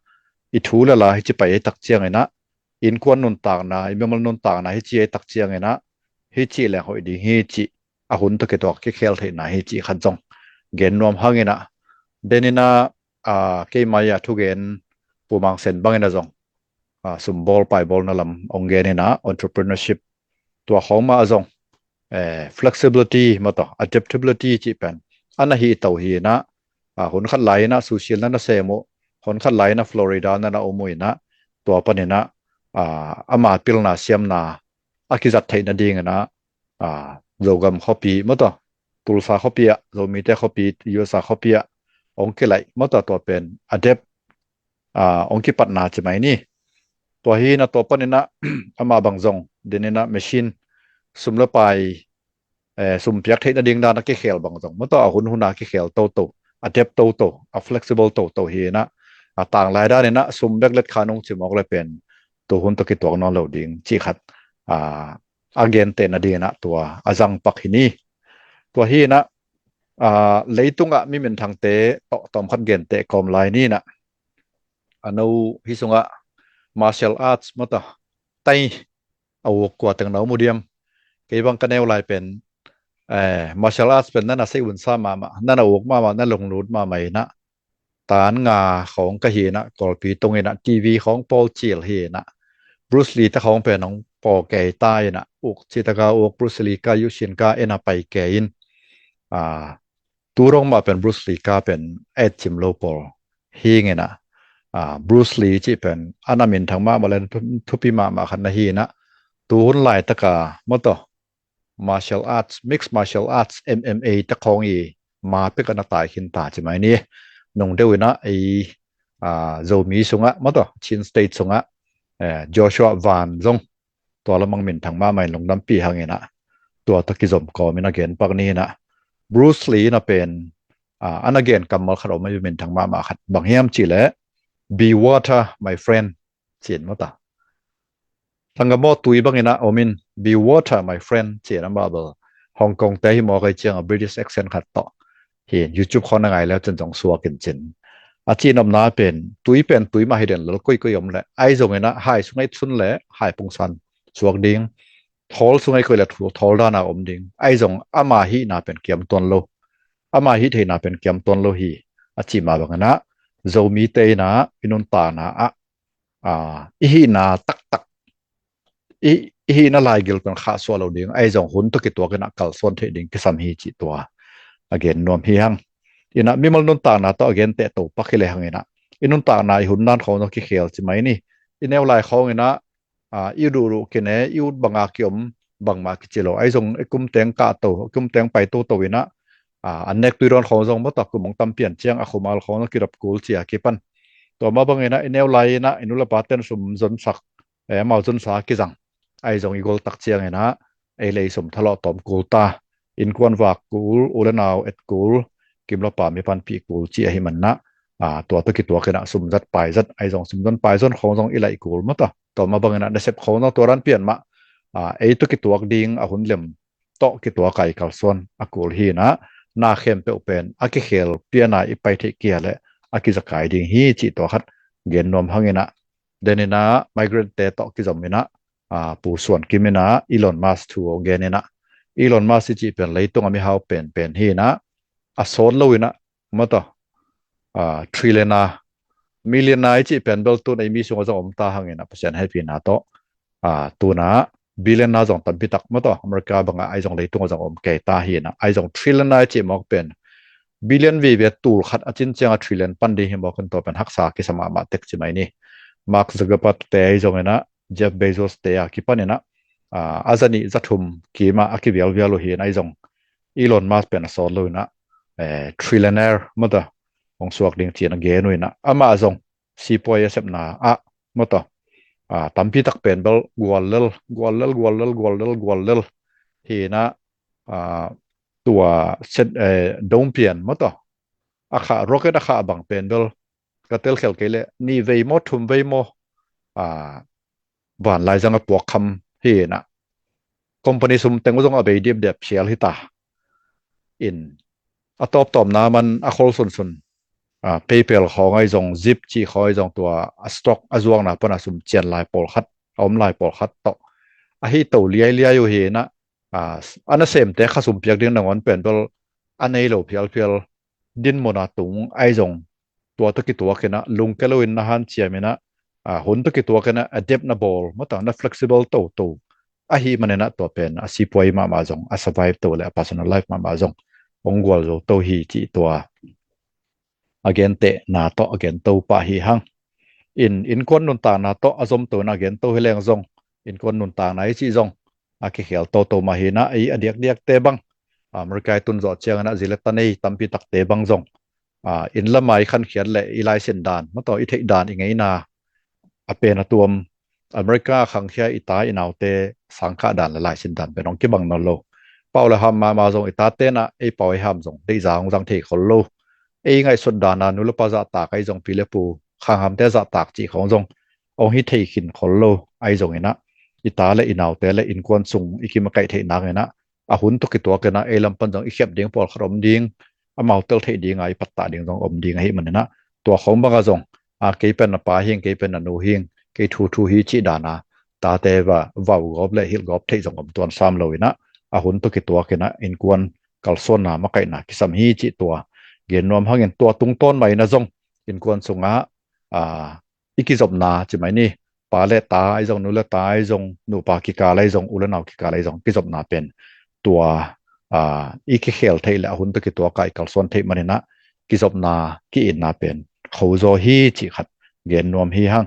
i thu le la hi ci pai ei tak ciangin ah, innkuan nuntakna, i mimal nuntakna hi ci ei tak ciangin ah, hi cih leng hoih ding hi cih, a hun tawh kituak kikhel theihna hi cih khat zong gen nuam hang in ah, den in ah, a, keimah a thugen Pu Mang Sen bangin ah zong, a, sumbawl paibawlna lam hong gen in ah entrepreneurship tua khawng mah ah zong, eh, flexibility maw tawh, adaptability cih pen a na hi to hi in ah, a, hun khat lai in ah Sushi-in na na sem uh, hun khat lai in ah Florida na na om uh in ah, tua panin ah, a, ama pilna siamna a kizat theih nadingin ah, a, Zogam khuapi maw tawh, Tulsa khuapi ah, Zomite khuapi, U S A khuapi ah hong kilaih maw tawh, tua pen adapt, a, hong kipatna ci mai ni. Tua hi in ah tua panin ah ama bang zong den in ah machine, sum le pai, eh, sum piak theih nading dan a kikhel bang zong maw tawh, a hun hun a kikhel toto, adapt toto, a flexible toto hi in ah, a, tanglai dan in ah sum bek let kha nong ci mawk le pen tu hun tawh kituak nawn lo ding cih khat, a, a genteh nadingin ah tua a zang pak hi ni. Tua hi in ah, a, leitungah mi minthangte tawh tawm khat genteh kawm lai ni nah. A no hi sungah martial arts maw tawh, tai a uk kua teng na om uh diam? Kei bang ka neu lai pen, eh, martial arts pen na na sei unsa mahmah, na na uk mahmah, na lunglut mahmah in ah, tan nga khawng ka hi in ah, Kawlpi tung in ah, T V khawng pawl cil hi in ah, Bruce Lee te khawng pen hong pawl kei ta in ah, uk ci taka uk, Bruce Lee ka, Yu Shin ka en a pai kei in, a, tu dong mah pen Bruce Lee ka pen et cim lo pawl hi ing in ah, a, Bruce Lee cih pen a na minthang mahmah le thu-, thupi mahmah khat na hi in ah, tu hun laitaka maw tawh, martial arts, mixed martial arts, M M A te khawng i ma pek a na tai khin ta ci mai ni. Nung deuh in ah ei, a, Zomi sungah maw tawh, Chin State sungah, eh, Joshua Van zong tua lamang minthang mahmah in lungdampih hang in ah, tua tawh kizom kawm in a gen pak ni in ah, Bruce Lee in ah pen, a, a na gen kammal khat om a, minthang mahmah khat, bang hiam cih leh, "Be water, my friend," ci-in maw tawh. Sanggam aw, tui bangin ah om in, "Be water, my friend," ci-in amah bel Hong Kong te hi mawk ei ciang a British accent khat tawh hi in, YouTube khawng na ngai le cin zong suak in cin. A cihnopna pen tui pen tui mah hi den lel, koikoi om leh, ahi zongin ah hai sung ei sun le hai pungsan suak ding, thawl sung ei koih le thawl dan a om ding, ahi zong ama hihna pen kiam tuan lo, ama hih theihna pen kiam tuan lo hi. A cih mah bangin ah Zomite in ah i nuntakna ah, a, i hihna taktak, i, i hihna laigil pen khahsuah lo ding, ahi zong hun tawh kituakin ah kalsuan theih ding kisam hi cih tua a gen nuam hi hang. In ah mimal nuntakna tawh a genteh to pak hi le hang in ah, i nuntakna i hun dan khawng zong kikhel ci mai ni. I neu lai khawng in ah, a, i duhduh kine, i ut banga kiom bangmah kici lo, ahi zong i kum teng kah to, i kum teng pai toto in ah, a, an nek tui dawn khawng zong maw tawh, kum hong tam pian ciang a khumal khawng zong kidop kul ci a kipan. Tua mah bangin ah i neu lai in ah i nu le pa ten sum zonsak, eh, amau zonsa kizang, ahi zong i gol tak ciangin ah ei le i sum thalawh tawm kul ta, innkuan vak kul, u le nau et kul, kim le pa mi panpih kul ci ahih manin ah, a, tua tawh kituakin ah sum zat pai zat, ahi zong sum zon pai zon khawng zong i laih kul maw tawh. Tua mah bangin ah nasep khawng zong tua dan pian mah, a, ei tawh kituak ding a hun lem tawh kituak a i kalsuan a kul hi in ah, na khempeuh pen a kikhel piana i pai theih kia le a kizakai ding hi cih tua khat gen nuam hang inah, den inah migrant te tawh kizom inah, ah, Pu Suan Kim inah Elon Musk thu a gen inah, Elon Musk i cih pen leitung a mihau penpen hi inah, a sawt lo inah, mataw, ah, trillionaire, millionaire i cih pen bel tun ei mi sungah zong om ta hang inah Pasian hehpihna tawh, ah, tuna billionaire zong tampi tak, mataw, America bangah ai zong leitung a zong om kei ta hi inah, ai zong trillionaire i cih mawk pen billion vive tul khat a cin ciang a trillion pan ding hi mawk in tua pen haksa kisa mahmah tek ci mai ni. Mark Zuckerberg te ai zong inah, Jeff Bezos te a kipan inah, ah, a za nih za thum kimah a kivialvial uh hi inah, ai zong Elon Musk pen a sawt lo inah, eh, trillionaire, mataw, hong suak ding ci inah gen uh inah, amah zong sipuai a sepna ah, mataw, ah, tampi tak pen bel guallel, guallel, guallel, guallel, guallel hi inah, ah, tua set, eh, dongpian, mataw, a khah, rocket a khah bang pen bel ka telkhel kei leh nih vei maw, thum vei maw, ah, vanlai zang a puak kham hi inah, company sum teng uh zong a bei dipdep phial hi ta in, a tawptawpna man a khol sunsun, ah, PayPal khawng ai zong, Zip cih khawng ai zong, tua a stock a zuakna pana sum cian lai pawlkhat, a om lai pawlkhat tawh ahi to liailiai uh hi inah, ah, a nasemte kha sum piak ding nangawn pen bel a nei lo phialphial dinmuna tung ai zong, tua tawh kituak inah lungke loin na hanciam inah, ah, hun tawh kituak inah adapt na bawl, mataw, na flexible toto ahi man inah tua pen a sipuai mahmah zong a survive to le a personal life mahmah zong hong gualzo to hi cih tua a gentehna tawh a gen to pah hi hang. In, innkuan nuntakna tawh a zom to inah a gen to hi leng zong, innkuan nuntakna i cih zong a kikhel toto mah hi inah, ei a diakdiakte bang, America i tun zawh ciang inah zi le ta nei tampi takte bang zong, ah, inn lamah i khankhiat le i laisin dan, mataw, i theih dan, i ngeina a pen a tuam, America a khangkhia i ta i naute sangkhah dan le laisin dan pen hong kibang nawn lo. Pau le ham mahmah zong i tate inah ei pau ei ham zong deihza hong zang thei khol lo. Ei ngaihsut dana nu le pa zahtak ai zong, pi le pu khanghamte zahtak cih khawng zong hong hi thei khin khol lo. Ai zong inah i ta le i naute le innkuan sung i kimakaih theih nak inah, a hun tawh kituak inah ei lam pan zong i khiap ding pawlkhat om ding, amau tel theih dinga i pattah ding zong om ding ahi man inah, tua khawng bangah zong, a, kei pen na pa hing, kei pen na nu hing, kei thu thu hi cih dana tate va vau gawp le hilh gawp theih zong om tuan sam lo inah, a hun tawh kituak inah innkuan kalsuanna makaihna kisam hi cih tua gen nuam hang in, tua tungtawn mah inah zong innkuan sungah, ah, i kizopna ci mai ni, pa le ta ai zong, nu le ta ai zong, nupa kikal ai zong, u le nau kikal ai zong kizopna pen tua, ah, i kikhel theih le a hun tawh kituak a i kalsuan theih man inah kizopna ki-itna pen khozaw hi cih khat gen nuam hi hang.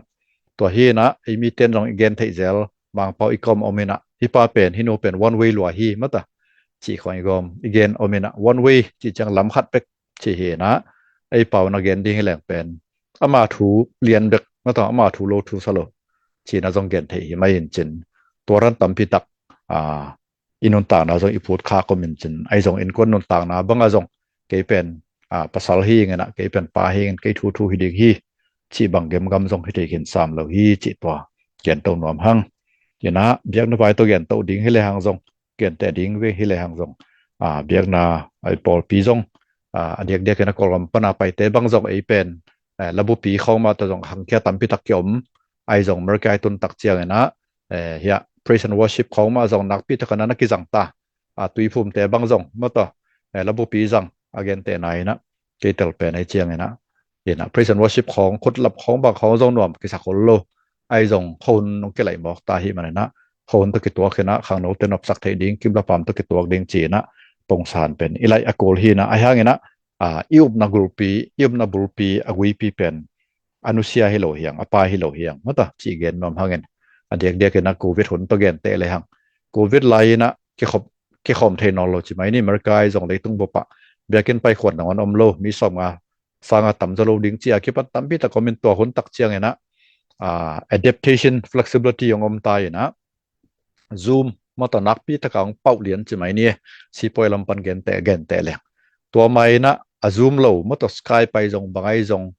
Tua hi inah ei miten zong i gen theih zel, Mangpau i kawm om inah, hih pa pen, hih nu pen one way lua hi, mataw, cih khawng i gawm, i gen om inah, one way cih ciang lam khat pek cih hi inah, ei pau na gen ding hi leng pen ama thu lian bek, mataw, ama thu lo thu sa lo cih inah zong gen theih hi mai in cin, tua ran tampi tak, ah, i nuntakna zong i phut khak om in cin, ai zong innkuan nuntakna bangah zong kei pen, ah, pasal hi ing inah, kei pen pa hi ing in, kei thu thu hi ding hi cih bang gemgam zong hi thei khin sam lo hi cih tua gen to nuam hang. Inah biakna vai tawh gen to ding hi le hang zong, genteh ding ve hi le hang zong, ah, biakna ai pawlpi zong, ah, a diakdiak inah Kawlgam pana paite bang zong ei pen, eh, labupi khawng mah tawh zong khangkhia tampi tak kiom, ai zong America i tun tak ciang inah, eh, hiah praise and worship khawng mah zong nakpi tak a na kizang ta, ah, Tuiphumte bang zong, mataw, eh, labupi zang a gentehna inah, kei tel pen ai ciang inah, inah praise and worship khawng, khutlap khawng bang khawng zong nuam kisa khol lo. Ai zong khuahun nong kilaih mawk ta hi man inah, khuahun tawh kituak inah khangnote nopsak theih ding, kim le paam tawh kituak ding ci inah pongsan pen i laih a kul hi inah, ai hang inah, ah, i upna gulpi, i upna bulpi, a guipi pen a nusia hi lo hi hang, a pai hi lo hi hang, mataw, cih gen nuam hang in, a diakdiak inah Covid hun tawh genteh le hang, Covid lai inah kikhop, kikhawm thei nawn lo ci mai ni, America ai zong leitung bup ah biakinn paikhuan nangawn om lo, mi sawmnga sanga tamzaw lo ding ci a kipan tampi tak om in, tua hun tak ciang inah, ah, adaptation, flexibility hong om ta inah, Zoom, mataw, nakpi tak a hong pauh lian ci mai ni, sipuai lam pan genteh, genteh leng. Tua mah inah a Zoom lo, mataw, Skype ai zong, bang ai zong,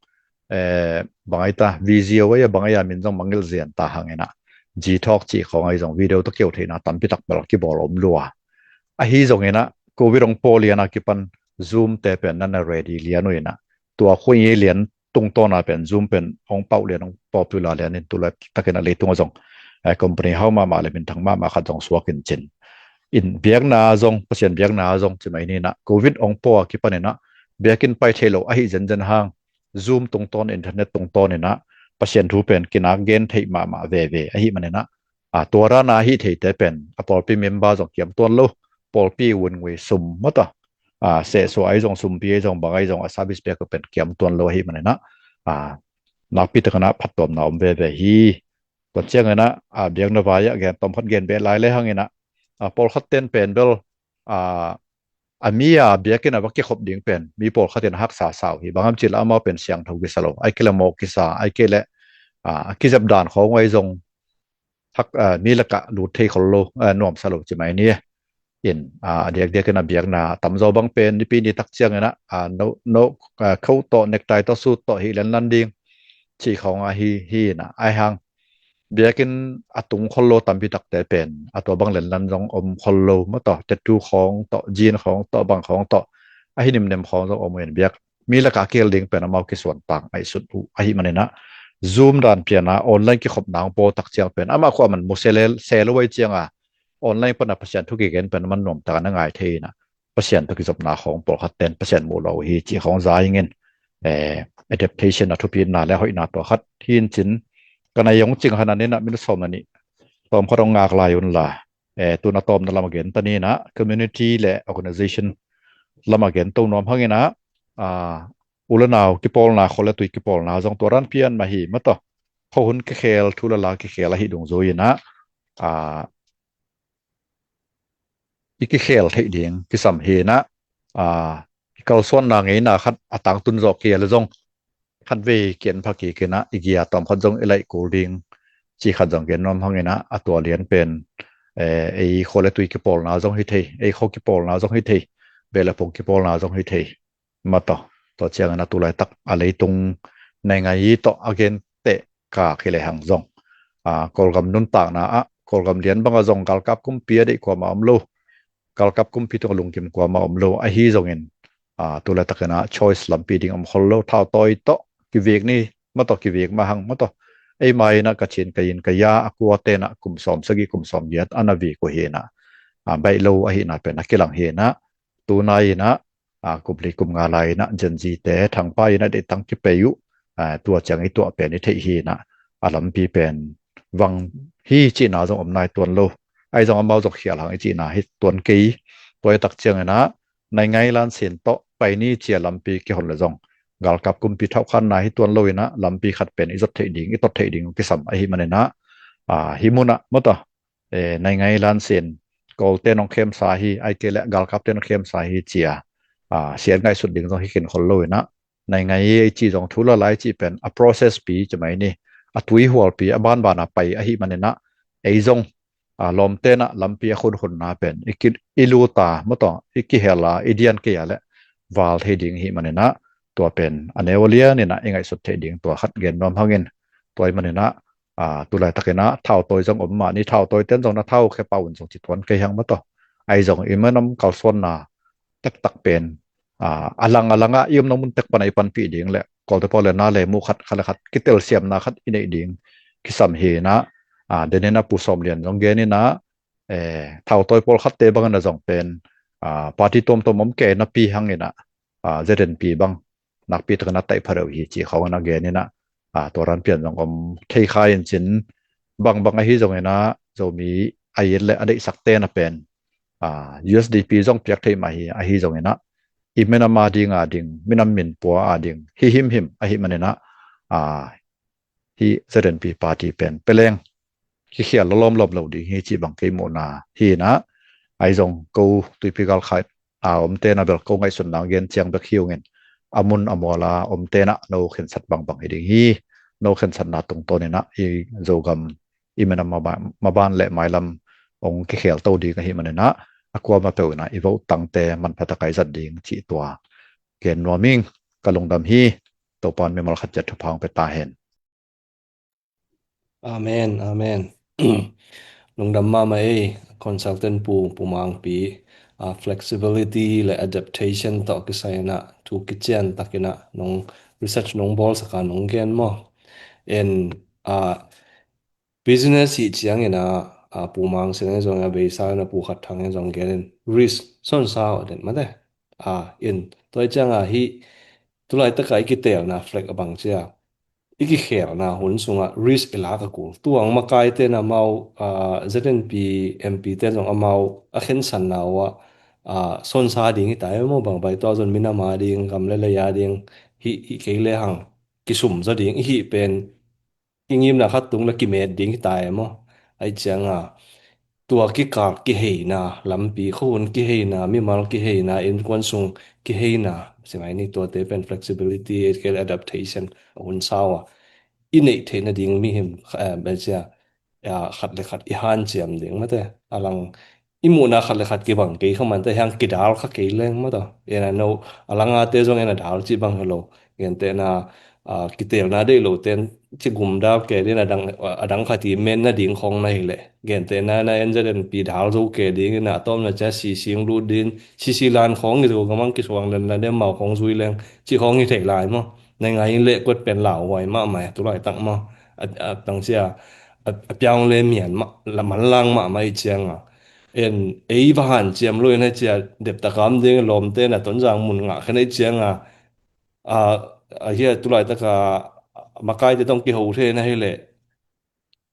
eh, bang ai ta, Visio ai a, bang ai a min zong mangngilh zian ta hang inah, Gtalk cih khawng ai zong video tawh keu theihna tampi tak bel kibawl om lua. Ahi zong inah Covid hong pawl lian a kipan Zoom te pen na na ready lian uh inah, tua khuai lian tungtawna pen Zoom pen hong pauh lian, hong popular lian in, tulai takin a leitung a zong, eh, company hau mahmah le minthang mahmah khat zong suak in cin. In biakna zong, Pasian biakna zong ci mai ninah, Covid hong pua kipan inah biakinn pai thei lo ahi zenzen hang, Zoom tungtawn, internet tungtawn inah Pasian thu pen kinak gen theih mahmah veve ahi maninah, a, tua rana ahi theite pen a pawlpi member zong kiam tuan lo, pawlpi vun ngui sum mata, a, sehsuah ahi zong, sumpi ahi zong, bang ahi zong, a service pek pen kiam tuan lo ahi maninah, a, nakpi takinah phattuamna om veve hi. Tua cianginah, a, biakna vai-ah gen, tawmkhat gen beh lai le hanginah, a, pawlkhat ten pen bel, a, a mi a biakinn a va kikhop ding pen mi pawlkhat in a haksa sau hi, bang ham cih leh amau pen siangtho kisa lo, ai kei leh mawh kisa, ai kei leh, a, a kizep dan khawng ahi zong hak, a, mi lakah lut thei khol lo, a, nuamsa lo ci mai ni. In, a, a diakdiakin a biakna tamzaw bang pen nipi ni tak cianginah, a, no, no, a, coat tawh, necktie tawh, suit tawh hih lenlan ding cih khawng ahi, hi inah, ai hang biakinn a tung khol lo tampi takte pen a tua bang lenlan zong om khol lo mataw, tattoo khawng tawh, jean khawng tawh, bang khawng tawh, ahi nimnem khawng zong om in, biak mi lakah a kihel ding pen amau kisuan tang ahi sut uh ahi maninah, Zoom dan piana online kikhopna hong pua tak ciang pen amah khua man mu se le, se lo ahi cianga online pana Pasian thu kigen pen a man nuam takin a ngai thei inah, Pasian tawh kizopna khawng pawlkhat ten Pasian muh lo hi cih khawng za ingin, eh, adaptation a thupitna le hoihna tua khat hi in cin. Ka nai hong cing hanan inah minute sawm na nih tawmkhat hong ngak lai unla, eh, tuna tawmna lam a gen ta ninah, community le organization lam a gen to nuam hanginah, a, u le nau kipawlna, khua le tui kipawlna zong tua ran pian mah hi mataw. Khuahun kikhel, thu le la kikhel ahi dungzui inah, a, i kikhel theih ding kisam hinah, a, i kalsuanna ngeina khat a tangtun zawh kei a le zong khatvei kian pha kik inah i gia tawmkhat zong i laih kul ding cih khat zong gen nuam hanginah, a tua lian pen, eh, ei khua le tui kipawlna zong hi thei, ei khua kipawlna zong hi thei, beh le phung kipawlna zong hi thei. Mataw, tua ciangin a tulaitak a leitung naingai tawh a gen teh ka khi lehang zong, a, Kawlgam nuntakna ah Kawlgam lian bangah zong galkap kumpi a deih kuamah om lo, galkap kumpi tungah lungkim kuamah om lo ahi zongin, a, tulaitakin a choice lampi ding om khol lo, thautawi tawh kivek ni, mataw kivek mah hang mataw. Eima inah ka chin ka in ka ya a kua tenah kum sawm sagih kum sawm giat a na vek uh hinah, a, baih lo ahihna pen a kilang hinah, tunai inah, a, kum li kum nga lai inah Gen Z te thangpai inah deih tang kipei uh, a, tua ciang i tuah pen i theih hinah, a lampi pen vang hi cihna zong om nai tuan lo. Ahi zong amau zong khial hang i cihna hi tuan kei. Tua i tak cianginah naingai lansin tawh pai ni cia lampi kihon le zong galkap kumpi thauhkhanna hi tuan lo inah lampi khat pen i zot theih ding, i tot theih ding kisam ahi maninah, a, hi munah mataw, eh, naingai lansin Kawlte nong khemsa hi, ai kei leh galkapte nong khemsa hi cia, a, siat ngaihsut ding zong hi kin khol lo inah, naingai ei cih zong thu la lai cih pen a process pi ci mai ni, a tui hualpi a banbana pai ahi maninah, ei zong, a, lawmte inah lampi a khunkhunna pen i ki, i luta mataw, i kihela, i dian kei a leh val thei ding hi maninah, tua pen a neu a lian inah i ngaihsut theih ding tua khat gen nuam hangin, tua hi maninah, a, tulaitakinah thautawi zong om mah ni, thautawi ten zong na thau khe pau in zong ci tuan kei hang mataw. Ahi zong i minam kalsuanna taktak pen, a, a lang a langah i omna mun tek pana i panpih ding le Kawlte pawl le na le muh khat, khat le khat kitelsiamna khat i neih ding kisam hinah, a, denin a Pu Sawm Lian zong gen inah, eh, thautawi pawlkhatte bangin a zong pen, a, party tuamtuam om kei napi hanginah, a, Z N P bang nakpi takin a taih pha deuh hi cih khawng inah gen inah, a, tua ran pian zong om thei kha in cin, bangbang ahi zonginah Zomi a it le a deihsak tena pen, a, U S D P zong piak thei mah hi, ahi zonginah i minam a ding a ding, minam minpua a ding hi himhim ahi maninah, a, hi Z N P party pen peleng kikhial lawlawm lawm lo ding hi cih bang kei muhna hinah, ahi zong ko tuipi galkhat a omte na bel ko ngaihsutna gen ciang bek hi ungin, a mun a muala omte na no khensat bangbang hi ding hi. No khensatna tungtawninah i Zogam i minam maban, maban le mailam ong kikhial to ding ahi maninah, a kuama peuh inah i vote tangte manpha taka i zat ding cih tua gen nuam ing. Ka lungdam hi. Topan mimal khat ciat thupha ong pia ta hen. Amen, amen. Lungdam mahmah ei, consultant pu, Pu Mangpi. a, flexibility le adaptation tawh kisai in ah thu kician takin ah nong research nong bawlsak a nong gen maw. En, a, business hih ciangin ah, a, Pu Mang Sian in zong a beisa in ah Pu Khat Thang in zong gen in risk sonsa uh den mate. A, in tua ciang a hih tulaitak a i kiteelna flag a bang cia i kikhelna hun sungah risk i lak a kul. Tua ang makaite in amau, a, Z N P M P te zong amau a khensanna uh ah, a, sonsa ding hi ta e maw, bang bai tua zon minam a ding, gam le lei a ding, hih, hih kei le hang kisum zaw ding i hih pen i ngimna khat tung le kimet ding hi ta e maw. Ahi ciang a tua kikal kiheina, lampi khuahun kiheina, mimal kiheina, innkuan sung kiheina, si mai ni, tuate pen flexibility, adaptation a hun sau a i neih theihna ding mihim, eh, bel cia, a, khat le khat i hanciam ding mate. A lang i muhna khat le khat kibang kei kha mante, hiang kidal kha kei leng mate. En a no, a lang a te zong en a dal ci bang hi lo. Gentehna, a, kiteelna deih lo ten ci gum dal ke din a dang, a dang khat i men na ding khong na hi le. Gentehna na N Z N P dal zo ke ding in a tawm na cia sising lut din, sisi lan khong i zo gamang kisuang len la dem mau khong zui leng ci khong i thei lai maw. Nai ngai in le kuat pen lau huai mahmah, tulaitak maw. A, a, tang sia, a, a piang le mian mah, la man lang mahmah i ciang a. En, ei va hanciam lo in a cia, dep takam ding lawmte na Tonzang mun ngah khen i ciang a. A, a hia tulaitak a, makaite tong kiho thei na hi le.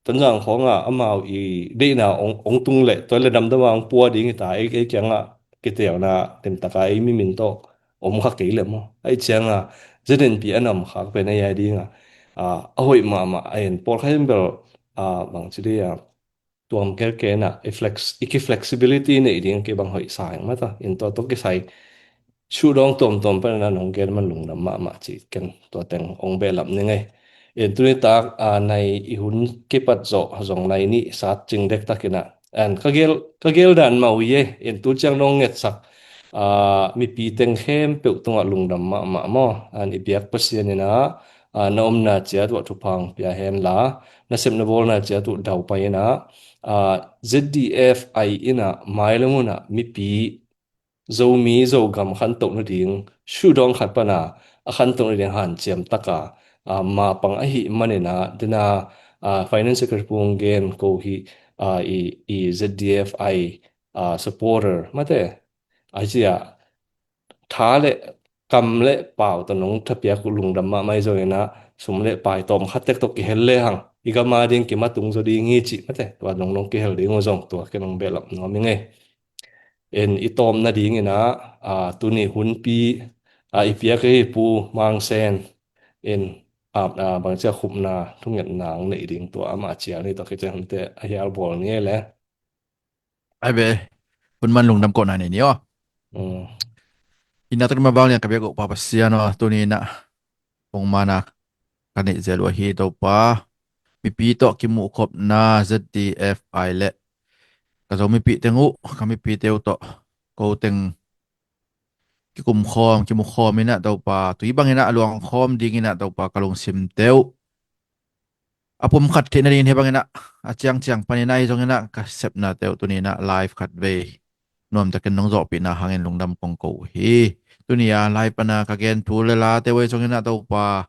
Tonzang khong a, amau i deihna ong, ong tung le, tua le damdam a ong pua ding hi ta, ei, ei kiang a, kiteelna, tem taka ei mi min tawh, om kha kei le maw. Ahi ciang a, Z N P a nam khak pen ei a ding a, a, a hoih mahmah, a en, pawl kha in bel, a, bang ci dei a, tuam kelkel na, i flex, i ki flexibility nei ding ke bang hoih sa eng mata, in tua tawh kisai, sudawng tuamtuam pan na nong gen man lungdam mahmah ci ken tua teng ong behlap ni ngei. In tuni tak, a, nai i hun kipat zawh zong nai nih sat cing dek takin a. An ka gel, ka gel dan mah uh hi e, in tu ciang nong ngetsak, a, mipi teng khempeuh tungah lungdam mahmah maw. An i biak Pasian in a, a, na omna ciat uh thupha ong pia hen la, na sepna bawlna ciat uh daupai in a, a, Z D F I in a, mai le mun a, mipi Zomi Zogam khantoh nading, sudawng khat pan a, a khantoh nading hanciam taka, a, mapang ahih manin a, dena, a, Finance Secretary Pung Gen ko hi, a, i, i Z D F I, a, supporter, mate, a, cia, tha le, kam le, pau ta nong thapiak uh lungdam mahmah i zong in a, sum le pai tawm khat tek tawh kihel le hang, i gam a ding kimatung zaw ding hi ci, mate, tua nong nong kihel ding uh zong tua ke nong behlap nuam i ngei. En i tawm nading in a, a, tuni hunpi, a, i piak hi Pu Mang Sen. En, a, a, bang cia khupna, thungetna ang nei ding tua ama cia ni tua kician te a hial bawl ni le. Ai be, hun man lungdam ko na nei ni aw. Mm. Ina tuni ma bang lian ka biak uh Pa Pasian aw, tuni na. Pongmana ka neih zel uh ahi Topa. Mipi tawh kimuh khopna Z D F I le ka Zomipi teng uh, ka mipi teu tawh ko teng kikum khawm, kimu khawm in a Topa. Tui bang in a luang khawm ding in a Topa ka lungsim teu a pum khat theih nading hi bang in a, a ciangciang pan in a i zong in a ka sepna teu tuni in a live khat vei nuam takin nong zawhpihna hangin lungdam kong ko uh hi. Tuni a live pan a ka gen thu le la teu a i zong in a Topa,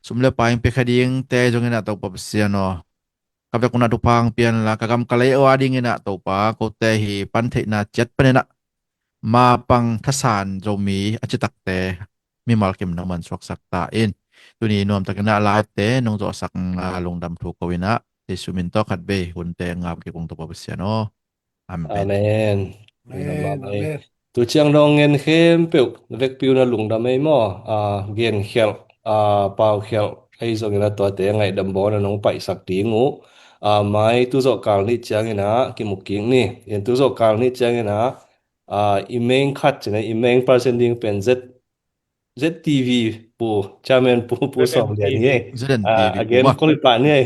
sum le pai pia kha ding te zong in a Topa Pasian aw, ka vek un a thupha ong pia hen la, ka gam ka lei aw a ding in a Topa, kote hi pan theihna ciat pan in a mapang thasan Zomi a citakte mimal kim nong man suaksak ta in. Tuni nuam takin a live te nong zawhsak a lungdam thu ko in a Jesu min tawh khat vei hunte ngap kik ung Topa Pasian aw. Amen. Amen. Amen. Amen. Tu ciang dong ngen khempeuh na vekpi un a lungdam ei maw. A, gen khialh, a, pau khialh ei zong in a tuate ngaihdam bawl na nong paihsak ding uh. A, mai tu zawh kal nih ciang in a kimu kik ni. In tu zawh kal nih ciang in a, a, i meng khat cin a, i meng person ding pen Z, Z T V Pu, Chairman Pu, Pu Sawm Lian hi ei. Z N T V a gen kol pah ni ei.